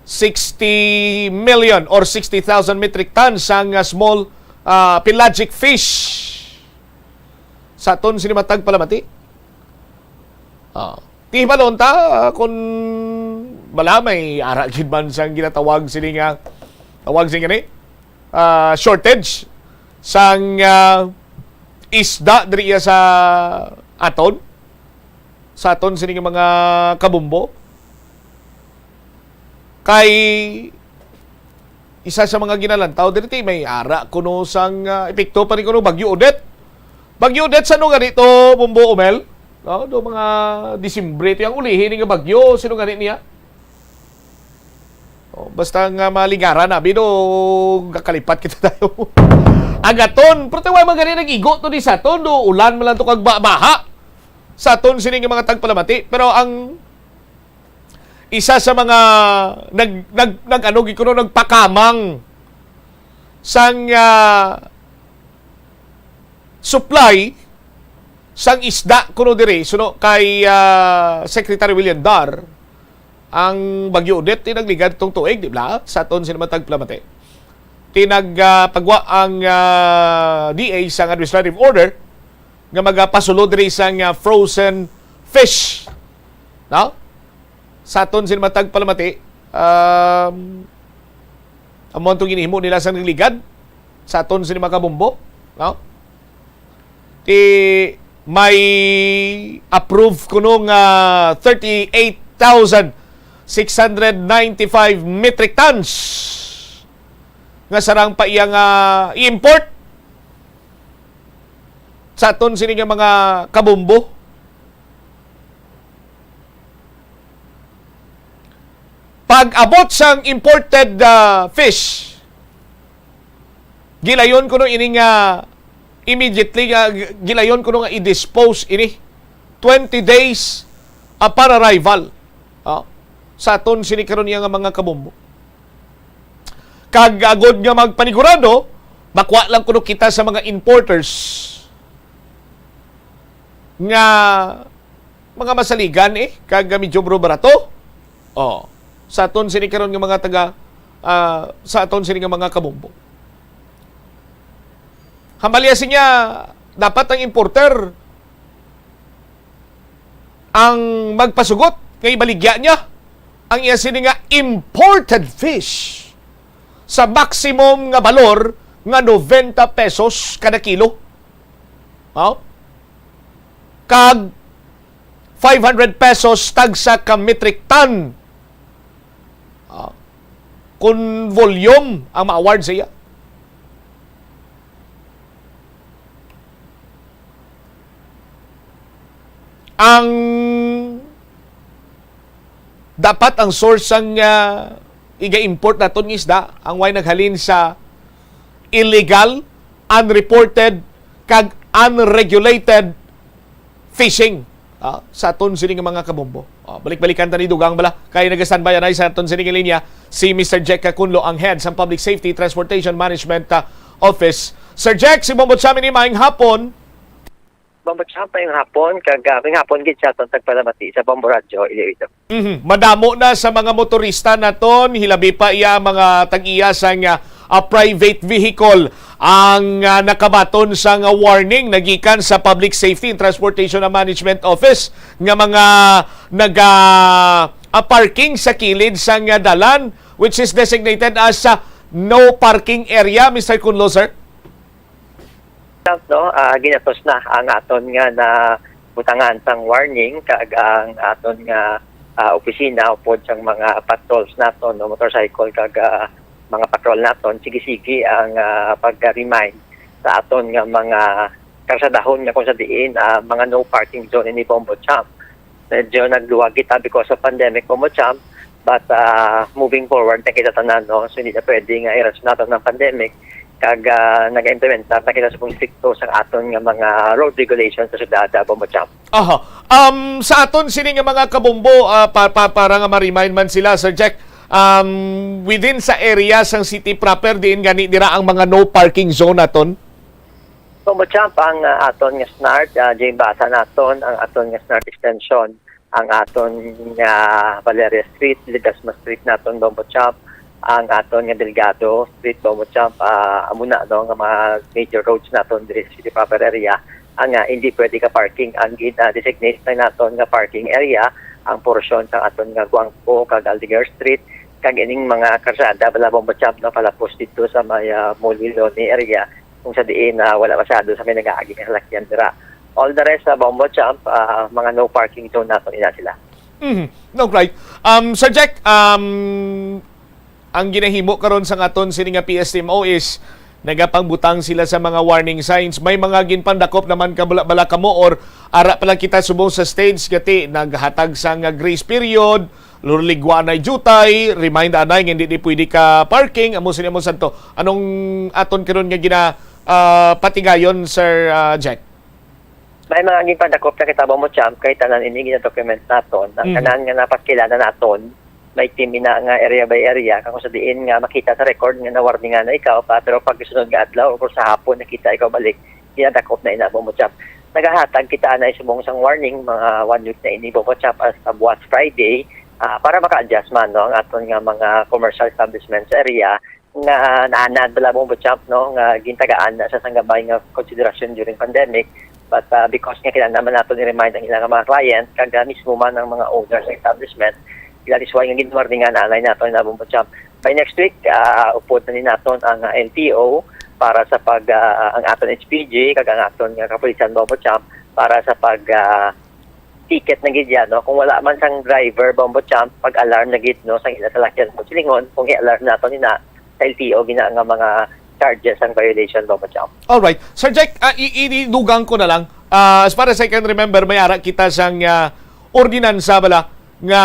sixty million or sixty thousand metric tons sang, ah, small, ah, pelagic fish. Sa aton sini matag palamati. Ah, ti hibaluon ta, ah, kung bala may ara gid man sang ginatawag sini nga, tawag sini gani, ah, shortage. sang, ah, isda diri sa aton, sa aton sini nga mga kabumbo. Kay isa sa mga ginalantaw diri, ti, may ara kuno sang, ah, epekto pa ni kuno Bagyo Odette. Bagyo Odette, sa ano gani to, Bumbo Omel? No, do mga Disyembre to ang ulihi ni nga bagyo. Sino gani niya? Oh, basta nga malingaran na, bino, kakalipat kita tayo. Agaton, pero tawa man gani nag-igo to di sa aton, do ulan man lang to kag ba-, baha sa aton sini nga mga tagpalamati. Pero ang isa sa mga nag-, nag-, nag-, ano, gid kuno, nagpakamang sang, ah, supply sang isda kuno diri, suno kay, ah, Secretary William Dar, ang Bagyo Odette, ti nagligad tong tuig, di ba? Sa aton sini mga tagpalamati. Ti nag, ah, pagwa ang, ah, D A sang administrative order nga magapasulod diri sang, ah, frozen fish. No? Sa aton sini mga tagpalamati, um, amo ang ginhimo nila sa nagligad sa aton sini mga kabumbo, no? Ti may approve kuno nga thirty-eight thousand six hundred ninety-five metric tons nga sarang pa iya nga i-import sa aton sini nga mga kabumbo. Pag-abot sang imported, ah, fish, gilayon kuno ini nga immediately nga g-, gilayon kuno nga i-dispose ini twenty days upon arrival, ah, sa aton sini karon niya nga mga kabumbo. Kag agod nga magpanigurado, makuha lang kuno kita sa mga importers nga mga masaligan, eh, kag medyo bro-, barato. Oh, sa aton sini karon nga mga taga, ah, sa aton sini nga mga kabumbo. Hambalya siya, dapat ang importer ang magpasugot nga ibaligya niya ang iya sini nga imported fish sa maximum nga balor nga noventa pesos kada kilo. Oh? Kag five hundred pesos tagsa ka metric ton. Ah, kun volume ang ma-award sa iya. Ang dapat ang source sang, ah, iga-import naton nga isda, ang way naghalin sa illegal, unreported, kag unregulated fishing, ah, sa aton sini nga mga kabombo. Ah, balik-balikan ta ni Dugang bala, kay nag-standby anay sa aton sini nga linya si Mister Jack Cacunlo, ang head sa Public Safety Transportation Management, ah, Office. Sir Jack, si Bombo Cham ini, maayong hapon. Bombo Cham, maayong hapon, kag, ah, maayong hapon gid sa aton tagpalamati sa Bombo Radyo Iloilo. Mhm. Madamo na sa mga motorista naton, hilabi pa iya mga tag-iya sang, ah, ah, private vehicle ang, ah, nakabaton sang warning nagikan sa Public Safety and Transportation Management Office nga mga naga, ah, parking sa kilid sang, ah, dalan, which is designated as, ah, no parking area, Mister Cunlo, sir? No, ah, ginatos na ang aton nga nabutangan sang warning, kag ang aton nga, ah, opisina upod sang mga patrols naton, no, motorcycle kag, ah, mga patrol naton, sige-sige ang, ah, pag-remind sa aton nga mga karsadahon nga kung sa diin, ah, mga no parking zone ini, Bombo Cham. Medyo nagluwag kita because of pandemic, Bombo Cham, but, ah, moving forward na kita tanan, no? So, hindi na pwede nga i-rush naton ang pandemic, kag, ah, nag-implementar na kita sa pung strikto sa aton nga mga road regulations sa syudad, ah, Bombo Cham. Aha. Um, sa aton sini nga mga kabombo, ah, pa-, pa-, para nga ma-remind man sila, Sir Jack, um, within sa area sang city proper, diin gani dira ang mga no parking zone naton? Bombo Cham, ang, ah, aton nga SNART, ah, Jane Basa naton, ang aton nga SNART extension, ang aton nga Valeria Street, Ledesma Street naton, Bombo Cham, ang aton nga Delgado Street, Bombo Cham, ah, amo na, no, nga mga major roads naton diri sa city proper area, ang, ah, hindi pwede ka parking. Ang gin-, ah, designate na naton nga parking area, ang porsyon sa aton nga Guangco kag Aldeguer Street, kag ining mga karsada, bala, Bombo Cham, no, palapos dito sa may, ah, Molilone area, kung sa diin na wala masyado sa may nag-aagi nga salakyan dira. All the rest sa Bombo Champ, ah, mga no parking zone nato ina sila. Mhm. No, right. Um, Sir Jack, um, ang ginahimo karon sa aton sini nga P S T M O is nagapangbutang sila sa mga warning signs. May mga ginpandakop naman ka bala, bala kamo, or ara pa lang kita subong sa stage, gati naghatag sa nga grace period, luligwa na jutay, remind anay nga hindi di pwede ka parking, amo sini, amo santo. Anong aton karon nga gina ah, patigayon, Sir ah, Jack? May mga ginpadakop na kita, Bombo Champ, kay tanan ini gina-document naton. Ang Mhm. tanan nga napaskilana naton, may team ina nga area by area, kung sa diin nga makita sa record nga nawarningan na ikaw pa, pero pag sunod nga adlaw o sa hapon nakita ikaw balik, ginadakop na ina, Bombo Champ. Nagahatag kita na subong sang warning, mga one week na ini, Bombo Champ, as of buwas Friday, ah, para maka-adjust man, no, ang aton nga mga commercial establishment sa area nga naanad bala, Bombo Champ, no, nga gintagaan na sa sanggabay nga konsiderasyon during pandemic. But ah, because nga kinahanglan man nato ni-remind ang ilang mga client, kag ah, mismo man ang mga owners sa establishment, that is why nga ginwarningan anay nato na, Bombo Champ. By next week, ah, upod na ni naton ang ah, L T O para sa pag ah, ang aton H P G kag ang aton nga kapulisan, Bombo Champ, para sa pag ah, ticket na gid yan, no? Kung wala man sang driver, Bombo Champ, pag-alarm na gid, no, sang ila salakyan sa silingon, kung i-alarm nato ni na sa L T O gina nga mga charges ang violation, Bombo Champ. Alright. Sir Jack, ah, i- idugang ko na lang. Ah, as far as I can remember, may ara kita sang ah, ordinansa bala nga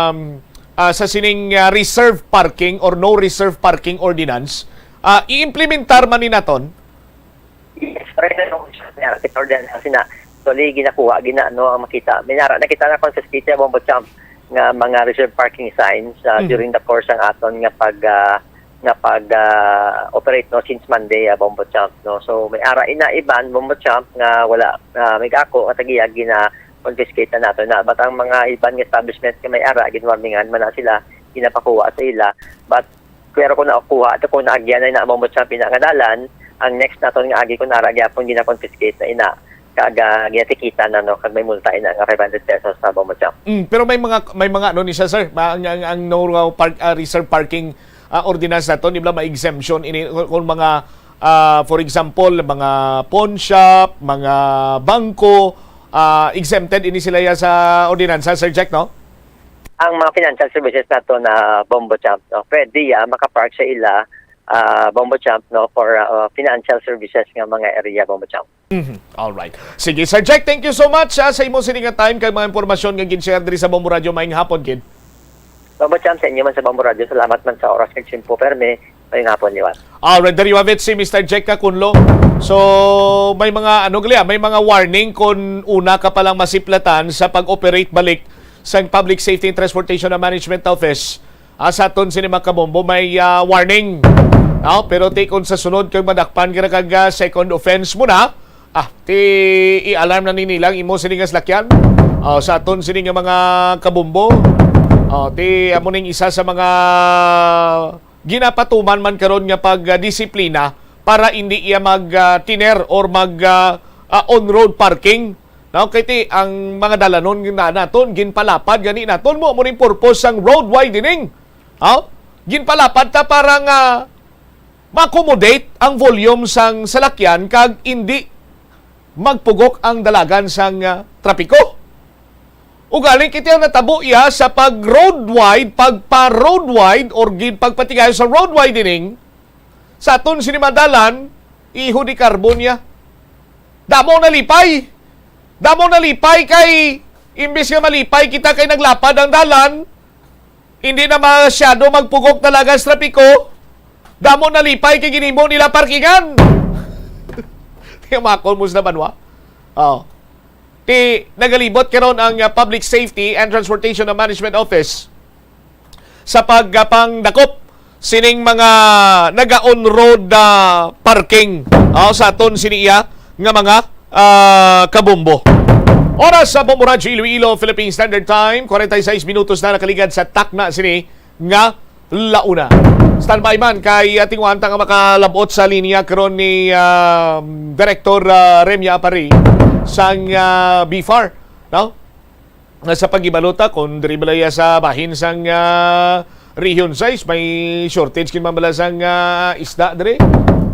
um, ah, sa sining ah, reserve parking or no reserve parking ordinance. Ah, i-implementar man ni naton? Yes, pareho na nung sa niya, kita order na sina. Actually, ginakuha, gina, no, ang makita. May nara na kita na confiscate, Bombo Champ, nga mga reserve parking signs ah, Mhm. during the course ang aton nga pag ah, nga pag ah, operate, no, since Monday, ah, Bombo Champ, no. So may ara ina iban, Bombo Champ, nga wala, ah, may ako nga tagiya gina confiscate na nato na. But ang mga iban nga establishment nga may ara, ginwarningan man na sila, ginapakuha sa ila. But pero kung nakuha ato, kung naagyan na ina, Bombo Champ, ina nga dalan, ang next naton nga agi kung ara gyapon gina-confiscate na ina, kag ah, ginatikitan na, no, kag may multa ina nga five hundred pesos sa, Bombo Champ. Mm, pero may mga may mga ano ni siya, sir, ma- ang, ang, ang no uh, park ah, reserve parking ah, ordinance naton, di ba, may exemption ini kung, kung mga ah, for example, mga pawn shop, mga bangko, ah, exempted ini sila ya sa ordinansa, Sir Jack, no? Ang mga financial services nato na, Bombo Champ, no, pwede ya makapark sa ila, ah, Bombo Champ, no, for ah, financial services nga mga area, Bombo Champ. Mhm. All right. Sige, Sir Jack, thank you so much ah, sa imo sini nga time kag mga impormasyon nga gin-share diri sa Bombo Radio. Maayong hapon gid. Bombo Champ, sa inyo man sa Bombo Radio, salamat man sa oras kag tiyempo, permi. Maayong hapon, liwat. Alright, there you have it, si Mister Jack Cacunlo. So, may mga, ano gali, ah, may mga warning kung una ka palang masiplatan sa pag-operate balik sa Public Safety and Transportation Management Office. Ah, sa aton sini, mga kabombo, may ah, warning. No? Pero ti kung sa sunod kag madakpan ka na kag ah, second offense mo na, ah, ti i-alarm na ni nila ang imo sini nga salakyan. Ah, sa aton sini nga mga kabombo, ah, ti amo ning isa sa mga ginapatuman man karon nga pagdisiplina para hindi iya mag ah, tiner or mag ah, ah, on-road parking. No, kay ti ang mga dalanon na naton ginpalapad gani naton mo, mo ning purpose sang road widening. Ha? Ginpalapad ta para nga ma-accommodate ang volume sang salakyan kag indi magpugok ang dalagan sang ah, trapiko. Ugaling kiti ang natabo iya sa pag road wide, pagpa road wide or gin pagpatigayon sa road widening sa aton sini madalan, iho di carbon niya. Damo nalipay. Damo nalipay kay imbis nga malipay kita kay naglapad ang dalan, hindi na masyado magpugok talaga sa trapiko. Damo nalipay kay ginimo nila parkingan. Tiyamakon mo sa banwa. Oh. Ti nagalibot karon ang ah, Public Safety and Transportation Management Office sa pagpangdakop sining mga naga-on-road ah, parking, ah, sa aton sini iya nga mga ah, kabombo. Oras sa Bombo Radyo Iloilo, Philippine Standard Time, forty-six minutos na nakaligad sa takna sini nga launa. Standby man kay ating wanta nga makalabot sa linya karon ni ah, Director ah, Remya Apari sang ah, BFAR, no? Nga sa paghibalota kung diri bala iya sa bahin sang ah, Region six, may shortage kin man bala sang ah, isda diri.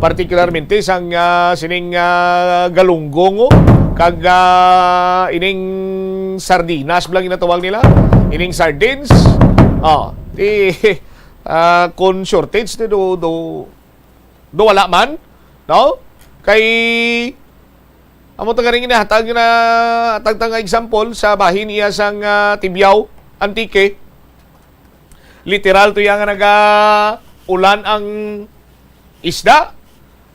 Particularmente sang, ah, sining, ah, galunggong, oh, kag, ah, ining sardinas bala ginatawag nila, ining sardines. Oh, di, ah, kon shortage, di do, do, do wala man, no? Kay, amo ta garing inahatag na, hatag ta nga example sa bahin iya sang, ah, Tibiao, Antique. Literal to iya nga naga-ulan ang isda.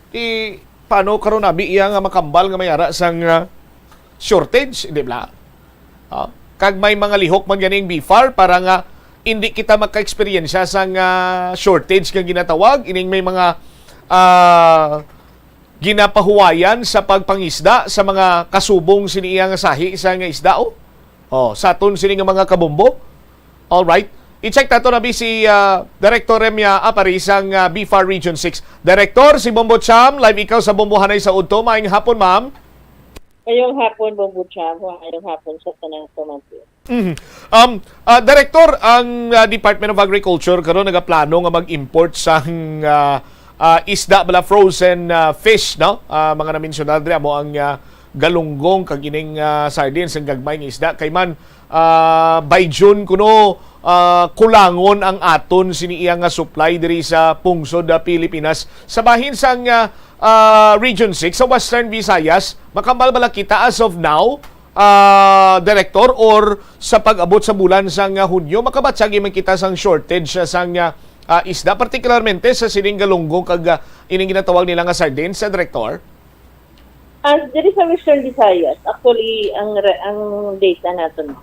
Di, paano karon abi iya nga makambal nga may ara sang, ah, shortage, di ba? Ah, kag may mga lihok man ganing BFAR para nga hindi kita maka-eksperyensya sang, ah, shortage nga ginatawag, ining may mga, ah, ginapahuwayan sa pagpangisda sa mga kasubong sini iya nga sahi sa nga isda, oh. Oh, sa aton sini nga mga kabombo. All right. I-check nato na si, ah, Director Remya Apari sang, ah, BFAR Region six. Director, si Bombo Cham, live ikaw sa Bombohanay sa Udto. Maayong hapon, ma'am. Ngayong hapon, Bombo Cham. Ngayong hapon sa tanang tumangkil. Mhm. Um, ah, Director, ang, ah, Department of Agriculture karon nagaplano nga mag-import sang, ah, ah, isda bala, frozen, ah, fish, no? Ah, mga na-mensionar diri amo ang, ah, galunggong kag ining, ah, sardines, ang gagmay nga isda. Kay man, ah, by June kuno, ah, kulangon ang aton sini iya nga supply diri sa pungsod, ah, Pilipinas. Sa bahin sang, ah, ah, Region six sa Western Visayas, makambal bala kita as of now, ah, Director, or sa pag-abot sa bulan sang, ah, Hunyo, makabatyag man kita sang shortage, ah, sang, ah, ah, isda, particularmente sa sining galunggong kag, ah, ining ginatawag nila nga sardines, ah, Director? As diri sa Western Visayas, actually, ang re-, ang data naton,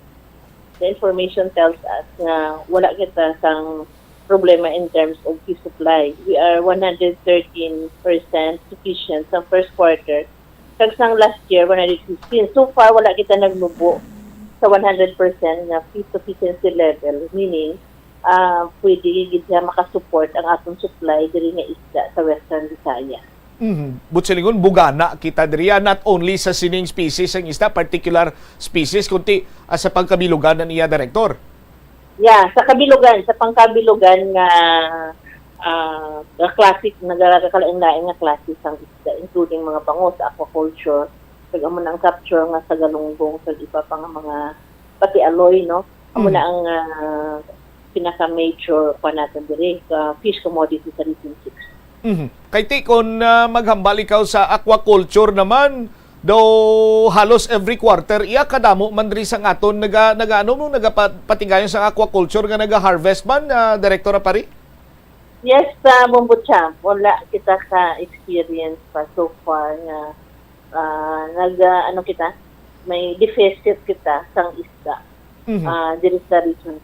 the information tells us nga wala kita sang problema in terms of fish supply. We are one hundred thirteen percent sufficient sa first quarter. Kag sang last year, one hundred fifteen. So far, wala kita nagnubo sa one hundred percent nga fish sufficiency level, meaning, ah, pwede gid siya makasupport ang atong supply diri nga isda sa Western Visayas. Mhm. Buot silingon, bugana kita diri, ah, not only sa sining species ang isda, particular species, kundi, ah, sa pangkabilugan na niya, Director. Yeah, sa kabilugan, sa pangkabilugan nga, ah, nga classic, nagakalain-lain nga klase sang isda, including mga bangus, aquaculture, kag amo na ang capture nga sa galunggong, kag iba pa nga mga, pati aloy, no? Amo Mm. na ang, ah, pinaka-major pa natin diri, ah, fish commodity sa Region six. Mhm. Kay ti, kung, ah, maghambal ikaw sa aquaculture naman, do halos every quarter, iya kadamo man diri sang aton naga-, naga-, ano, no, nagapa-, patigayon sa aquaculture nga naga-harvest man, ah, Director Apari? Yes, sa Bombo Champ, wala kita ka-experience pa so far nga, ah, nag, ah, ano kita, may deficit kita sang isda, Mhm. ah, diri sa region.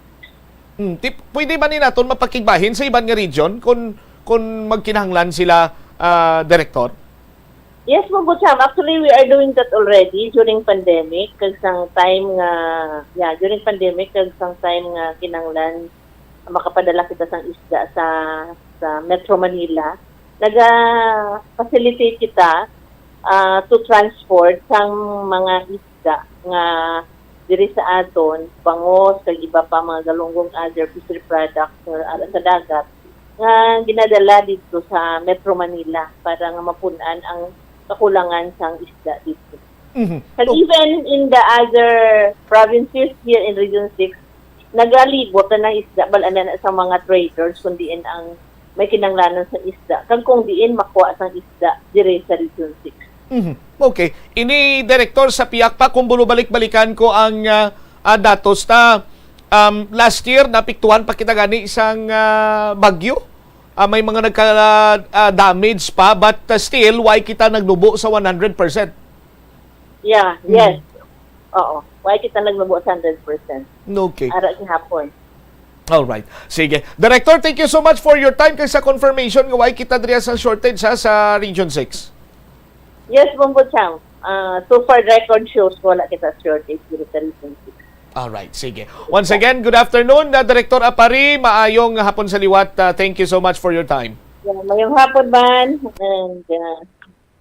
Hmm, ti-, pwede ba ni naton mapakigbahin sa iban nga region kung, kung magkinahanglan sila, ah, Director? Yes, Bombo Champ. Actually, we are doing that already during pandemic, kag sang time nga, yeah, during pandemic, kag sang time nga kinahanglan makapadala kita sang isda sa, sa Metro Manila, naga-facilitate kita, ah, to transport sang mga isda nga diri sa aton, bangos, kag iba pa mga galunggong, other fishery products, uh, ara sa dagat, nga ginadala didto sa Metro Manila para nga mapun-an ang kakulangan sang isda didto. Mhm. Kag Oh. even in the other provinces here in Region six, nagalibot na ng isda, bal-an na sa mga traders kung diin ang may kinanglanan sa isda, kag kung diin makuha sang isda diri sa Region six. Mhm. Okay. Ini, Director, sa pihak pa, kung bulubalik-balikan ko ang, ah, ah, datos ta, um, last year, napiktuhan pa kita gani sang, ah, bagyo. Ah, may mga nagka, ah, damage pa, but, ah, still, why kita nagnubo sa one hundred percent? Yeah, Mm. yes. Oo. Why kita nagnubo sa hundred percent? Okay. Ara gihapon. All right. Sige. Director, thank you so much for your time. Kay sa confirmation nga why kita diri sa shortage, ha, sa Region six. Yes, Bombo Chang. Ah, so far, record shows, wala kita shortage diri sa Region six. All right. Sige. Once again, good afternoon, na Director Apari. Maayong hapon sa liwat. Ah, thank you so much for your time. Yeah, mayong hapon man. And, ah,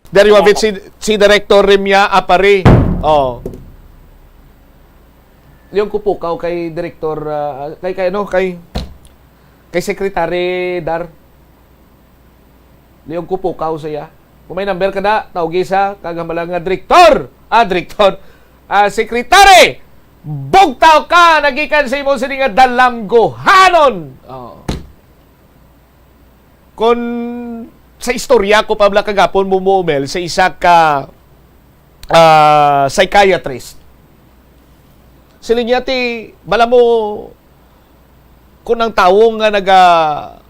Dari Wavit si, si Director Remya Apari. Oh. Leon Kupukaw kay Director, ah, kay, kay ano, kay, kay Secretary Dar. Liog ko pukaw sa iya. Kung may number ka na, tawgi sa kag hambala nga direktor. Ah, direktor. Ah, secretary! Bugtaw ka! Nagikan sa imo sini nga dalangguhanon! Oh. Kung sa istorya ko pa bala kagapon, Bumbo Mel, sa isa ka, ah, psychiatrist. Siling niya, ti, bala mo, kung ang tawo nga naga-,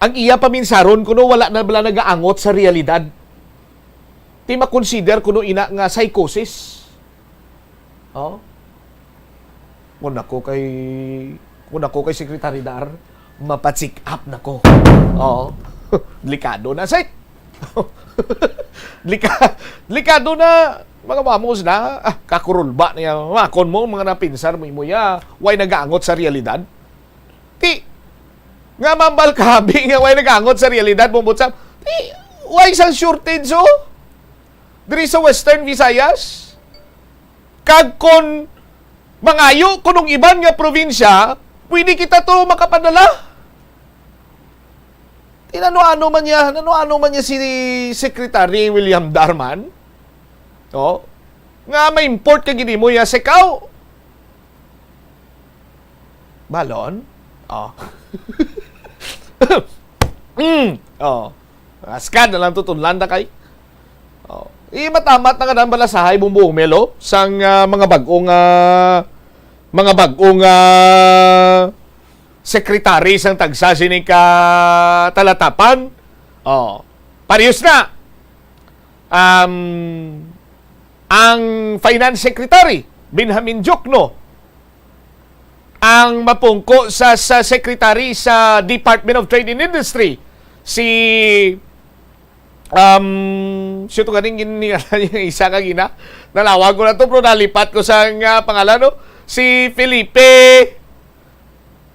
ang iya paminsaron, kuno wala na bala nagaangot sa realidad. Ti makonsider kuno ina nga psychosis. Oh? Kung ako kay, kung ako kay Secretary Dar, mapa-check up na ko. Oh. Delikado na, sir. Delika-, delikado na, mga mamos na. Ah, kakurulba niya. Makon mo, mga napinsar mo, imo ya, way nagaangot sa realidad. Ti, nga mambal kabi nga way nagaangot sa realidad, Bumbo Sam. Ti, way sang shortage, oh? Diri sa Western Visayas. Kag kon mangayo kunong iban nga probinsya, pwede kita to makapadala. Ti nano-ano man niya, nano-ano man niya si Secretary William Darman? Oh, nga may import ka gid mo ya sikaw. Balon? Oh. Mm. Oh. Askad na lang tutunlan ta kay. Oh. Imatamat na nga dan balasahay, Bumbo Mel, sang, ah, mga bag-ong, ah, mga bag-ong, ah, secretary sang tagsa sini ka talatapan. Oh. Parehas na. Um, ang Finance Secretary, Benjamin Diokno, ang mapungko sa, sa Secretary sa Department of Trade and Industry, si, um, siya to ganing gin-, yung isa ka gina, nalawag ko na to, pero nalipat ko sa nga pangalan, no? Si Felipe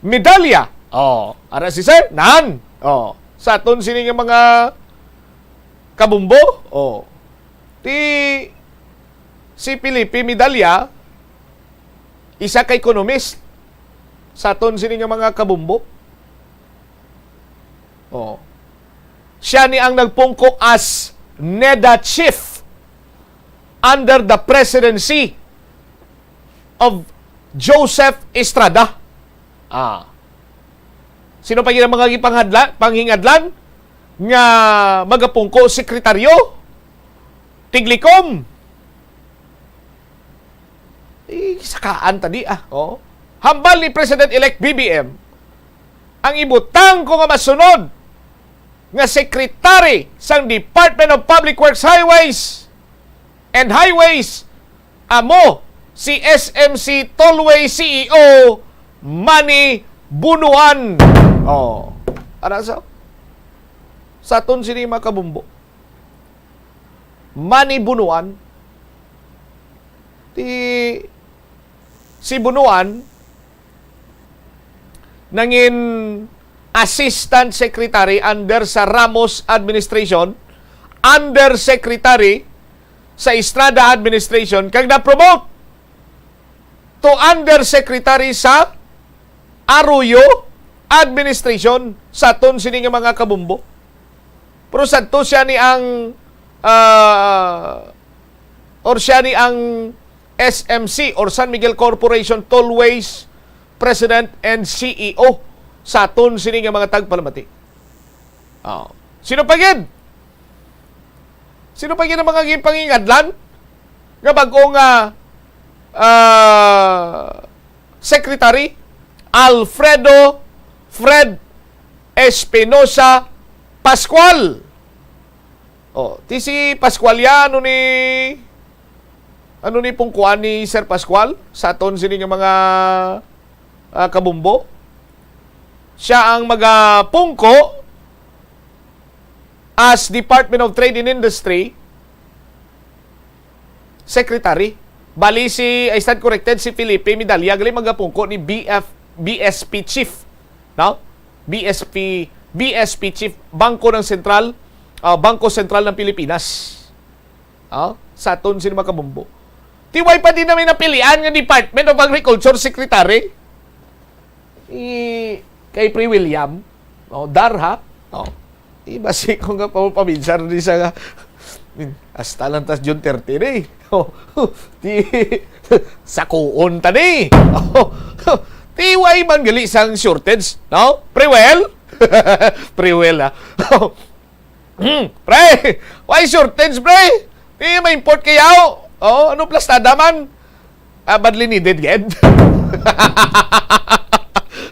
Medalla. Oh, ara si Sir, nan. Oh, sa aton sini nga mga kabumbo, oh. Ti si Felipe Medalla, isa ka ekonomist sa aton sini nga mga kabumbo. Oh. Siya ni ang nagpungko as NEDA chief under the presidency of Joseph Estrada. Ah. Sino pa gid ang mga gipanghadla-, panghingadlan nga magapungko, sekretaryo? Tiglikom. Eh, sakaan ta di, ah. Oh. Hambal ni President-elect B B M, ang ibutang ko nga masunod nga secretary sang Department of Public Works, Highways, and Highways, amo si S M C Tollway C E O Manny Bunuan. Oh. Ara sa, sa aton sini, mga kabumbo. Manny Bunuan. Ti, si Bunuan nangin assistant secretary under sa Ramos administration, under secretary sa Estrada administration, kag na-promote to under secretary sa Arroyo administration sa aton sini nga mga kabumbo. Pero sadto siya ni ang, ah, or siya ni ang S M C or San Miguel Corporation Tollways President and C E O sa aton sini nga mga tagpalamati. Oh. Sino pa gid? Sino pa gid ang mga ginpangingadlan nga bag-o nga, ah, secretary? Alfredo Fred Espinosa Pascual. Oh, ti si Pascual ya, ano ni, ano ni pungkuan ni Sir Pascual sa aton sini nga mga, ah, kabumbo? Siya ang magapungko as Department of Trade and Industry Secretary. Bali si, I stand corrected, si Felipe Medalla gali magapungko ni B F, B S P Chief, no? B S P, B S P Chief, Bangko ng Sentral, ah, Bangko Sentral ng Pilipinas. Ah, sa aton sini mga kabumbo. Ti way pa din namin napilian nga Department of Agriculture Secretary. I, kay Pre William, oh, Dar, ha? Oh. Iba si ko nga pa, paminsar ni sa nga, hasta lang tas June thirty ni. Oh, ti, sakuon ta ni. Oh, ti, why man gali sang shortage, no? Pre Well? Pre Well, ah. Hmm, pre, why shortage, pre? Ti, may import kayaw. Oh, ano plastada man? Ah, badly needed gid.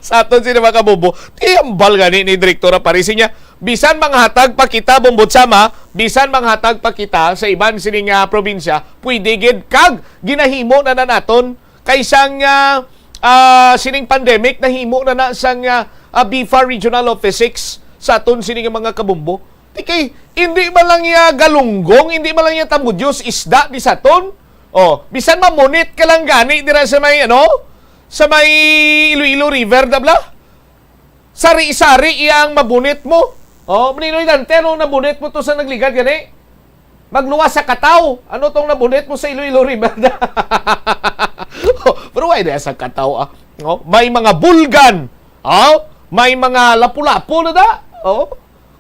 Sa aton sini mga kabubo, tiyambal gani ni Direktora Parisi niya, bisan manghatag pa kita, Bumbot Sama, bisan manghatag pa kita sa iban sining, ah, probinsya, pwede gid kag ginahimo na na naton kay sang, ah, ah, sining pandemic, nahimo na na sang, ah, ah, BIFAR Regional Office six sa aton sining mga kabumbo. Di kay, hindi man lang niya galunggong, hindi man lang niya tambudyos, isda, di sa ton. Oh, bisan mamunit ka lang gani dira sa may, ano, sa may Iloilo River, dabla. Sari-sari iya ang mabunit mo. Oh, maninoy Dante, ano nabunit mo to sa nagligad gani? Magluwas sa kataw. Ano tong nabunit mo sa Iloilo River? Oh, pero why na sa kataw, ah? Oh, may mga bulgan. Oh, may mga lapu-lapu na da. Oh,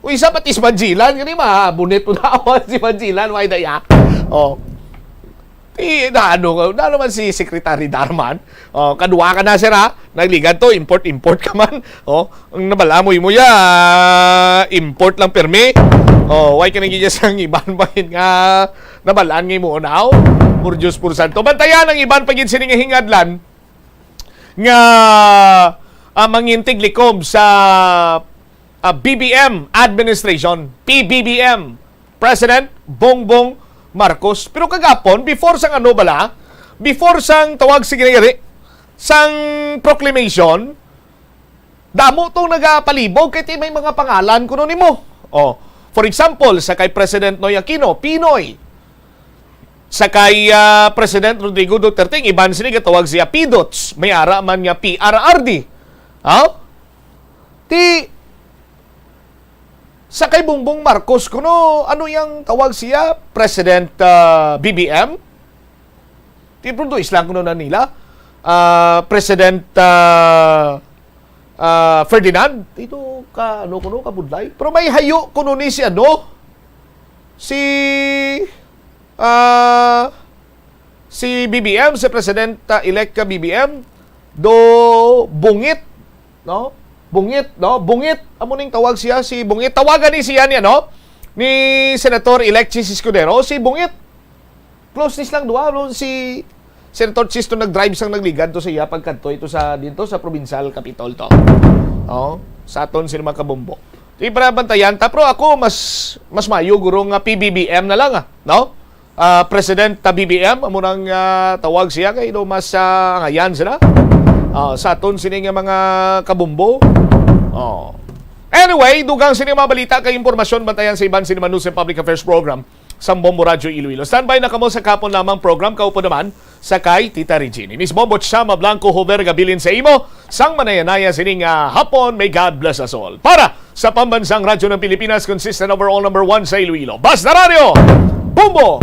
o isa pati si Magellan, gani mabunit mo na ako si Magellan, why na ya? Oh. Ti, na ano, na naman si Secretary Darman. Oh, kadwa ka na, sir, ha? Nagligad to, import, import ka man. Oh, ang nabala mo, imo ya, import lang permi. Oh, why ka nang iya sang iban pa gid nga nabalaan nga imo unaw? Por Diyos, por santo. Bantayan ang iban pa gid sini nga hingadlan nga, ah, mangintiglikom sa, ah, B B M administration, P B B M, President Bongbong Marcos. Pero kagapon, before sang ano bala, before sang tawag, sige na gani, sang proclamation, damo tong nagapalibog kay ti may mga pangalan kuno nimo. Oh, for example, sa kay President Noy Aquino, Pinoy. Sa kay, ah, President Rodrigo Duterte, ang iban sini gatawag siya Pidots. May ara man nga P R R D. Ha? Ti, sa kay Bongbong Marcos, kuno, ano yang tawag siya? President, ah, B B M? Ti, pronto, islang kuno na nila. Ah, President, ah, ah, Ferdinand, ito ka, ano kuno, kabudlay. Pero may hayo kuno ni si ano? Si, ah, si B B M, si President, ah, elect ka B B M, do Bungit, no? Bungit, no? Bungit, amo ning tawag siya, si Bungit. Tawagan ni siya niya, no? Ni Senator-elect Chiz Escudero, si Bungit. Close ni silang duha, no? Si Senator Chiz to nag-drive sang nagligad to sa iya pagkadto ito sa, dito sa provincial capitol to. Oh, sa aton sila mga kabombo. Di para bantayan ta, pero ako mas, mas mayo guro nga P B B M na lang, ah, no? Ah, President ta B B M, amo nang, ah, tawag siya kay do mas, ah, angayan sila. Ah, sa aton sini nga mga kabombo. Oh. Anyway, dugang sini mga balita kay impormasyon bantayan sa iban sini News and Public Affairs Program sang Bombo Radyo Iloilo. Standby na kamo sa kapon lamang program, kaupo naman sa kay Tita Regine. Miss Bombo Chama Blanco Hover gabilin sa imo sang manayanaya sining, ah, hapon. May God bless us all. Para sa Pambansang Radyo ng Pilipinas, consistent overall number one sa Iloilo. Basta Radyo, Bombo!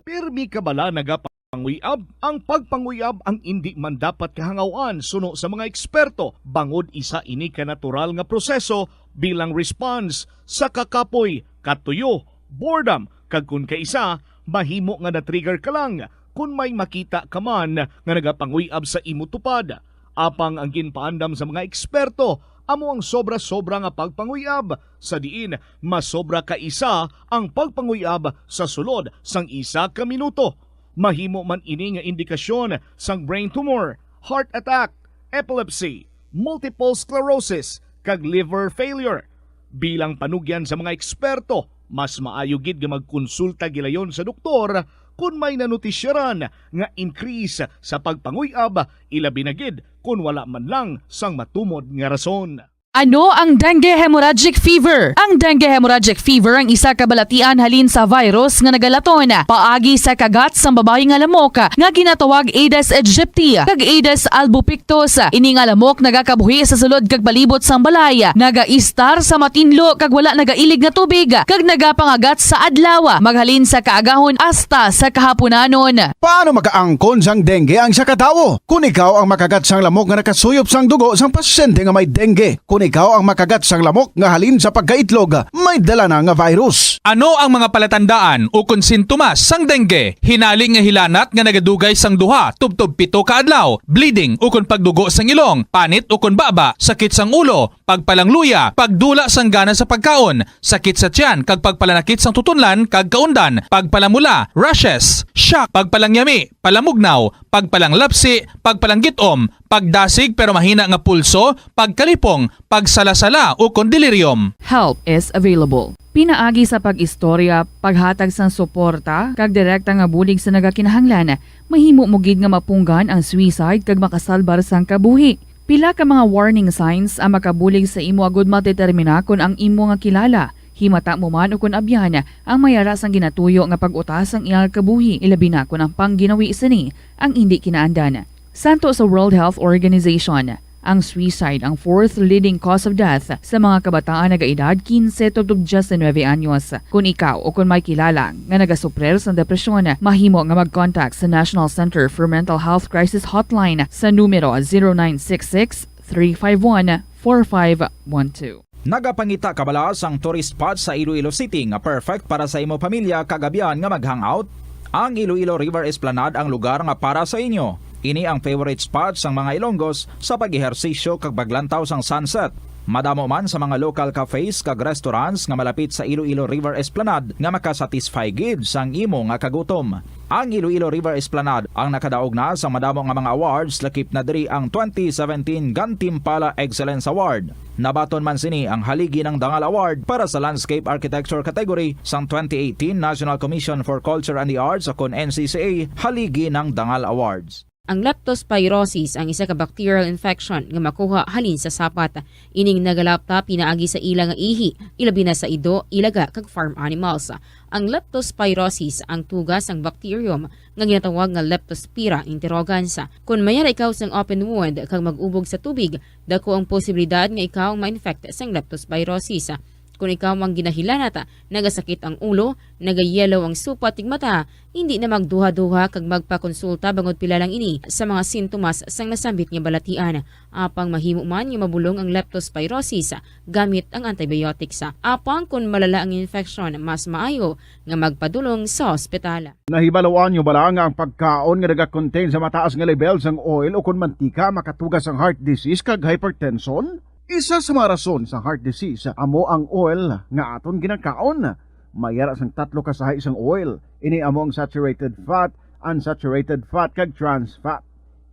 Pirmi ka bala nagapanguyab? Ang pagpanguyab ang indi man dapat kahangawan suno sa mga eksperto, bangod isa ini ka natural nga proseso bilang response sa kakapoy, katuyo, boredom, kag kon kaisa, mahimo nga na-trigger ka lang kon may makita ka man nga nagapanguyab sa imo tupad. Apang ang ginpaandam sa mga eksperto amo ang sobra-sobra nga pagpanguyab, sa diin masobra ka isa ang pagpanguyab sa sulod sang isa ka minuto. Mahimo man ini nga indikasyon sang brain tumor, heart attack, epilepsy, multiple sclerosis, kag liver failure. Bilang panugyan sa mga eksperto, mas maayo gid nga magkonsulta gilayon sa doktor kon may nanotisyaran nga increase sa pagpanguyab, ilabi na gid kon wala man lang sang matumod nga rason. Ano ang dengue hemorrhagic fever? Ang dengue hemorrhagic fever ang isa ka balatian halin sa virus nga nagalaton paagi sa kagat sang babayi nga lamok nga ginatawag Aedes aegypti kag Aedes albopictus. Ini nga lamok nagakabuhi sa sulod kag palibot sang balay, nagaistar sa matinlo kag wala nagailig nga tubig, kag nagapangagat sa adlaw, maghalin sa kaagahon hasta sa kahapunanon. Paano makaangkon sang dengue ang isa ka tawo? Kon ikaw ang makagat sang lamok nga nakasuyop sang dugo sang pasyente nga may dengue, kon Ikaw ang makagat sang lamok nga halin sa pagkaitlog may dala na nga virus. Ano ang mga palatandaan ukon sintomas sang dengue? Hinali nga hilanat nga nagadugay sang duha tubtob pito ka adlaw, bleeding ukon pagdugo sang ilong, panit ukon baba, sakit sang ulo, pagpalangluya, pagdula sang gana sa pagkaon, sakit sa tiyan kag pagpalanakit sang tutunlan kag kaundan, pagpalamula, rashes, shock, pagpalangyami, palamugnaw, pagpalanglapsi, pagpalanggit-om, pagdasig pero mahina nga pulso, pagkalipong, pagsalasala, ukon delirium. Help is available. Pinaagi sa pag-istorya, paghatag sang suporta, kag direkta nga bulig sa nagakinahanglan, mahimo mo gid nga mapunggan ang suicide kag makasalbar sang kabuhi. Pila ka mga warning signs ang makabulig sa imo agud madetermina kon ang imo nga kilala, himata mo man ukon abyan, ang may ara sang ginatuyo nga pag-utas sang iyang kabuhi, ilabi na kon ang pangginawi sini ang indi kinaandan. Santo sa World Health Organization, ang suicide ang fourth leading cause of death sa mga kabataan nagaedad kinse tubtob diyes nuebe anyos. Kon ikaw o kon may kilala nga nagasuprir sang depresyon, mahimo nga mag-contact sa National Center for Mental Health Crisis Hotline sa numero zero nine six six, three five one, four five one two. Nagapangita ka bala sang tourist spot sa Iloilo City nga perfect para sa imo pamilya kag abyan nga mag-hangout? Ang Iloilo River Esplanade ang lugar nga para sa inyo. Ini ang favorite spot sang mga Ilonggos sa pag-ehersisyo kag paglantaw sang sunset. Madamo man sa mga local cafes kag restaurants nga malapit sa Iloilo River Esplanade nga makasatisfy gid sang imo nga kagutom. Ang Iloilo River Esplanade ang nakadaog na sa madamo nga mga awards, lakip na diri ang twenty seventeen Gantimpala Excellence Award. Nabaton man sini ang Haligi ng Dangal Award para sa Landscape Architecture category sang twenty eighteen National Commission for Culture and the Arts, o kon N C C A, Haligi ng Dangal Awards. Ang leptospirosis ang isa ka bacterial infection nga makuha halin sa sapat. Ining nagalapta pinaagi sa ila nga ihi, ilabi na sa ido, ilaga, kag farm animals. Ang leptospirosis ang tuga sang bacterium nga ginatawag nga Leptospira interrogans. Kon mayara ikaw sang open wound kag mag-ubog sa tubig, dako ang posibilidad nga ikaw ang ma-infect sang leptospirosis. Kon ikaw ang ginahilanat, nagasakit ang ulo, nagayellow ang supat ning mata, hindi na magduha-duha kag magpakonsulta bangod pila lang ini sa mga sintomas sang nasambit nga balatian. Apang mahimo man nga mabulong ang leptospirosis gamit ang antibiotics. Apang kon malala ang infeksyon, mas maayo nga magpadulong sa ospital. Nahibaluan nyo bala nga ang pagkaon nga nagakontain sa mataas nga level sang oil o kon mantika makatuga sang heart disease kag hypertension? Isa sa mga rason sang heart disease amo ang oil nga aton ginakaon. May ara sang tatlo ka sahi sang oil. Ini amo ang saturated fat, unsaturated fat, kag trans fat.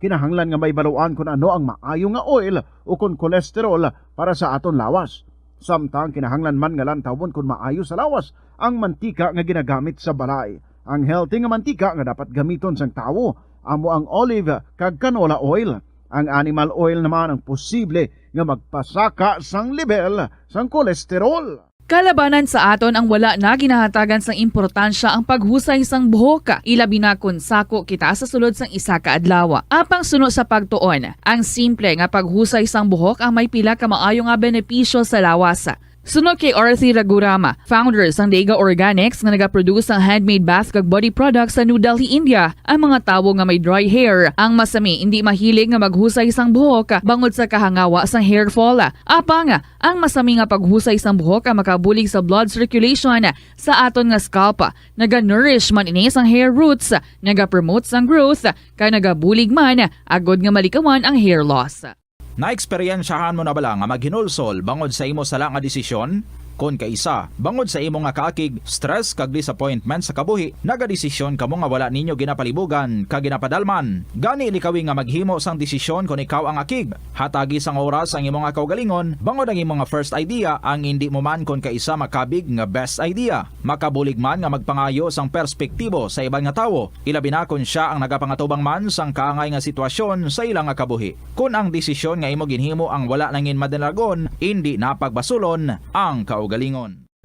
Kinahanglan nga mahibaluan kon ano ang maayo nga oil o kon cholesterol para sa aton lawas. Samtang kinahanglan man nga lantawon kon maayo sa lawas ang mantika nga ginagamit sa balay. Ang healthy nga mantika nga dapat gamiton sang tawo amo ang olive kag canola oil. Ang animal oil naman ang posible nga magpasaka sang lebel sang kolesterol. Kalabanan sa aton ang wala na ginahatagan sang importansya ang paghusay sang buhok, ilabi na kon sako kita sa sulod sang isa ka adlaw. Apang suno sa pagtuon, ang simple nga paghusay sang buhok ang may pila ka maayo nga benepisyo sa lawas. Suno kay Arthi Ragurama, founder sang Dega Organics nga nagaproduce sang handmade bath kag body products sa New Delhi, India, ang mga tawo nga may dry hair ang masami indi mahilig nga maghusay sang buhok bangod sa kahangawa sang hair fall. Apang ang masami nga paghusay sang buhok ang makabulig sa blood circulation sa aton nga scalp. Naga-nourish man ini sang hair roots, nagapromote sang growth, kag nagabulig man agod nga malikawan ang hair loss. Naeksperyensyahan mo na bala nga maghinulsol bangod sa imo sala nga desisyon? Kon kaisa, bangod sa imo nga kaakig, stress, kag disappointment sa kabuhi, nagadesisyon kamo nga wala ninyo ginapalibugan kag ginapadalman. Gani, likawi nga maghimo sang desisyon kon ikaw ang akig. Hatagi sang oras ang imo nga kaugalingon, bangod ang imo nga first idea ang indi mo man kon kaisa makabig nga best idea. Makabulig man nga magpangayo sang perspektibo sa iban nga tawo, ilabi na kon sia ang nagapangatubang man sang kaangay nga sitwasyon sa ila nga kabuhi. Kon ang desisyon nga imo ginhimo ang wala nangin madalagon, indi na pagbasulon ang kaugalingon.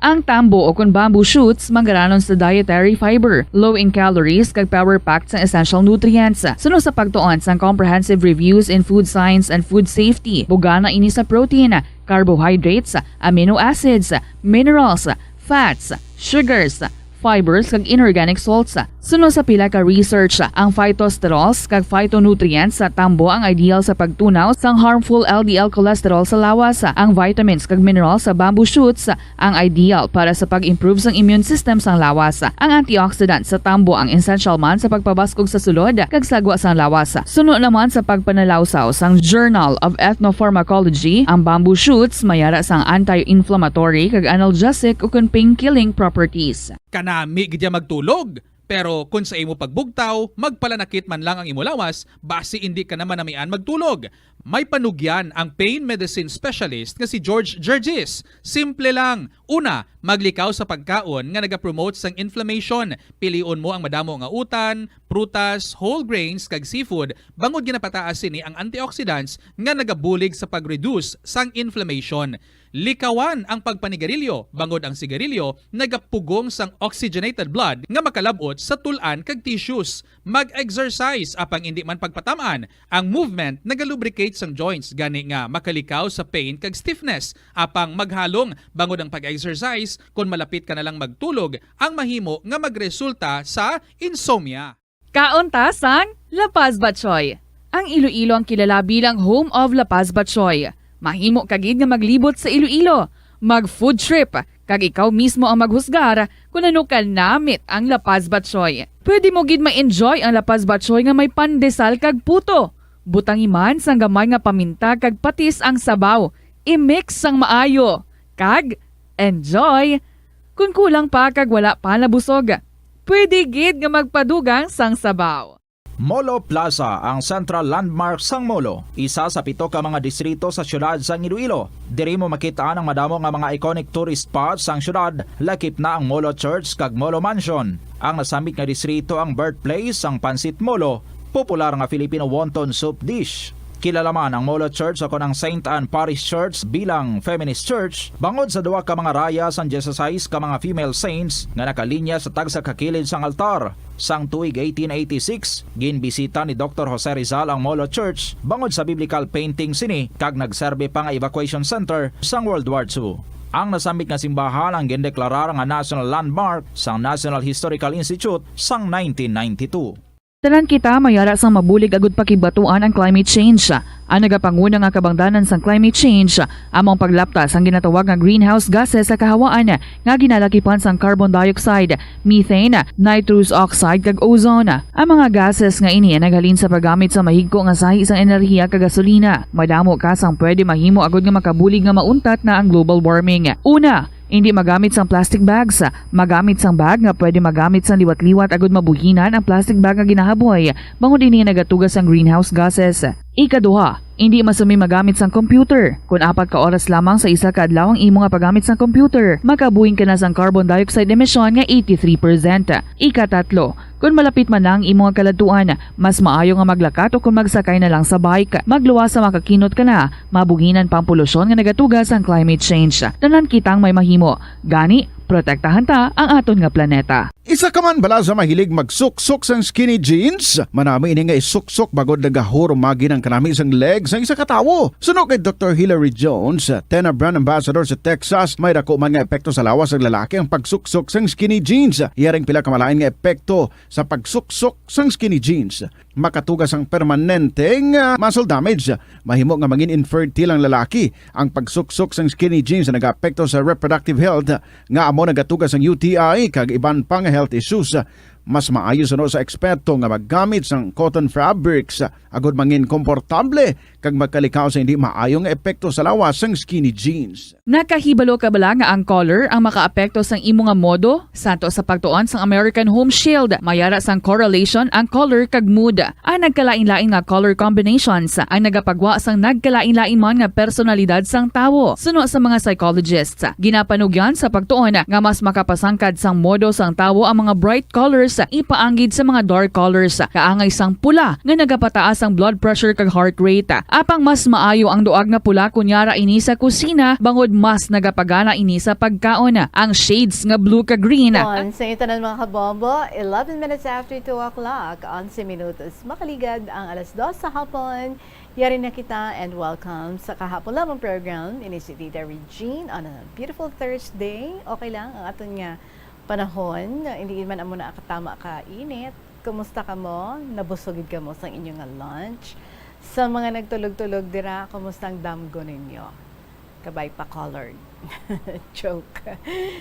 Ang tambo o kon bamboo shoots manggaranon sa dietary fiber, low in calories, kag power-packed sa essential nutrients. Suno sa pagtuon sang Comprehensive Reviews in Food Science and Food Safety, bugana ini sa protein, carbohydrates, amino acids, minerals, fats, sugars, fibers, kag inorganic salts. Suno sa pila ka research, ang phytosterols kag phytonutrients sa tambo ang ideal sa pagtunaw sang harmful L D L cholesterol sa lawas. Ang vitamins kag minerals sa bamboo shoots ang ideal para sa pag-improve sang immune system sang lawas. Ang antioxidant sa tambo ang essential man sa pagpabaskog sa sulod kag sagwa sang lawas. Suno naman sa pagpanalawsaw sang Journal of Ethnopharmacology, ang bamboo shoots may ara sang anti-inflammatory kag analgesic ukon pain-killing properties. Kanami gid ya magtulog. Pero kon sa imo pagbugtaw, magpalanakit man lang ang imo lawas, basi indi ka na manamian magtulog. May panugyan ang pain medicine specialist nga si George Gergis. Simple lang. Una, maglikaw sa pagkaon nga nagapromote sang inflammation. Pilion mo ang madamo nga utan, prutas, whole grains, kag seafood, bangod ginapataas sini ang antioxidants nga nagabulig sa pag-reduce sang inflammation. Likawan ang pagpanigarilyo, bangod ang sigarilyo nagapugong sang oxygenated blood nga makalab-ot sa tul-an kag tissues. Mag-exercise, apang indi man pagpatam-an. Ang movement nagalubricate sang joints, gani nga makalikaw sa pain kag stiffness. Apang maghalong, bangod ang pag-exercise, kon malapit ka na lang magtulog, ang mahimo nga magresulta sa insomnia. Kaon ta sang La Paz Batchoy. Ang Iloilo ang kilala bilang home of La Paz Batchoy. Mahimo ka gid nga maglibot sa Iloilo, mag-food trip, kag ikaw mismo ang maghusgar kon ano ka namit ang La Paz Batchoy. Pwede mo gid ma-enjoy ang La Paz Batchoy nga may pandesal kag puto. Butangi man sang gamay nga paminta kag patis ang sabaw. I-mix sang maayo. Kag enjoy! Kon kulang pa kag wala pa nabusog, pwede gid nga magpadugang sang sabaw. Molo Plaza, ang central landmark sang Molo, isa sa pito ka mga distrito sa siyudad sang Iloilo. Diri mo makit-an ang madamo nga mga iconic tourist spots sang siyudad, lakip na ang Molo Church kag Molo Mansion. Ang nasambit nga distrito ang birthplace sang Pancit Molo, popular nga Filipino wonton soup dish. Kilala man ang Molo Church ukon ang Saint Anne Parish Church bilang feminist church, bangod sa duha ka mga raya sang dieciséis ka mga female saints nga nakalinya sa tagsa ka kilid sang altar. Sang tuig eighteen eighty-six, ginbisita ni Doktor Jose Rizal ang Molo Church bangod sa biblical painting sini, kag nagserbi pa nga evacuation center sang World War Two. Ang nasambit nga simbahan ang gindeklarar nga national landmark sang National Historical Institute sang nineteen ninety-two. Tanan kita may ara sang mabulig agud pakigbatuan ang climate change. Ang nagapanguna nga kabangdanan sang climate change amo ang paglapta sang ginatawag nga greenhouse gases sa kahawaan nga ginalakipan sang carbon dioxide, methane, nitrous oxide, kag ozone. Ang mga gases nga ini naghalin sa paggamit sa mahigko nga sahi sang enerhiya kag gasolina. Madamo ka sang pwede mahimo agud nga makabulig nga mauntat na ang global warming. Una, indi magamit sang plastic bags. Magamit sang bag nga pwede magamit sang liwat-liwat agud mabuhinan ang plastic bag nga ginahaboy, bangod ini nagatuga sang greenhouse gases. Ikaduha, indi masumi magamit sang computer. Kon apat ka oras lamang sa isa ka adlaw ang imo nga paggamit sang computer, makabuhin ka na sang carbon dioxide emission nga eighty-three percent. Ikatatlo, kon malapit man na ang imo nga kaladtuan, mas maayo nga maglakat o kon magsakay na lang sa bike. Magluwas sa makakinot ka na, mabuhinan pa ang polusyon nga nagatuga sang climate change. Tanan kitang may mahimo. Gani, protektahan ta ang aton nga planeta. Isa ka man bala sa mahilig magsuksok sang skinny jeans? Manami ini nga isuksok bangod nagahurumagi ang kanami sang leg sang isa ka tawo. Suno kay Doktor Hilary Jones, Tena brand ambassador sa Texas, may dako man nga epekto sa lawas sang lalaki ang pagsuksok sang skinny jeans. Iya ring pila ka malain nga epekto sa pagsuksok sang skinny jeans. Makatuga sang permanente nga muscle damage. Mahimo nga mangin infertile ang lalaki. Ang pagsuksok sang skinny jeans nagaapekto sa reproductive health, nga amo nagatuga sang U T I kag iban pa nga health issues. Mas maayo suno sa eksperto nga maggamit sang cotton fabrics agud mangin komportable kag magkalikaw sa hindi maayo nga epekto sa lawas sang skinny jeans. Nakahibalo ka bala nga ang color ang makaapekto sang imo nga modo? Santo sa pagtuon sang American Home Shield, may ara sang correlation ang color kag mood. Ang nagkalain-lain nga color combinations ang nagapagwa sang nagkalain-lain man nga personalidad sang tawo. Suno sa mga psychologists, ginapanugyan sa pagtuon nga mas makapasangkad sang modo sang tawo ang mga bright colors ipaanggid sa mga dark colors, kaangay sang pula nga nagapataas ang blood pressure kag heart rate. Apang mas maayo ang duag nga pula kon yara ini sa kusina, bangod mas nagapagana ini sa pagkaon. Ang shades nga blue kag green. On sa inyo tanan, mga kabombo, eleven minutes after two o'clock, onse minutos makaligad ang alas dos sa hapon. Yari na kita and welcome sa kahapon lamang program. Ini si Tita Regine on a beautiful Thursday. Okay lang ang aton nga panahon, hindi man amo na katama ka init. Kumusta kamo? Nabusog gid kamo sang inyo nga lunch? Sa mga nagtulog-tulog dira, kumusta ang damgo ninyo? Kabay pa colored. Joke.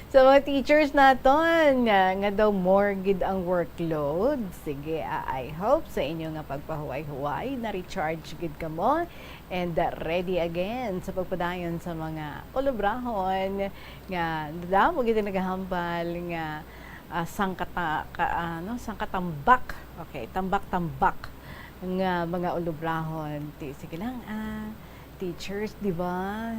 Sa mga teachers naton nga, nga daw more gid ang workload, sige, ah, I hope sa inyo nga pagpahuway-huway, na-recharge gid kamo and, ah, ready again sa pagpadayon sa mga ulobrahon nga damo gid ang nagahambal nga, ah, sangkata-, ka-, ano, sangkatambak. Okay, tambak-tambak nga mga ulobrahon. Ti-, sige lang, ah, teachers, di ba?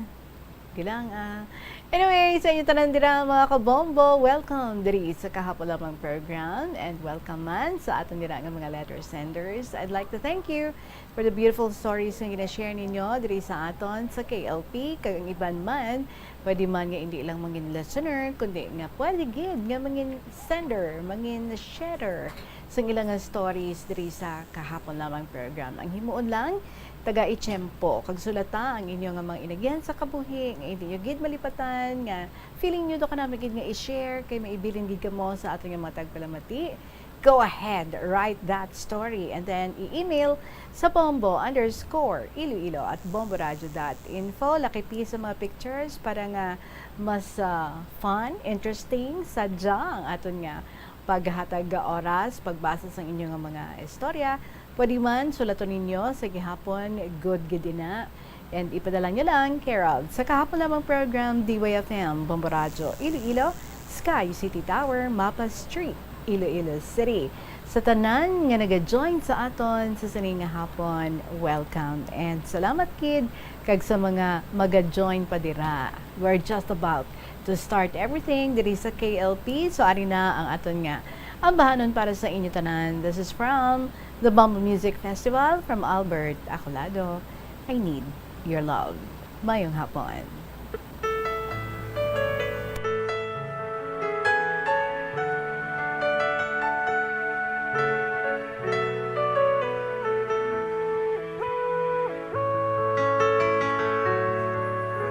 Sige lang, ah. Anyway, sa inyo tanan dira, mga kabombo, welcome diri sa Kahapon Lamang program, and welcome man sa aton dira nga mga letter senders. I'd like to thank you for the beautiful stories nga gina-share ninyo diri sa aton sa K L P, kag ang iban man, pwede man nga indi lang mangin listener, kundi nga pwede gid nga mangin sender, mangin sharer sang ilang nga stories diri sa Kahapon Lamang program. Ang himuon lang, tagai tiyempo, kag sulata ang inyo nga mga inagyan sa kabuhi, nga hindi nyo gid malipatan, nga feeling nyo daw kanami gid nga i-share, kay maibilin gid kamo sa aton nga mga tagpalamati. Go ahead, write that story and then i-email sa bombo underscore iloilo at bomboradio dot info. Lakipi sa mga pictures para nga mas, ah, fun, interesting, sadya ang aton nga paghatag nga oras, pagbasa sang inyo nga mga istorya. Pwede man sulaton ninyo sa gihapon, good gid ina. And ipadala nyo lang, care of, sa Kahapon Lamang program, D Y F M, Bombo Radyo, Iloilo, Sky City Tower, Mapa Street, Iloilo City. Sa tanan nga naga-join sa aton sa sini nga hapon, welcome and salamat gid. Kag sa mga maga-join pa dira, we're just about to start everything diri sa K L P. So, ari na ang aton nga ambahanon para sa inyo tanan. This is from the Bombo Music Festival, from Albert Acolado. I need your love. Mayong hapon.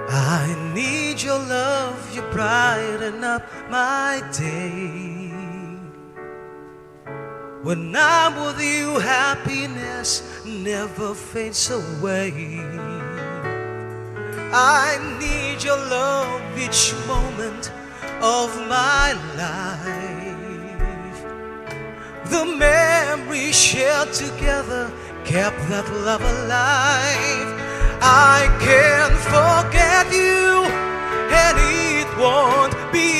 I need your love, you brighten up my day. When I'm with you, happiness never fades away. I need your love each moment of my life. The memories shared together kept that love alive. I can't forget you, and it won't be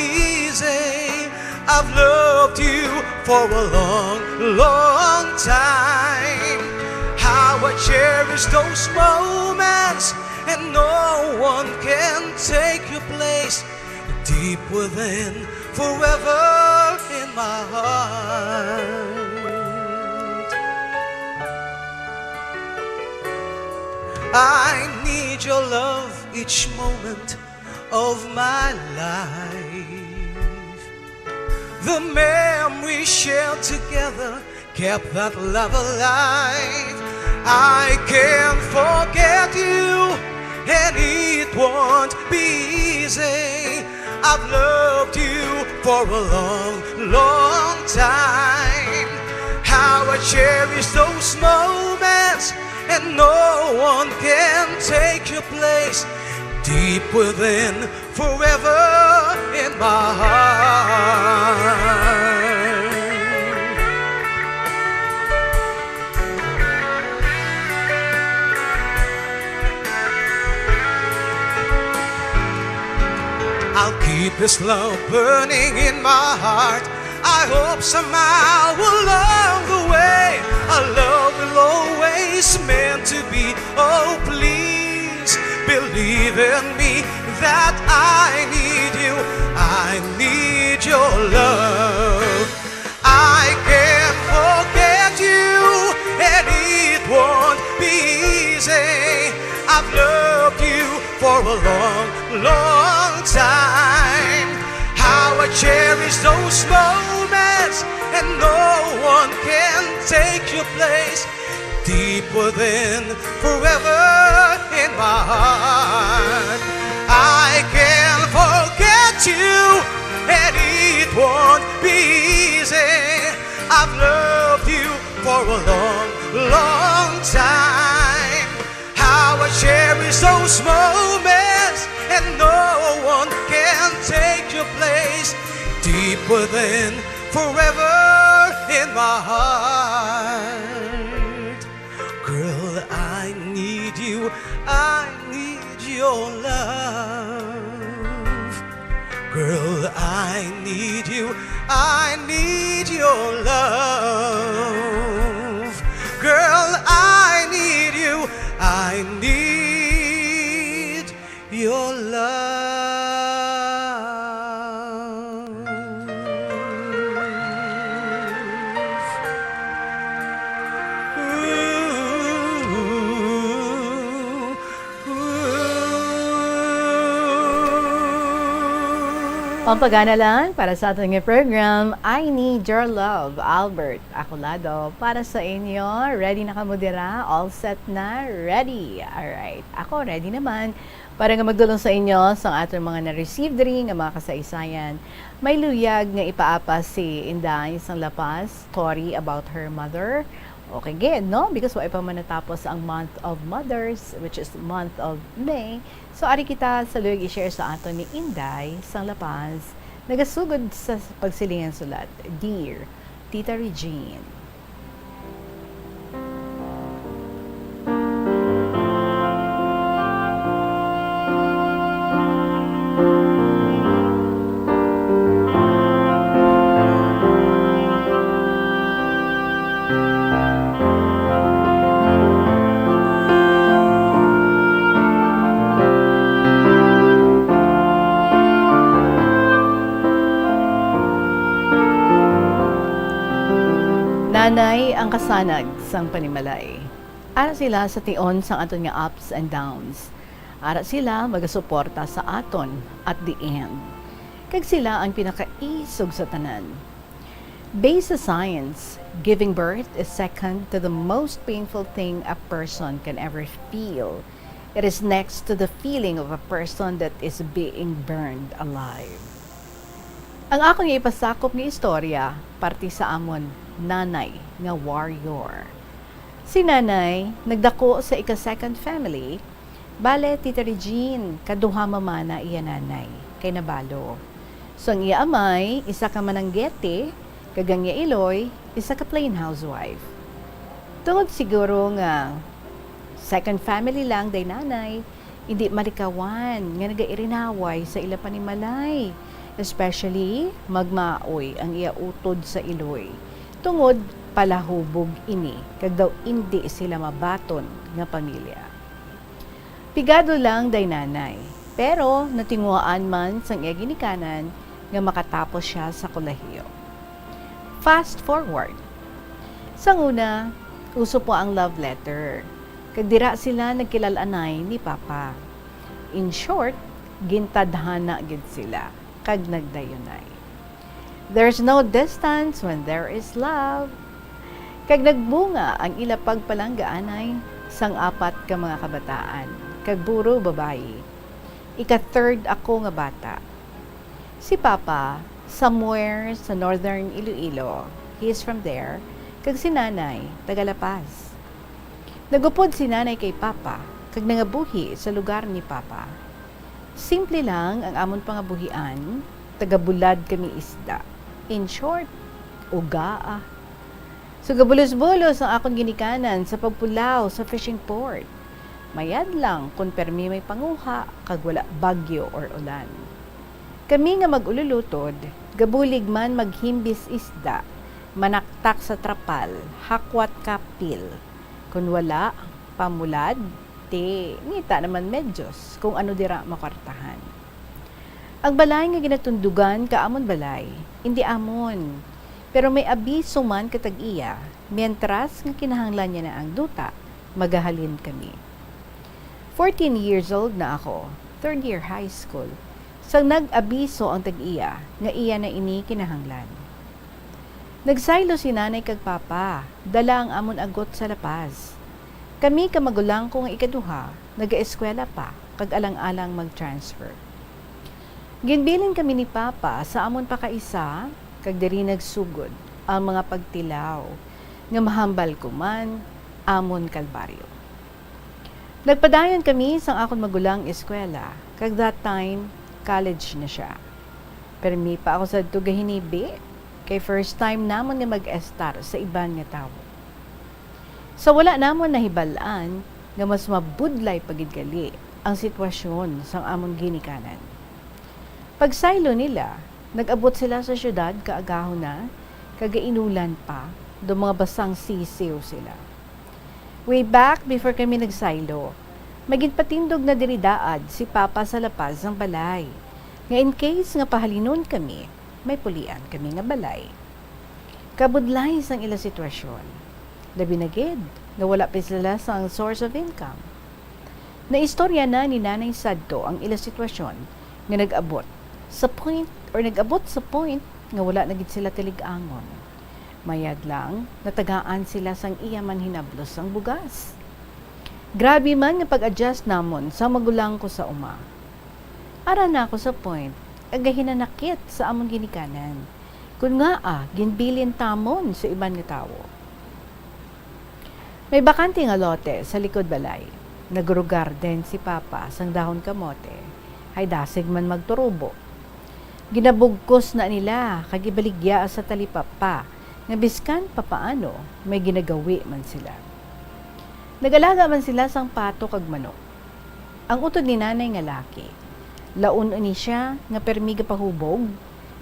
easy. I've loved you for a long, long time. How I cherish those moments, and no one can take your place. Deep within, forever in my heart. I need your love each moment of my life. The memories shared together kept that love alive. I can't forget you, and it won't be easy. I've loved you for a long, long time. How I cherish those moments, and no one can take your place. Deep within, forever in my heart. I'll keep this love burning in my heart. I hope somehow along the way, our love will always meant to be. Oh, please believe in me that I need you. I need your love. I can't forget you, and it won't be easy. I've loved you for a long, long time. How I cherish those moments, and no one can take your place. Deep within, forever in my heart. I can't forget you, and it won't A long, long time. How I cherish those moments, and no one can take your place. Deep within, forever in my heart. Girl, I need you, I need your love. Girl, I need you, I need your love. Girl, I need you, I need your love. Pampagana lang para sa aton nga program, I Need Your Love, Albert Acolado, para sa inyo. Ready na kamo dira? All set na? Ready? Alright. Ako, ready naman para nga magdulong sa inyo sa aton mga na-receive diri nga mga kasaysayan. May luyag nga ipaapa si Inday sang La Paz, story about her mother. Okay gid, no? Because wa pa man natapos ang month of mothers, which is month of May. So, ari kita sa luyag i-share sa aton ni Inday sang La Paz, nagasugod sa pagsilingan sulat, Dear Tita Regine. Nanay ang kasanag sang panimalay. Ara sila sa tion sang aton nga ups and downs. Ara sila magasuporta sa aton at the end. Kag sila ang pinakaisog sa tanan. Based sa science, giving birth is second to the most painful thing a person can ever feel. It is next to the feeling of a person that is being burned alive. Ang akon nga ipasakop nga istorya, parte sa amon nanay nga warrior. Si nanay nagdako sa ika-second family, bale, Tita Regine, kaduha mamana iya nanay, kay nabalo. So, ang iya amay, isa ka mananggete, kag ang iya iloy, isa ka plain housewife. Tungod siguro nga second family lang day nanay, indi malikawan nga nagairinaway sa ila panimalay, especially magmaoy ang iya utod sa iloy, tungod palahubog ini kag daw indi sila mabaton nga pamilya. Pigado lang day nanay, pero natinguhaan man sang iya ginikanan nga makatapos sia sa kolehiyo. Fast forward. Sang una, uso po ang love letter, kag dira sila nagkilal-anay ni Papa. In short, gintadhana gid sila kag nagdayunay. There's no distance when there is love. Kag nagbunga ang ila pagpalanggaanay sang apat ka mga kabataan, kag puro babayi. Ika-third ako nga bata. Si Papa, somewhere sa Northern Iloilo, he is from there, kag si Nanay, taga La Paz. Nagupod si Nanay kay Papa, kag nangabuhi sa lugar ni Papa. Simple lang ang amon pangabuhian, taga-bulad kami isda. In short, ugaa. So, gabulos-bulos ang akon ginikanan sa pagpulaw sa fishing port. Mayad lang kon permi may panguha kag wala bagyo or ulan. Kami nga mag-ululutod, gabulig man maghimbis isda, manaktak sa trapal, hakwat kapil. Kon wala, pamulad, ti ngita naman medyos kung ano dira makwartahan. Ang balay nga ginatundugan ka amon balay, indi amon, pero may abiso man ka tag-iya, mientras nga kinahanglan niya na ang duta, magahalin kami. Fourteen years old na ako, third year high school, sang nag-abiso ang tag-iya nga iya na ini kinahanglan. Nagsaylo si Nanay kag Papa, dala ang amon agot sa La Paz. Kami ka magulang ko nga ikaduha, nagaeskwela pa, kag alang-alang mag-transfer. Ginbilin kami ni Papa sa amon pakaisa, kag diri nagsugod ang mga pagtilaw. nga mahambal ko man amon kalbaryo. Nagpadayon kami sang akon magulang eskwela, kag that time, college na sia. Permi pa ako sadto gahinibi, kay first time namon nga mag-estar sa iban nga tawo. Sa wala namon nahibal-an nga mas mabudlay pa gid gali ang sitwasyon sang amon ginikanan. Pagsaylo nila, nag-abot sila sa siyudad kaagahon na, kag gainulan pa, daw mga basang sisiw sila. Way back before kami nagsaylo, may ginpatindog na diri daad si Papa sa lapad sang balay, nga in case nga pahalinon kami, may pulian kami nga balay. Kabudlay sang ila sitwasyon, labi na gid nga wala pa sila sang source of income. Naistorya na ni Nanay sadto ang ila sitwasyon nga nag-abot sa point, or nag-abot sa point nga wala na gid sila tilig-angon. Mayad lang, natagaan sila sang iya man hinablos sang bugas. Grabe man nga pag-adjust namon sa magulang ko sa uma. Ara na ako sa point nga gahinanakit sa amon ginikanan, kun ngaa ginbilin tamon sa iban nga tawo. May bakante nga lote sa likod balay. Nagrugarden si Papa sang dahon kamote, hay dasig man magturubo. Ginabugkos na nila kag ibaligya sa talipapa nga biskan papaano may ginagawi man sila. Nag-alaga man sila sang pato kag manok. Ang utod ni Nanay nga laki, laon ini sia nga permi gapahubog,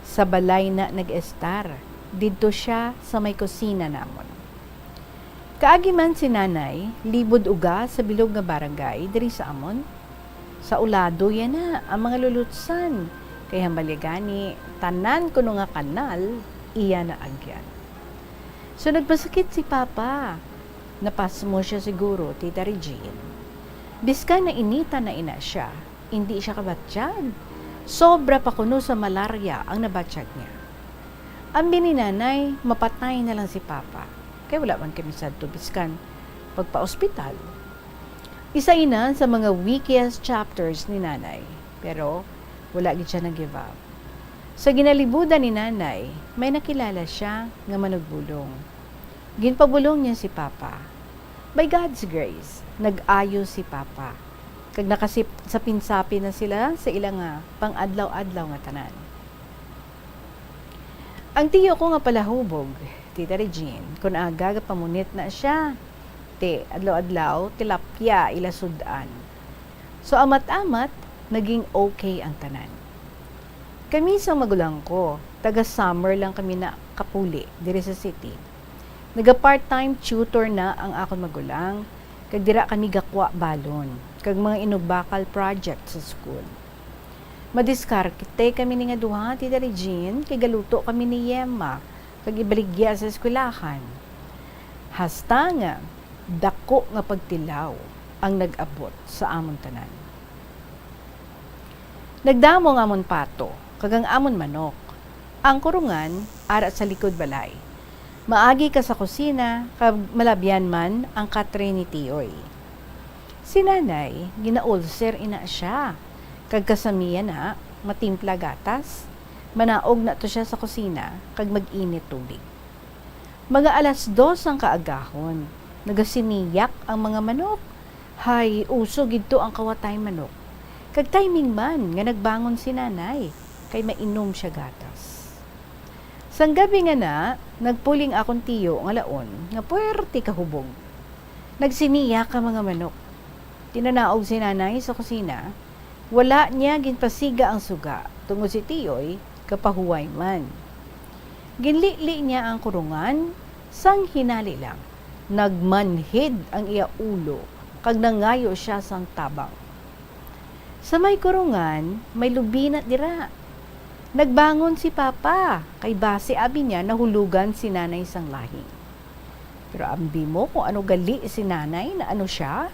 sa balay na nag-estar. Didto sia sa may kusina namon. Kaagi man si Nanay, libod uga sa bilog nga barangay diri sa amon. Sa ulado yana ang mga lulutsan, kay hambalya gani, tanan kuno nga kanal iya na agyan. So, nagpasakit si Papa. Napasmo sia siguro, Tita Regine. Biskan nainitan na ina sia, indi sia kabatyag. Sobra pa kuno sa malarya ang nabatyag niya. Ambi ni Nanay, mapatay na lang si Papa, kay wala man kami sadto biskan pagpa-ospital. Isa ina sa mga weakest chapters ni Nanay, pero wala gid sia nag-give up. Sa ginalibutan ni Nanay, may nakilala sia nga manugbulong. Ginpabulong niya si Papa. By God's grace, nag-ayo si Papa, kag nakasip-, sapin-sapin na sila sa ila nga pang-adlaw-adlaw nga tanan. Ang tiyo ko nga palahubog, Tita Regine, kun aga gapamunit na sia, ti adlaw-adlaw tilapia ila sud-an. So, amat-amat, naging okay ang tanan. Kami sang magulang ko, taga-summer lang kami nakapuli diri sa city. Naga-part-time tutor na ang akon magulang, kag dira kami gakwa balon kag mga inugbakal project sa school. Madiskarte kami ni nga duha, Tita Regine, kay galuto kami ni Yema kag ibaligya sa eskwelahan. Hasta nga dako nga pagtilaw ang nag-abot sa amon tanan. Nagdamo ang amon pato kag ang amon manok. Ang kurungan ara sa likod balay. Maagi ka sa kusina, kag malabyan man ang katre ni Tiyoy. Si Nanay, gina-ulcer ina sia, kag kasamiya na, matimpla gatas, manaog na to sia sa kusina, kag mag-init tubig. Mga alas dos ang kaagahon, nagasiniyak ang mga manok. Hay, uso gid to ang kawatay manok. Kag timing man nga nagbangon si Nanay, kay mainom sia gatas. Sang gabi nga na, nagpuli ang akon tiyo nga laon nga puwerte kahubog. Nagsiniyak ang mga manok. Tinanaog si Nanay sa kusina. Wala niya ginpasiga ang suga, tungod si Tiyoy kapahuway man. Ginlili niya ang kurungan, sang hinali lang, nagmanhid ang iya ulo, kag nangayo sia sang tabang. Sa may kurungan, may lubina dira. Nagbangon si Papa, kay basi abi niya nahulogan si Nanay sang lahing. Pero ambi mo kung ano gali si Nanay, naano sia?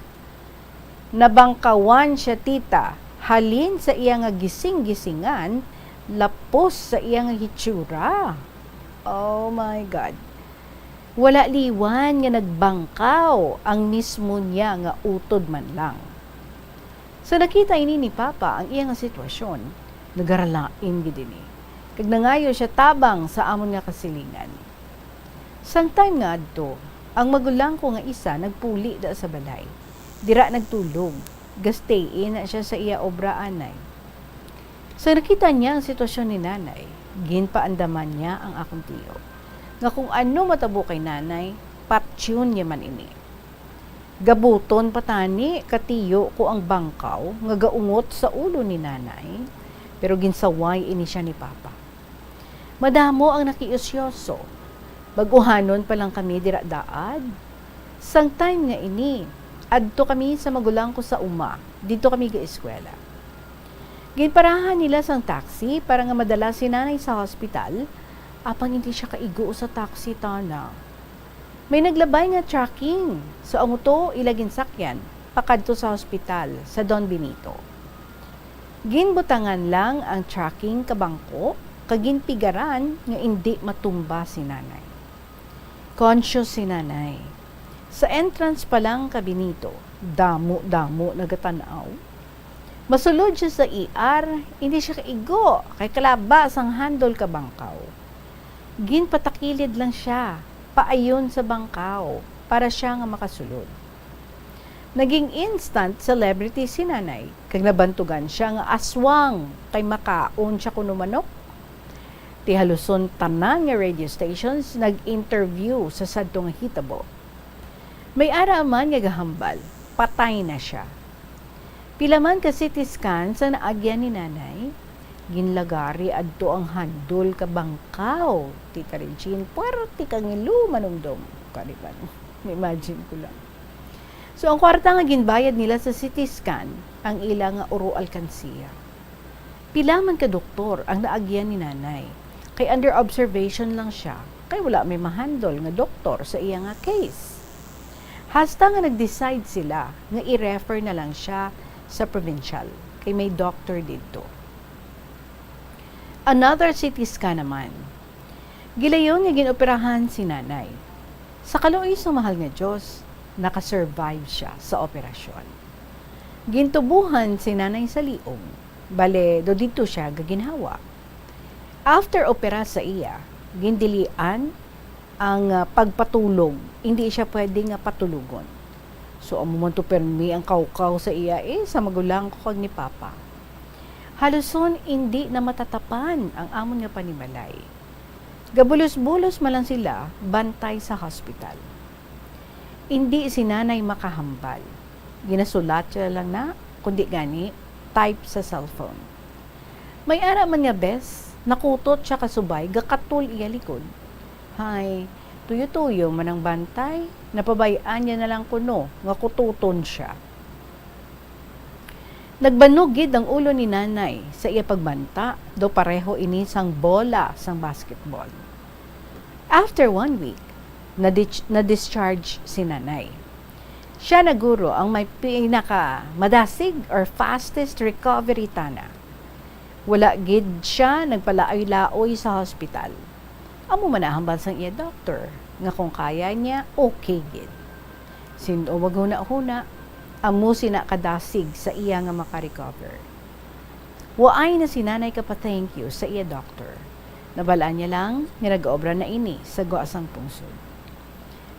Nabangkawan sia, tita, halin sa iya nga gising-gisingan, lapos sa iya nga hitsura. Oh my God. Wala liwan nga nagbangkaw ang mismo niya nga utod man lang. Sa nakita ini ni Papa ang iya nga sitwasyon, nagaralain gid ini, kag nangayo sia tabang sa amon nga kasilingan. Sang time nga adto, ang magulang ko nga isa nagpuli da sa balay. Dira nagtulog. Gastay na siya sa iya obra anay. Sa nakita niya ang sitwasyon ni Nanay, ginpaandaman niya ang akong tiyo, nga kung ano matabo kay Nanay, patyon niya man ini. Gabuton pa tani ka tiyo ko ang bangkaw nga gaungot sa ulo ni Nanay, pero ginsaway ini siya ni Papa. Madamo ang nakiusyoso. Bag-uhanon pa lang kami dira daad. Sang time nga ini, adto kami sa magulang ko sa uma, didto kami gaeskwela. Ginparahan nila sang taxi para nga madala si Nanay sa hospital, apang hindi siya kaigo sa taxi, tana. May naglabay nga trucking, so ang uto ila ginsakyan pakadto sa hospital sa Don Benito. Ginbutangan lang ang trucking ka bangko kag ginpigaran nga indi matumba si Nanay. Conscious si Nanay. Sa entrance pa lang ka Benito, damo-damo nagatan-aw. Masulod siya sa E R, hindi siya kaigo kay kalaba sang handle ka bangkaw. Ginpatakilid lang siya paayon sa bangkaw para siya nga makasulod. Naging instant celebrity si Nanay kag nabantugan siya nga aswang kay makaon siya kuno manok. Ti haluson tanan nga radio stations nag-interview sa sadto nga hitabo. May ara man nga gahambal, patay na siya. Pila man ka C T scan sa naagyan ni Nanay, ginlagari adto ang handol ka bangkaw, Tita Regine, puwerte ka ngilo manumdom. Kani man, imagine ko lang. So, ang kwarta nga ginbayad nila sa C T scan, ang ila nga uro alkansiya. Pila man ka doktor ang naagyan ni Nanay, kay under observation lang siya, kay wala may mahandol nga doktor sa iya nga case. Hasta nga nag-decide sila nga i-refer na lang siya sa provincial, kay may doctor didto. Another C T scan naman. Gilayon nga ginoperahan si Nanay. Sa kaluoy sang mahal nga Dios, nakasurvive siya sa operasyon. Gintubohan si Nanay sa liog, bale, do didto siya gaginhawa. After opera sa iya, gindilian ang, ah, pagpatulog, indi siya pwede nga patulogon. So, amo man to permi ang kawkaw sa iya, eh, sa magulang ko kag ni Papa. Haluson indi na matatapan ang amon nga panimalay. Gabulos-bulos man lang sila bantay sa hospital. Indi si Nanay makahambal. Ginasulat siya lang na, kundi gani, type sa cellphone. May ara man nga bes, nakutot siya kasubay, gakatul iya likod. Hay, tuyo-tuyo man ang bantay, napabay-an niya na lang kuno nga kututon siya. Nagbanog gid ang ulo ni Nanay sa iya pagbanta, daw pareho ini sang bola sang basketball. After one week, na-dis-, na-discharge si Nanay. Siya na guro ang may pinaka madasig or fastest recovery tana. Wala gid siya nagpalaoy-laoy sa hospital. Amo man nahambal sang iya doktor nga kung kaya niya, okay gid. Sin-o maghuna-huna, amo sina kadasig sa iya nga makarecover. Waay na si Nanay kapa-thank you sa iya doktor. Nabal-an niya lang nga nag-obra na ini sa gwa sang pungsod.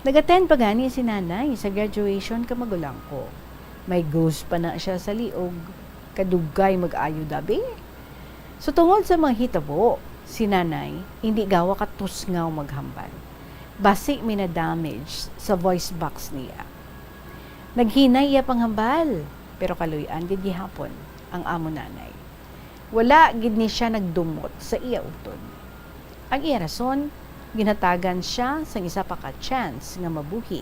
Nag-attend pa gani si Nanay sa graduation ka magulang ko. May goose pa na siya sa liog. Kadugay mag-ayo dabi. So, tungod sa mga hitabo, si Nanay hindi gawa katusngaw maghambal. Basi may na-damage sa voice box niya. Naghinay iya panghambal, pero kaluy-an gid gihapon ang amo Nanay. Wala gid ni siya nagdumot sa iya utod. Ang iya rason, ginhatagan siya sang isa pa ka chance nga mabuhi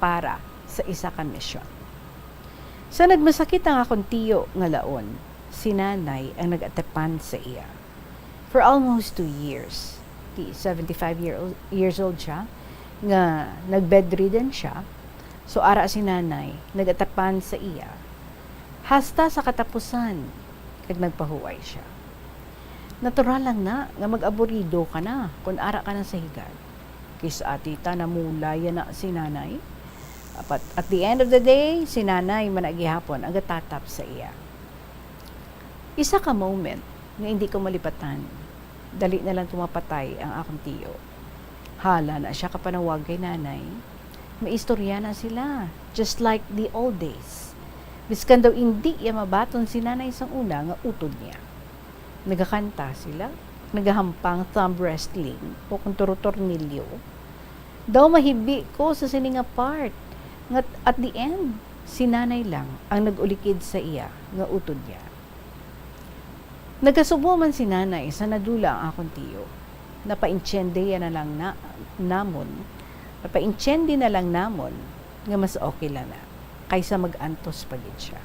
para sa isa ka misyon. Sa nagmasakit ang akon tiyo nga laon, si Nanay ang nag-atipan sa iya. For almost two years, di seventy-five year old, years old siya, nga nag-bedridden siya, so ara si Nanay nag-atipan sa iya. Hasta sa katapusan, kag nagpahuway siya. Natural lang na nga mag-aburido ka na kon ara ka na sa higad. Kis-a tita namulay na si Nanay. Apat, at the end of the day, si Nanay man na gihapon ang gatatap sa iya. Isa ka moment nga indi ko malipatan. Dali na lang tumapatay ang akong tiyo. Hala na siya kapanawag kay nanay. May istorya na sila, just like the old days. Biskan daw indi iya mabaton si nanay sang una nga utod niya. Nagakanta sila, nagahampang thumb wrestling o kung turo-tornilyo. Daw mahibi ko sa sini nga part, nga at the end, si nanay lang ang nag-ulikid sa iya nga utod niya. Nagasubo man si nanay sa nadula ang akon tiyo. Napaintiende ya na lang na, namon, napaintiende na lang namon nga mas okay lang na kaysa mag-antos pa gid siya.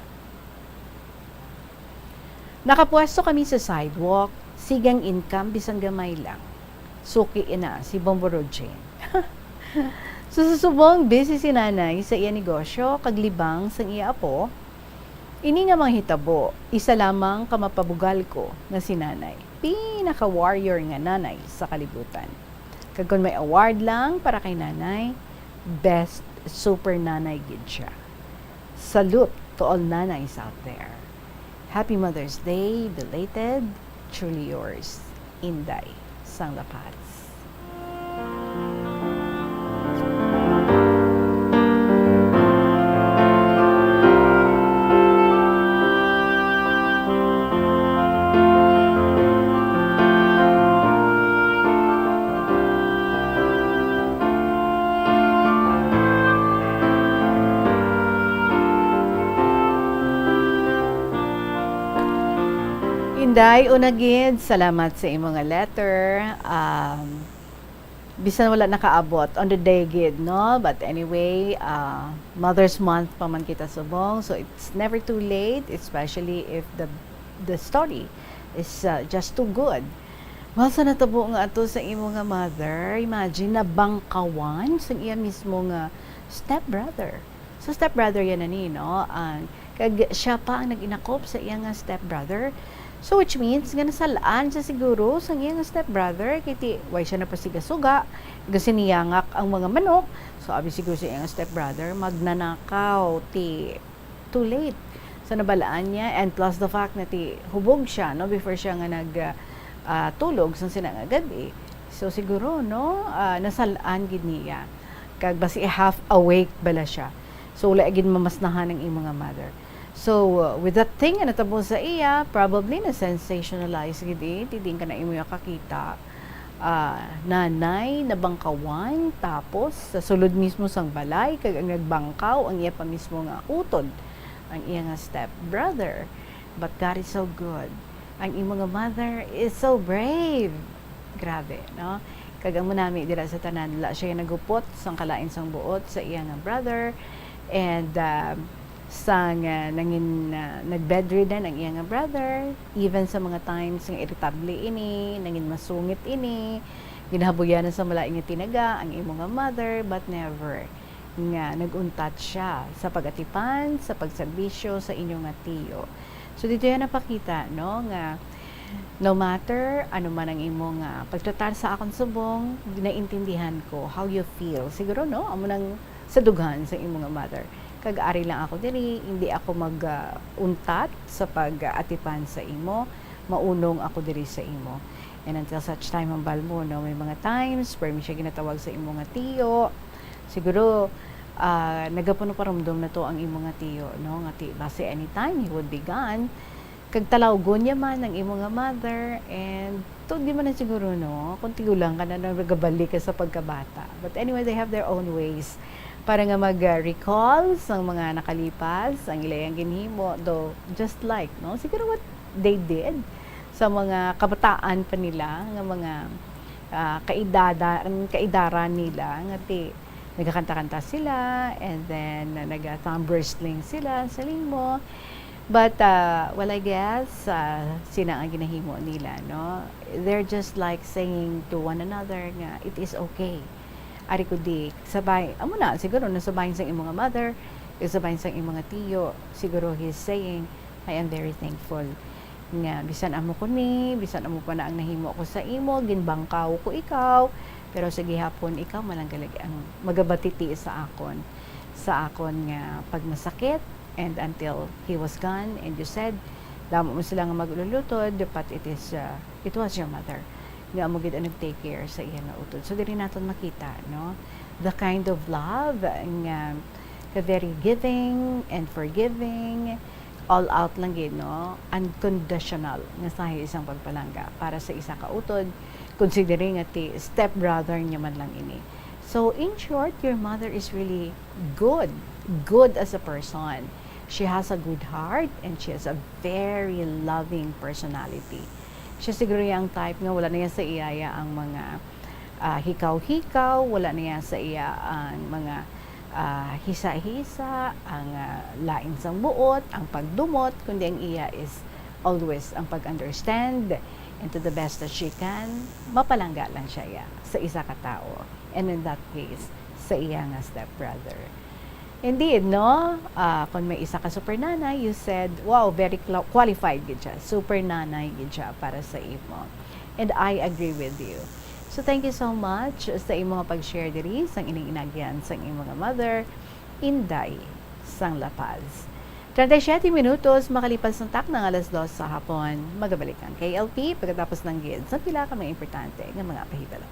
Nakapwesto kami sa sidewalk, sigang income bisan gamay lang. Suki ina si Bombo Rogen. So, sa subong, busy si nanay sa iya negosyo, kag libang sang iya apo. Ini nga mga hitabo, isa lamang ka mapabugal ko nga si nanay, pinaka-warrior nga nanay sa kalibutan. Kag kon may award lang para kay nanay, best super nanay gid siya. Salute to all nanays out there. Happy Mother's Day, belated. Truly yours, Inday sang La Paz. Inday, una gid, salamat sa imo nga letter. Um, bisan wala nakaabot on the day gid, no? But anyway, uh, Mother's Month pa man kita subong, so it's never too late, especially if the the story is uh, just too good. Well, sa natabo nga ato sa imo nga mother, imagine, nabangkawan sa iya mismo nga stepbrother. So, stepbrother yan na ni, no? Ang, kag siya pa ang nag-inakop sa iya nga stepbrother. So, which means nga nasalaan siya siguro sa iya nga stepbrother, kay ti, way siya napasiga-suga, gasiniyangak ang mga manok. So, abi siguro sa iya nga stepbrother, magnanakaw, ti, too late. So, nabalaan niya, and plus the fact na ti, hubog siya, no, before siya nga nag, ah, ah, tulog sang sina nga gab-i. So, siguro, no, ah, nasalaan gid niya. Kag basi half awake bala siya. So, wala gid mamasnahan ang imo nga mother. So, uh, with that thing nga natabo sa iya, probably na-sensationalize gid, eh. Ti diin ka na imo ya kakita, ah, nanay nabangkawan, tapos sa sulod mismo sang balay, kag ang nagbangkaw, ang iya pa mismo nga utod, ang iya nga step brother. But God is so good. Ang imo nga mother is so brave. Grabe, no? Kag ang manami dira sa tanan, wala siya nagupot sang kalain sang buot sa iya nga brother. And, ah, sang, ah, nangin, ah, nag-bedridden ang iya nga brother, even sa mga times nga iritable ini, nangin masungit ini, ginahabuyanan sa malain nga tinaga ang imo nga mother, but never nga nag-untat siya sa pag-atipan, sa pagserbisyo sa inyo nga tiyo. So, dito yan napakita, no, nga no matter ano man ang imo nga pagtratar sa akon subong, naintindihan ko how you feel. Siguro, no, amo nang sa dughan sa imo nga mother. Kag ari lang ako diri, hindi ako mag, ah, untat sa pag-atipan sa imo. Maunong ako diri sa imo. And until such time, hambal mo, no, may mga times where mi siya ginatawag sa imo nga tiyo. Siguro, ah, nagapanuparumdom na to ang imo nga tiyo, no, nga ti, basi anytime he would be gone. Kag talawgon niya man ang imo nga mother, and tuod di man na siguro, no, kung tigulang ka na, na nagabalik ka sa pagkabata. But anyway, they have their own ways para nga mag-, ah, recall sang mga nakalipas, ang ilayang ginhimo, though just like, no, siguro what they did sa mga kabataan pa nila, nga mga, ah, kaedada-, ang kaedaran nila, nga ti-, nagakanta-kanta sila, and then, ah, naga-thumb wrestling sila, sa limo. But, ah, well, I guess, ah, sina ang ginahimo nila, no? They're just, like, saying to one another nga, "It is okay." Ari ko di, sabay, amo na, siguro, nasabayan sang imo nga mother, nasabayan sang imo nga tiyo, siguro he's saying, "I am very thankful nga bisan amo ko ni, bisan amo pa na ang nahimo ko sa imo, ginbangkaw ko ikaw, pero sa gihapon, ikaw man lang gali ang magabatiti sa akon, sa akon nga pagmasakit." And until he was gone, and you said, damo mo sila nga maglulutod, but it is, uh, it was your mother. nga amo gid ang nag-take care sa iya nga utod. So, diri naton makita, no? The kind of love nga ka very giving and forgiving, all out lang gid, no? Unconditional nga sa isang pagpalangga para sa isa ka utod, considering nga ti stepbrother niya man lang ini. So, in short, your mother is really good, good as a person. She has a good heart and she has a very loving personality. Siya siguro yung type nga wala na yan sa iyaya ang mga, ah, hikaw-hikaw, wala na yan sa iya ang mga, ah, hisa-hisa, ang, ah, lain sang buot, ang pagdumot, kundi ang iya is always ang pag-understand, and to the best that she can, mapalangga lang siya iya sa isa ka tawo. And in that case, sa iya nga stepbrother. Indeed, no? Ah, kung may isa ka super nanay, you said, "Wow, very cla-, qualified gid siya. Super nanay gid siya para sa imo." And I agree with you. So, thank you so much sa imo nga pag-share diri sang ining inagyan sang imo nga mother, Inday sang La Paz. Treinta y siete minutos makalipas ang takna nga alas dos sa hapon. Magabalik ang K L P pagkatapos lang gid sa pila ka mga importante nga mga pahibalo.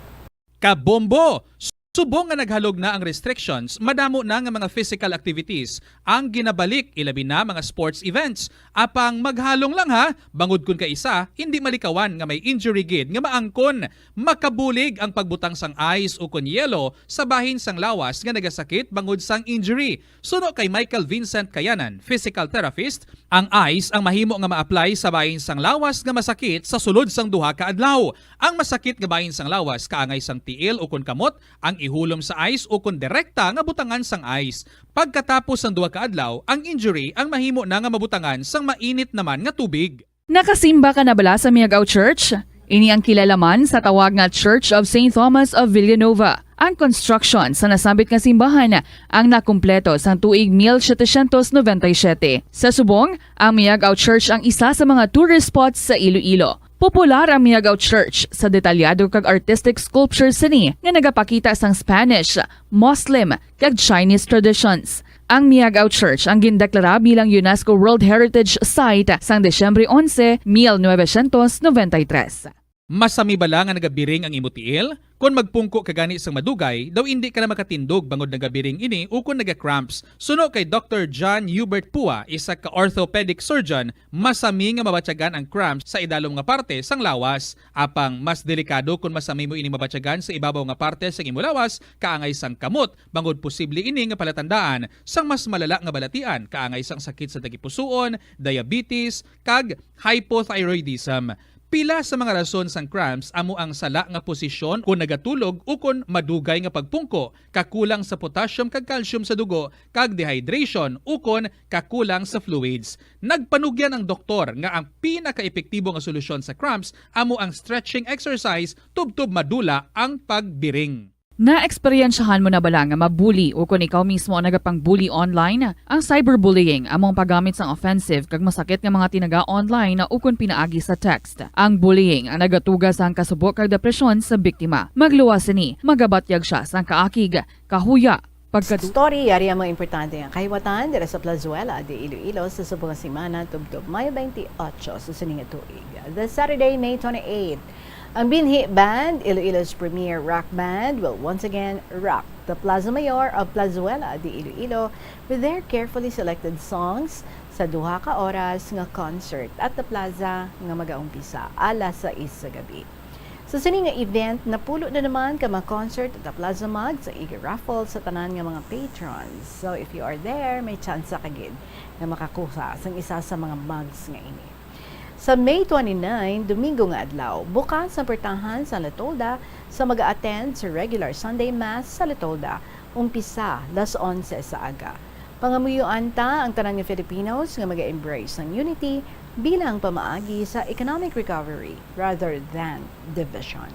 Kabombo! Subong nga naghalog na ang restrictions, madamo na nga mga physical activities ang ginabalik, ilabi na mga sports events. Apang maghalong lang ha, bangod kun kaisa, hindi malikawan nga may injury gid nga maangkon. Makabulig ang pagbutang sang ice ukon yelo sa bahin sang lawas nga nagasakit bangod sang injury. Suno kay Michael Vincent Kayanan, physical therapist, ang ice ang mahimo nga ma-apply sa bahin sang lawas nga masakit sa sulod sang duha ka adlaw. Ang masakit nga bahin sang lawas kaangay sang tiil ukon kamot ang ihulom sa ice ukon direkta nga butangan sang ice. Pagkatapos sang duha ka adlaw, ang injury ang mahimo na nga mabutangan sang mainit naman nga tubig. Nakasimba ka na bala sa Miag-Aw Church? Ini ang kilala man sa tawag nga Church of Saint Thomas of Villanova. Ang construction sa nasambit nga simbahan ang nakumpleto sang tuig mil setecientos noventa y siete. Sa subong, ang Miag-Aw Church ang isa sa mga tourist spots sa Iloilo. Popular ang Miag-Aw Church sa detalyado kag artistic sculpture sini nga nagapakita sang Spanish, Muslim, kag Chinese traditions. Ang Miag-Aw Church ang gindeklara bilang UNESCO World Heritage Site sang Disyembre onse, mil novecientos noventa y tres. Masami bala nga nagabiring ang imo tiil? Kon magpungko ka gani sang madugay, daw indi ka na makatindog bangod nagabiring ini ukon naga-cramps. Suno kay Doktor John Hubert Pua, isa ka orthopedic surgeon, masami nga mabatyagan ang cramps sa idalom nga parte sang lawas. Apang mas delikado kon masami mo ini mabatyagan sa ibabaw nga parte sang imo lawas, kaangay sang kamot, bangod posible ini nga palatandaan sang mas malala nga balatian, kaangay sang sakit sa tagipusoon, diabetes, kag hypothyroidism. Pila sa mga rason sang cramps amo ang sala nga posisyon kon nagatulog ukon madugay nga pagpungko, kakulang sa potassium kag calcium sa dugo, kag dehydration ukon kakulang sa fluids. Nagpanugyan ang doktor nga ang pinakaepektibo nga solusyon sa cramps amo ang stretching exercise tubtob madula ang pagbiring. Naeksperyensyahan mo na bala nga mabuli ukon ikaw mismo ang nagapang-bully online? Ang cyberbullying amo ang paggamit sang offensive kag masakit nga mga tinaga online ukon pinaagi sa text. Ang bullying ang nagatuga sang kasubo kag depresyon sa biktima. Magluwas sini, magabatyag sia sang kaakig, kahuya, pagkadu- Story, yari ang mga importante nga kahiwatan dira sa Plazuela de Iloilo sa subong nga semana tubtob Mayo twenty-eight sa sini nga tuig. The Saturday, May twenty-eight, ang Binhi Band, Iloilo's premier rock band, will once again rock the Plaza Mayor of Plazuela de Iloilo with their carefully selected songs sa duha ka oras nga concert at the plaza nga magaumpisa alas sais sa gabi. Sa sini nga event, napulo na naman ka mga concert at the Plaza Mug sa Iggy Raffle sa tanan nga mga patrons. So, if you are there, may tsansa ka gid nga makakuha sang isa sa mga mugs nga ini. Sa May twenty-nine, Domingo nga adlaw, bukas ang portahan sa Latolda sa mag-attend sa regular Sunday Mass sa Latolda, umpisa las onse sa aga. Pangamuyuan ta ang tanan nga Filipinos nga mag-embrace sang unity bilang pamaagi sa economic recovery rather than division.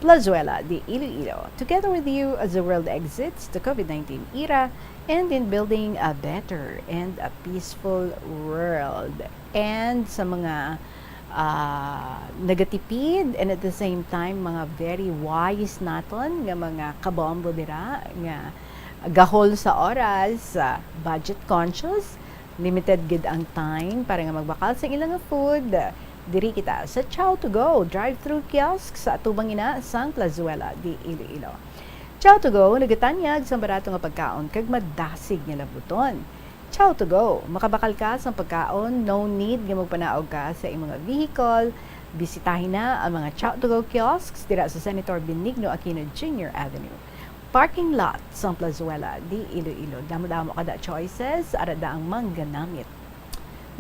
Plazuela de Iloilo, together with you as the world exits the COVID nineteen era and in building a better and a peaceful world. And sa mga, ah, nagatipid and at the same time mga very wise naton nga mga kabombo dira nga gahol sa oras, ah, budget conscious, limited gid ang time para nga magbakal sa ilang food, Diri kita sa Chow to Go drive-thru kiosk sa atubang ina sang Plazuela de Iloilo. Chow to Go nagatanyag sang barato nga pagkaon kag madasig nga labuton. Chow to Go, makabakal ka sang pagkaon, no need nga magpanaog ka sa imong vehicle. Bisitahi na ang mga Chow to Go kiosks dira sa Senator Benigno Aquino Junior Avenue, parking lot sang Plazuela de Iloilo. Damo-damo kada choices, ara da ang mangganamit.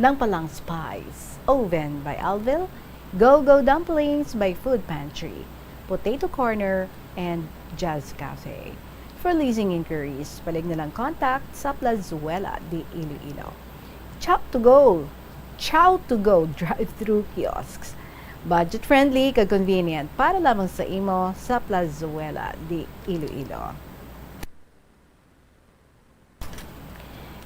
Nang Palang Spice, Oven by Alvil, Go Go Dumplings by Food Pantry, Potato Corner, and Jazz Cafe. For leasing inquiries, palig na lang contact sa Plazuela de Iloilo. Chow to Go! Chow to Go drive-thru kiosks. Budget-friendly kag convenient para lamang sa imo sa Plazuela de Iloilo.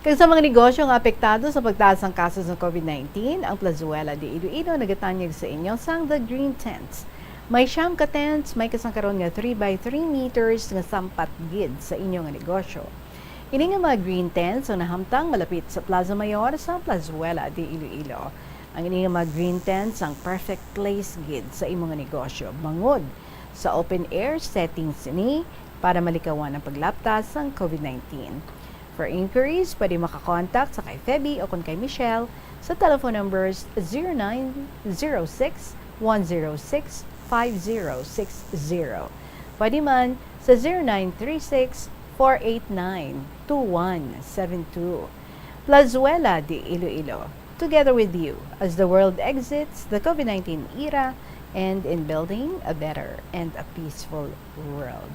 Kag sa mga negosyo nga apektado sa pagtaas sang kaso sa COVID nineteen, ang Plazuela de Iloilo nagatanyag sa inyo sang The Green Tents. May siyam ka tents, may kasangkaron nga three by three meters nga sampat gid sa inyo nga negosyo. Ini nga mga green tents ang nahamtang malapit sa Plaza Mayor sa Plazuela de Iloilo. Ang ini nga mga green tents ang perfect place gid sa imo nga negosyo, bangod sa open air settings ini para malikawan ang paglapta sang COVID nineteen. For inquiries, pwede makakontak sa kay Feby o kon kay Michelle sa telephone numbers zero nine zero six, one zero six, five zero six zero. Pwede man sa zero nine three six, four eight nine, two one seven two. Plazuela de Iloilo, together with you as the world exits the COVID nineteen era and in building a better and a peaceful world.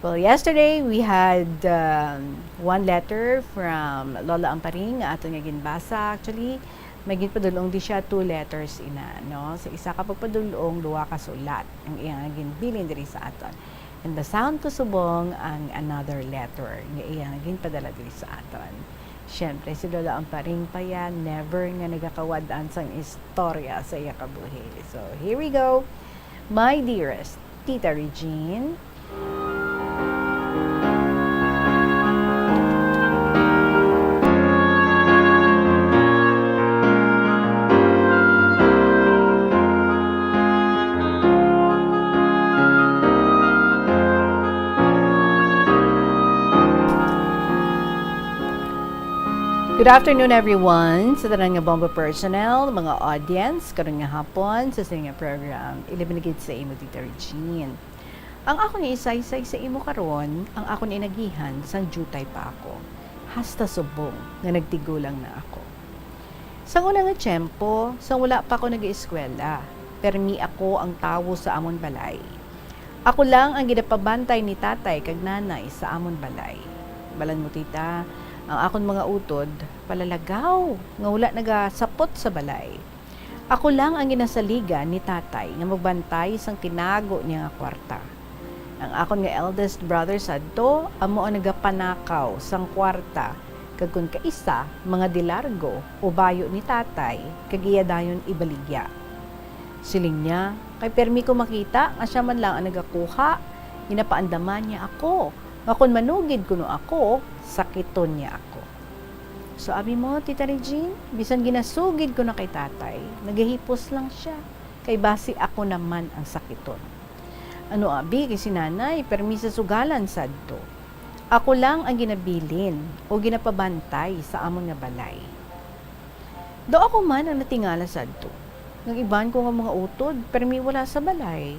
Well, yesterday we had, um, one letter from Lola Amparing nga aton nga ginbasa. Actually, may ginpadulong di siya two letters ina, no? Sa isa ka pagpadulong, duha ka sulat ang iya nga ginbilin diri sa aton. And basaon ko subong ang another letter nga iya nga ginpadala diri sa aton. Siyempre, si Lola Amparing pa yan, never nga nagakawad-an sang istorya sa iya kabuhi. So, here we go. My dearest Tita Regine, Good afternoon, everyone, sa tanan nga Bombo personnel, mga audience, karon nga hapon sa sining nga program, ilabi na gid sa imo, Tita Regine. Ang akon isaysay sa imo karon, ang akon inagihan sang diutay pa ako, hasta subong nga nagtigulang na ako. Sang una nga tiyempo, sang wala pa ako nag-eskwela, permi ako ang tawo sa amon balay. Ako lang ang ginapabantay ni tatay kag nanay sa amon balay. Balan mo, tita, ang akon mga utod palalagaw nga wala nagasapot sa balay. Ako lang ang ginasaligan ni tatay nga magbantay sang tinago niya nga kwarta. Ang akon nga eldest brother sadto amo ang nagapanakaw sang kwarta, kag kon kaisa, mga de largo o bayo ni tatay, kag iya dayon ibaligya. Siling niya, kay permi ko makita nga sia man lang ang nagakuha, ginapaandaman niya ako, nga kon manugid kuno ako, sakiton niya ako. So, abi mo, Tita Regine, bisan ginasugid ko na kay tatay, nagahipos lang sia, kay basi ako naman ang sakiton. Ano abi, kay si nanay, permi sa sugalan sadto. Ako lang ang ginabilin o ginapabantay sa amon nga balay. Daw ako man ang natingala sadto, nga ang iban ko nga mga utod, permi wala sa balay.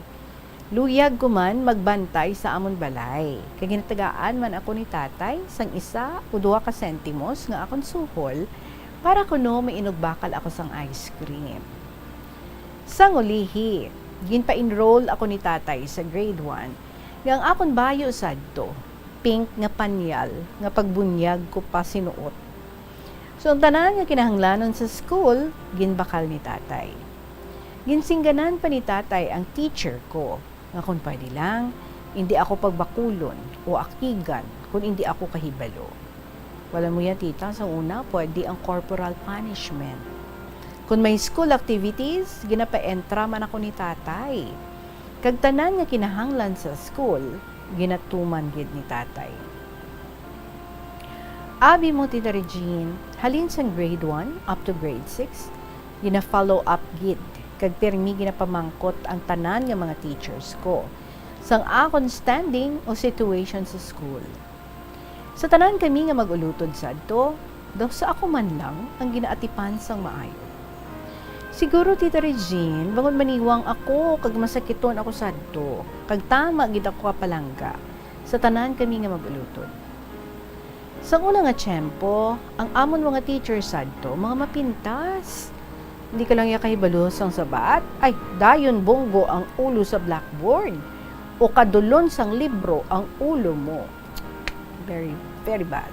Luyag ko man magbantay sa amon balay, kay ginatagaan man ako ni tatay sang isa o duha ka sentimos nga akon suhol para kuno mainugbakal ako sang ice cream. Sang ulihi, ginpa-enroll ako ni tatay sa grade one, nga ang akon bayo sadto, pink nga panyal nga pagbunyag ko pa sinuot. So, ang tanan nga kinahanglanon sa school, ginbakal ni tatay. Ginsingganan pa ni tatay ang teacher ko, nga kon pwede lang, indi ako pagbakulon o akigan kon indi ako kahibalo. Wala mo yan, tita, sa una, pwede ang corporal punishment. Kung may school activities, ginapa-entra man ako ni tatay. Kag tanan nga kinahanglan sa school, ginatuman gid ni tatay. Abi mo, Tita Regine, halin sang grade one up to grade six, gina-follow up gid kag pirmi ginapamangkot ang tanan nga mga teachers ko sang akon standing o situation sa school. Sa tanan kami nga mag-ulutod sadto, daw sa ako man lang ang ginaatipan sang maayo. Siguro, Tita Regine, bangod maniwang ako kag masakiton ako sadto, kag tama gid ako kapalangga sa tanan kami nga mag-ulutod. Sa una nga tiyempo, ang amon mga teacher sadto, mga mapintas. Hindi ka lang ya kahibalo sang sabat? Ay, dayon bunggo ang ulo sa blackboard o kadulon sang libro ang ulo mo. Very, very bad.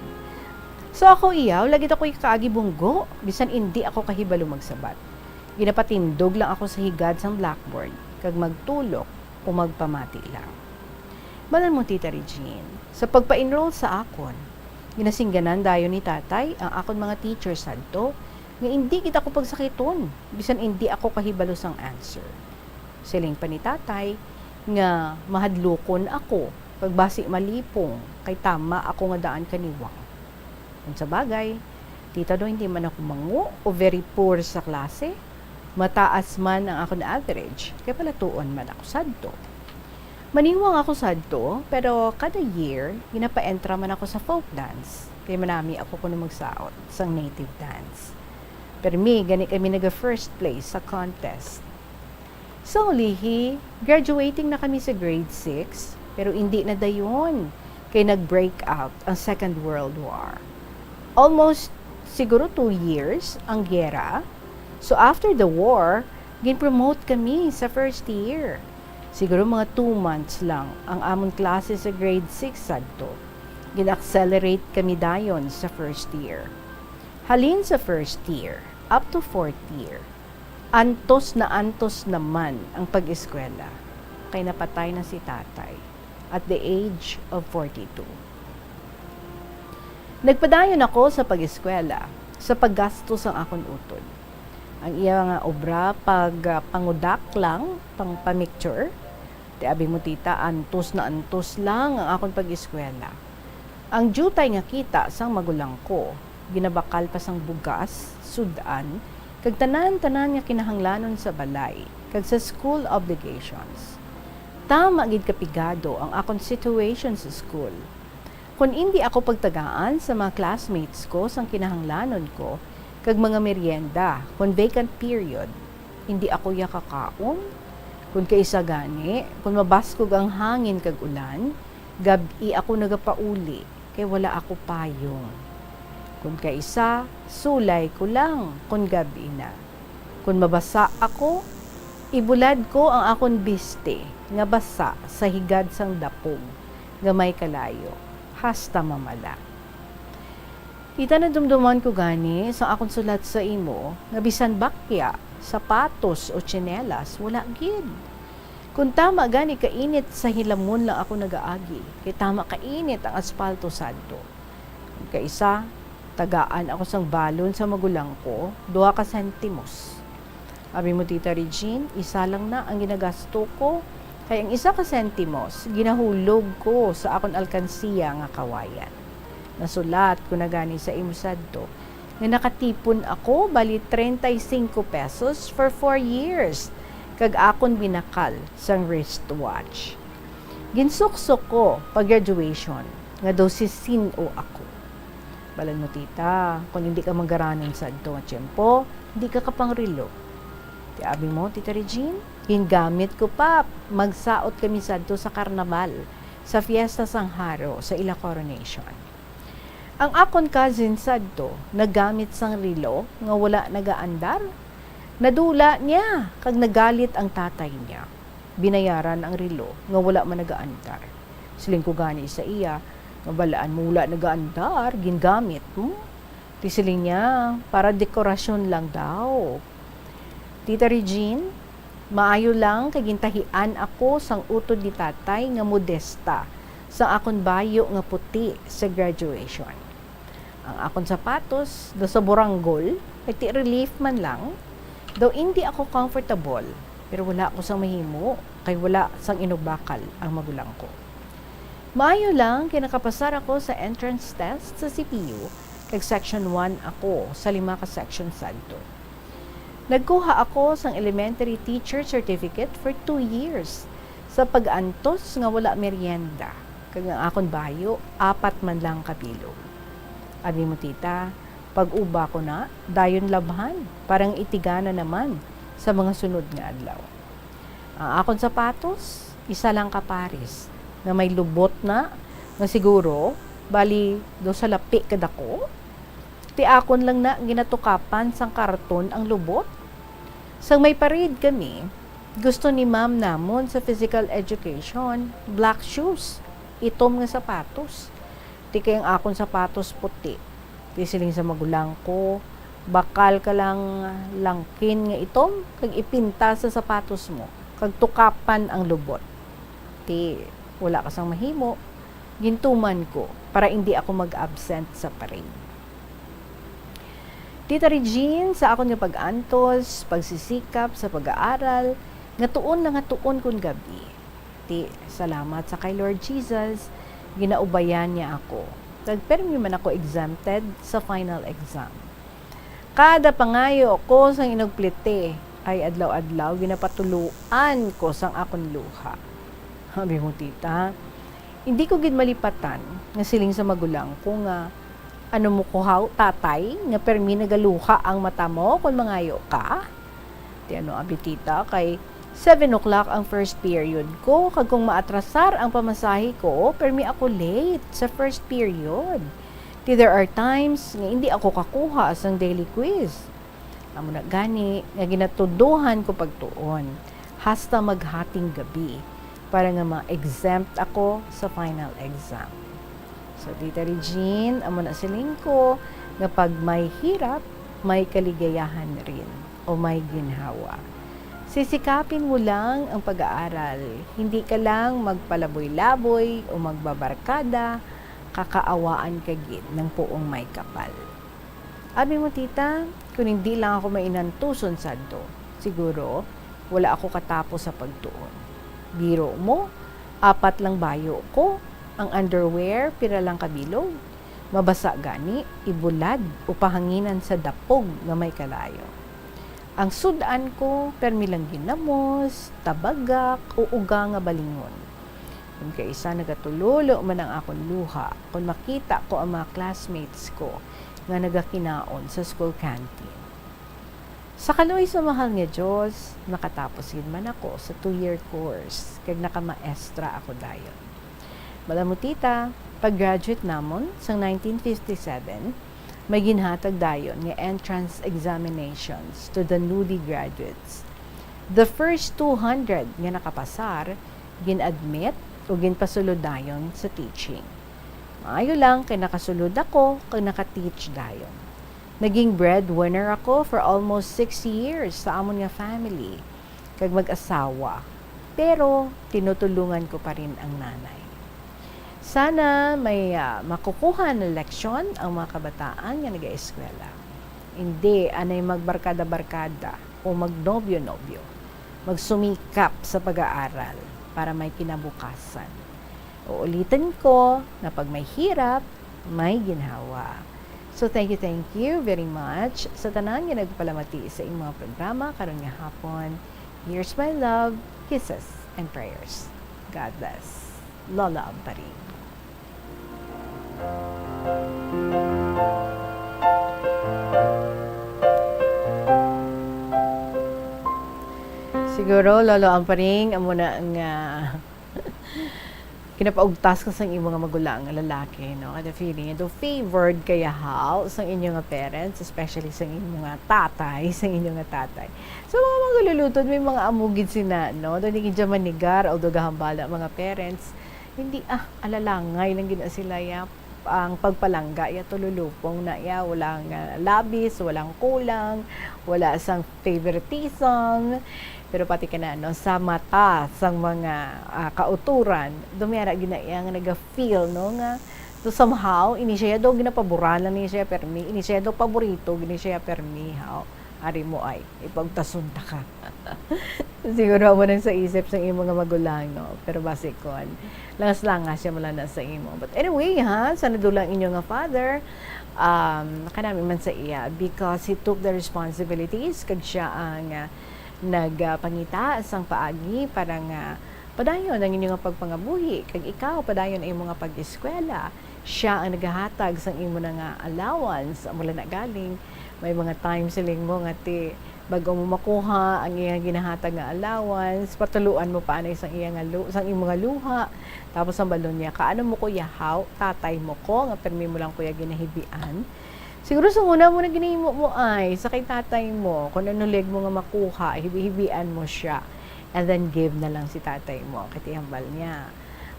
So ako, iyaw, lagi ako kaagi bunggo, bisan indi ako kahibalo magsabat. Ginapatindog lang ako sa higad sang blackboard, kag magtulok o magpamati lang. Balan mo, Tita Regine, sa pagpa-enroll sa akon, ginasingganan dayon ni Tatay ang akon mga teacher sadto nga indi gid ako pagsakiton, bisan indi ako kahibalo sang answer. Siling pa ni Tatay nga mahadlokon ako kag basi malipong kay tama ako nga daan kaniwang. Kung sa bagay, Tita, do hindi man ako mango o very poor sa klase, mataas man ang akon average, kay palatuon man ako sadto. Maniwang ako sadto, pero kada year, ginapa-entra man ako sa folk dance, kay manami ako kuno magsaot sang native dance. Permi gani kami naga first place sa contest. So, lihi, graduating na kami sa grade six, pero indi na dayon, kay nag-break out ang Second World War. Almost, siguro, two years ang giyera. So, after the war, gin-promote kami sa first year. Siguro mga two months lang ang amon klase sa grade six sadto. Gin-accelerate kami dayon sa first year. Halin sa first year, up to fourth year, antos na antos naman ang pag-eskwela, kay napatay na si Tatay at the age of forty-two. Nagpadayon ako sa pag-eskwela, sa paggasto sang akon utod. Ang iya nga obra, pag, ah, pangudak lang, pang pamicture. Ti abi mo, Tita, antos na antos lang ang akon pag-eskwela. Ang diutay nga kita sang magulang ko, ginabakal pa sang bugas, sud-an, kag tanan-tanan nga kinahanglanon sa balay kag sa school obligations. Tama gid kapigado ang akon situation sa school. Kon indi ako pagtagaan sa mga classmates ko sang kinahanglanon ko kag mga merienda kon vacant period, indi ako ya kakaon. Kon kaisa gani, kon mabaskog ang hangin kag ulan, gab-i ako nagapauli kay wala ako payong. Kon kaisa, sulay ko lang kon gab-i na. Kon mabasa ako, ibulad ko ang akon biste nga basa sa higad sang dapog nga may kalayo, hasta mamala. Ita, nadumduman ko gani sa akon sulat sa imo nga bisan bakya, sapatos o tsinelas, wala gid. Kon tama gani kainit sa hilamon lang ako nagaagi, kay tama kainit ang aspalto sadto. Kon kaisa, tagaan ako sang balon sa magulang ko, duha ka sentimos. Abi mo, Tita Regine, isa lang na ang ginagasto ko, kay ang isa ka sentimos ginahulog ko sa akon alkansiya nga kawayan. Nasulat ko na gani sa imo sadto nga nakatipon ako bali treinta y cinco pesos for four years, kag akon binakal sang wristwatch. Ginsuksok ko pa graduation nga daw si sin-o ako. Balan mo, Tita, kon hindi ka magaranon sadto nga tiyempo, hindi ka kapangrilo. Ti abi mo, Tita Regine, gingamit ko pa, magsaot kami sadto sa karnabal, sa fiesta sang Haro, sa ila coronation. Ang akon cousin sadto naggamit sang relo nga wala nagaandar. Nadula niya kag nagalit ang tatay niya. Binayaran ang relo nga wala man nagaandar. Siling ko gani sa iya nga, "Balaan mo wala nagaandar, gingamit mo." Ti siling niya, "Para dekorasyon lang daw." Tita Regine, maayo lang kay gintahian ako sang utod ni tatay nga modesta sang akon bayo nga puti sa graduation. Ang akon sapatos daw sa buranggol, kay ti relief man lang, daw indi ako comfortable, pero wala ako sang mahimo kay wala sang inugbakal ang magulang ko. Maayo lang kay nakapasar ako sa entrance test sa C P U, kag section one ako sa lima ka section sadto. Nagkuha ako sang elementary teacher certificate for two years sa pag-antos nga wala merienda, kag ang akon bayo apat man lang ka bilog. Abi mo, tita, pag-uba ko na, dayon labhan, parang itigana naman sa mga sunod nga adlaw. Ang akon sapatos, isa lang ka pares, nga may lubot na, nga siguro, bali, do sa lapi kadako. Ti akon lang na ginatukapan sang karton ang lubot. Sang may parade kami, gusto ni ma'am namon sa physical education, black shoes, itom nga sapatos. Ti kay ang akon sapatos puti. Ti siling sa magulang ko, "Bakal ka lang langkin nga itom, kag ipinta sa sapatos mo, kag tukapan ang lubot." Ti wala ka sang mahimo, gintuman ko para indi ako mag-absent sa parade. Tita Regine, sa akon nga pag-antos, pagsisikap sa pag-aaral, nga tuon na nga tuon kon gab-i. Ti, salamat sa kay Lord Jesus, ginaubayan niya ako. Kag permi man ako exempted sa final exam. Kada pangayo ko sang inugplete, ay adlaw-adlaw ginapatuloan ko sang akon luha. Abi mo, tita, hindi ko gid malipatan nga siling sa magulang ko nga, "Ano mo ko haw, tatay, nga permi nagaluha ang mata mo kon mangayo ka?" Ti ano, abi, tita, kay seven o'clock ang first period ko, kag kung maatrasar ang pamasahe ko, permi ako late sa first period. Ti there are times nga hindi ako kakuha sang daily quiz. Amo na gani nga ginatuduhan ko pagtuon hasta maghating gabi para nga ma-exempt ako sa final exam. So, Tita Regine, amo na siling ko nga pag may hirap, may kaligayahan rin o may ginhawa. Sisikapin mo lang ang pag-aaral. Hindi ka lang magpalaboy-laboy o magbabarkada, kakaawaan ka gid ng puong may kapal. Abi mo, tita, kung hindi lang ako mainantuson sadto, siguro wala ako katapos sa pagtuon. Biro mo, apat lang bayo ko, ang underwear, pira lang ka bilog. Mabasa gani, ibulad o pahanginan sa dapog nga may kalayo. Ang sud-an ko, permi lang ginamos, tabagak, o uga nga balingon. Kon kaisa nagatulolo man ang akon luha, kon makita ko ang mga classmates ko nga nagakinaon sa school canteen. Sa kaluoy sa mahal nga Dios, nakatapos gid man ako sa two-year course kag nakamaestra ako dayon. Bala mo, tita, pag-graduate namon sang nineteen fifty-seven, may ginhatag dayon nga entrance examinations to the newly graduates. The first two hundred nga nakapasar, gin-admit o ginpasulod dayon sa teaching. Maayo lang kay nakasulod ako kag naka-teach dayon. Naging breadwinner ako for almost six years sa amon nga family kag mag-asawa, pero tinutulungan ko pa rin ang nanay. Sana may, ah, makukuha na leksyon ang mga kabataan nga nag-eskwela. Hindi anay magbarkada-barkada o magnobyo-nobyo. Magsumikap sa pag-aaral para may kinabukasan. Uulitin ko na pag may hirap, may ginhawa. So, thank you, thank you very much sa tanan nga nagpalamati sa inyong mga programa karon nga hapon. Here's my love, kisses, and prayers. God bless. Lola Amparing. Siguro, Lolo Amparing, amo na nga ginapaugtas ka sang imo nga magulang nga lalaki, no? Kada feeling, do favored kaya haw sang inyo nga parents, especially sang imo nga tatay, sang inyo nga tatay. So, mga manglulutod, may mga amo gid sina, no? Do ni gid siya manigar, although gahambala mga parents, hindi, ah, alalangay lang gid na sila, ya. Ang pagpalangga, ya, tululupong na, ya, wala nga labis, walang kulang, wala sang favoritism. Pero pati ka na, no, sa mata sang mga, ah, kauturan, dumiyara gid na iya nga naga-feel, no, nga, so, somehow, ini siya daw ginapaboran lang ni siya permi, ini siya daw paborito gid ni siya permi, haw. Ari mo ay, ipagtason ta ka. Siguro amo nang sa isip sang imo nga magulang, no? Pero basi kon, langas-langas siya mo lang na sa imo. But anyway, ha, sa nadula ang inyo nga father, Um, kanami man sa iya, because he took the responsibilities, kag siya ang, ah, nagpangita sang paagi para nga padayon ang inyo nga pagpangabuhi, kag ikaw padayon ang imo nga pag-eskwela. Siya ang nagahatag sang imo na nga allowance. Amo lang na galing, may mga times siling mo nga ti, bag-o mo makuha ang iya ginahatag nga allowance, patuluan mo pa anay sang iya nga lu-, sang imo nga luha. Tapos ang balon niya, "Kaano mo, kuya, haw? Tatay mo ko, nga permi mo lang, kuya, ginahibian." Siguro sa una mo na ginahimo mo ay sa kay tatay mo, kung ano leg mo nga makuha, hibi-hibian mo siya. And then give na lang si tatay mo, kay ti hambal niya.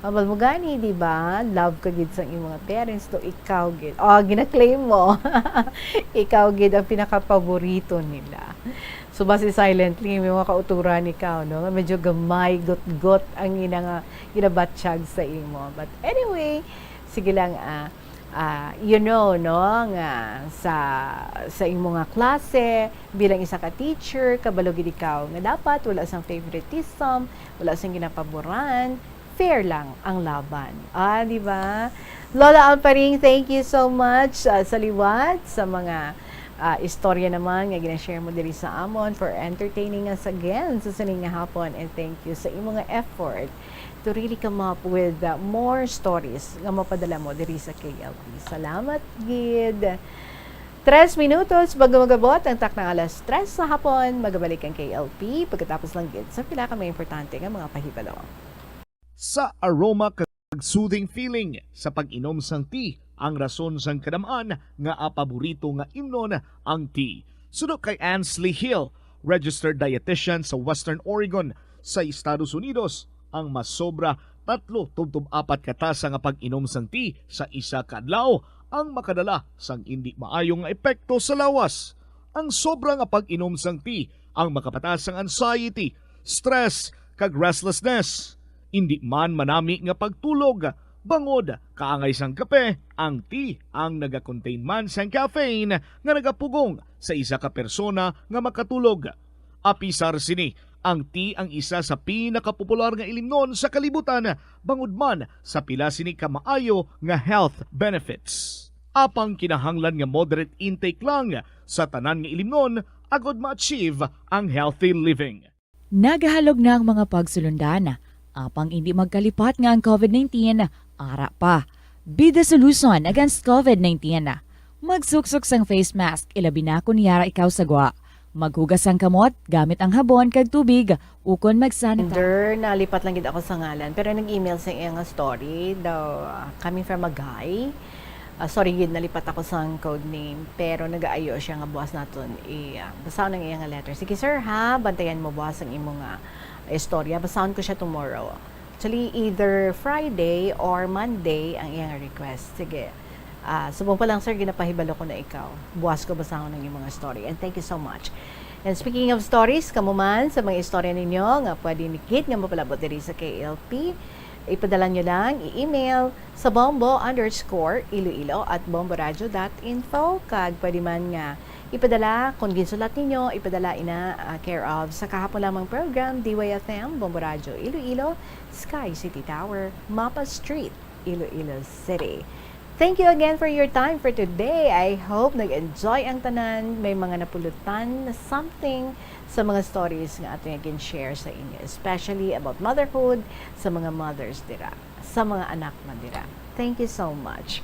Hambal mo gani, di ba? Love ka gid sang imo nga parents, to ikaw gid. Oh, gina-claim mo. Ikaw gid ang pinakapaborito nila. So, basi silently, may mga kauturan ikaw, no? Nga medyo gamay, gutgot ang ina nga ginabatyag sa imo. But anyway, sige lang, ah, ah, you know, no, nga sa, sa imo nga klase, bilang isa ka teacher, kabalo gid ikaw nga dapat wala sang favoritism, wala sang ginapaboran, fair lang ang laban. Ah, di ba? Lola Amparing, thank you so much, ah, sa liwat sa mga, ah, istorya naman nga gina-share mo diri sa amon for entertaining us again sa sining nga hapon, and thank you sa imo nga effort to really come up with, uh, more stories nga mapadala mo diri sa K L P. Salamat gid. Tres minutos bago mag-abot ang taknang alas tres sa hapon, magabalik ang K L P pagkatapos lang gid sa pila ka mga importante nga mga pahibalo. Sa aroma kag soothing feeling sa pag-inom sang tea ang rason sang kadam-an nga paborito nga imnon ang tea. Suno kay Ansley Hill, registered dietitian sa Western Oregon sa Estados Unidos, ang masobra tatlo tubtob apat ka tasa nga pag-inom sang tea sa isa ka adlaw ang makadala sang indi maayo nga epekto sa lawas. Ang sobra nga pag-inom sang tea ang makapataas sang anxiety, stress, kag restlessness. Indi man manami nga pagtulog, bangod kaangay sang kape, ang tea ang naga-contain man sang caffeine nga nagapugong sa isa ka persona nga makatulog. Apisar sini, ang tea ang isa sa pinakapopular nga ilimnon sa kalibutan, bangod man sa pila sini ka maayo nga health benefits. Apang kinahanglan nga moderate intake lang sa tanan nga ilimnon agod ma-achieve ang healthy living. Nagahalog na ang mga pagsulundan, apang indi magkalipat nga ang COVID nineteen ara pa. Be the solution against COVID nineteen. Magsuksok sang face mask, ilabi na kon yara ikaw sa gwa. Maghugas sang kamot gamit ang habon kag tubig, ukon mag-sanitize. Sender, nalipat lang gid ako sa ngalan, pero nag-email sa iya nga story daw, ah, coming from a guy. Ah, sorry gid, nalipat ako sang code name, pero nagaayo siya nga buwas naton i, ah, basahon ang iya nga letter. Sige, sir, ha, bantayan mo buwas ang imo nga istorya. Basahon ko siya tomorrow. Actually, either Friday or Monday ang iya nga request. Sige. Ah, subong pa lang, sir, ginapahibalo ko na ikaw. Buwas ko basahon ang imo nga story. And thank you so much. And speaking of stories, kamo man sa mga istorya ninyo nga pwede ni gid nga mapalabot diri sa K L P, ipadala nyo lang i-email sa bombo underscore iloilo at bomboradio dot info, kag pwede man nga ipadala, kung ginsulat ninyo, ipadala ina, ah, care of sa kahapon lamang program, D Y F M, Bombo Radyo Iloilo, Sky City Tower, Mapa Street, Iloilo City. Thank you again for your time for today. I hope nag-enjoy ang tanan. May mga napulutan na something sa mga stories nga ato nga gin-share sa inyo, especially about motherhood, sa mga mothers dira, sa mga anak man dira. Thank you so much.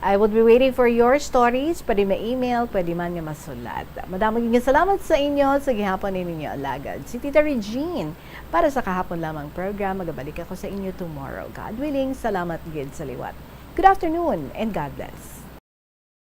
I would be waiting for your stories. Pwede ma-email, pwede man nga masulat. Madamo gid nga salamat sa inyo sa gihapon ni ninyo alagad, si Tita Regine. Para sa kahapon lamang program, magabalik ako sa inyo tomorrow, God willing. Salamat gid sa liwat. Good afternoon and God bless.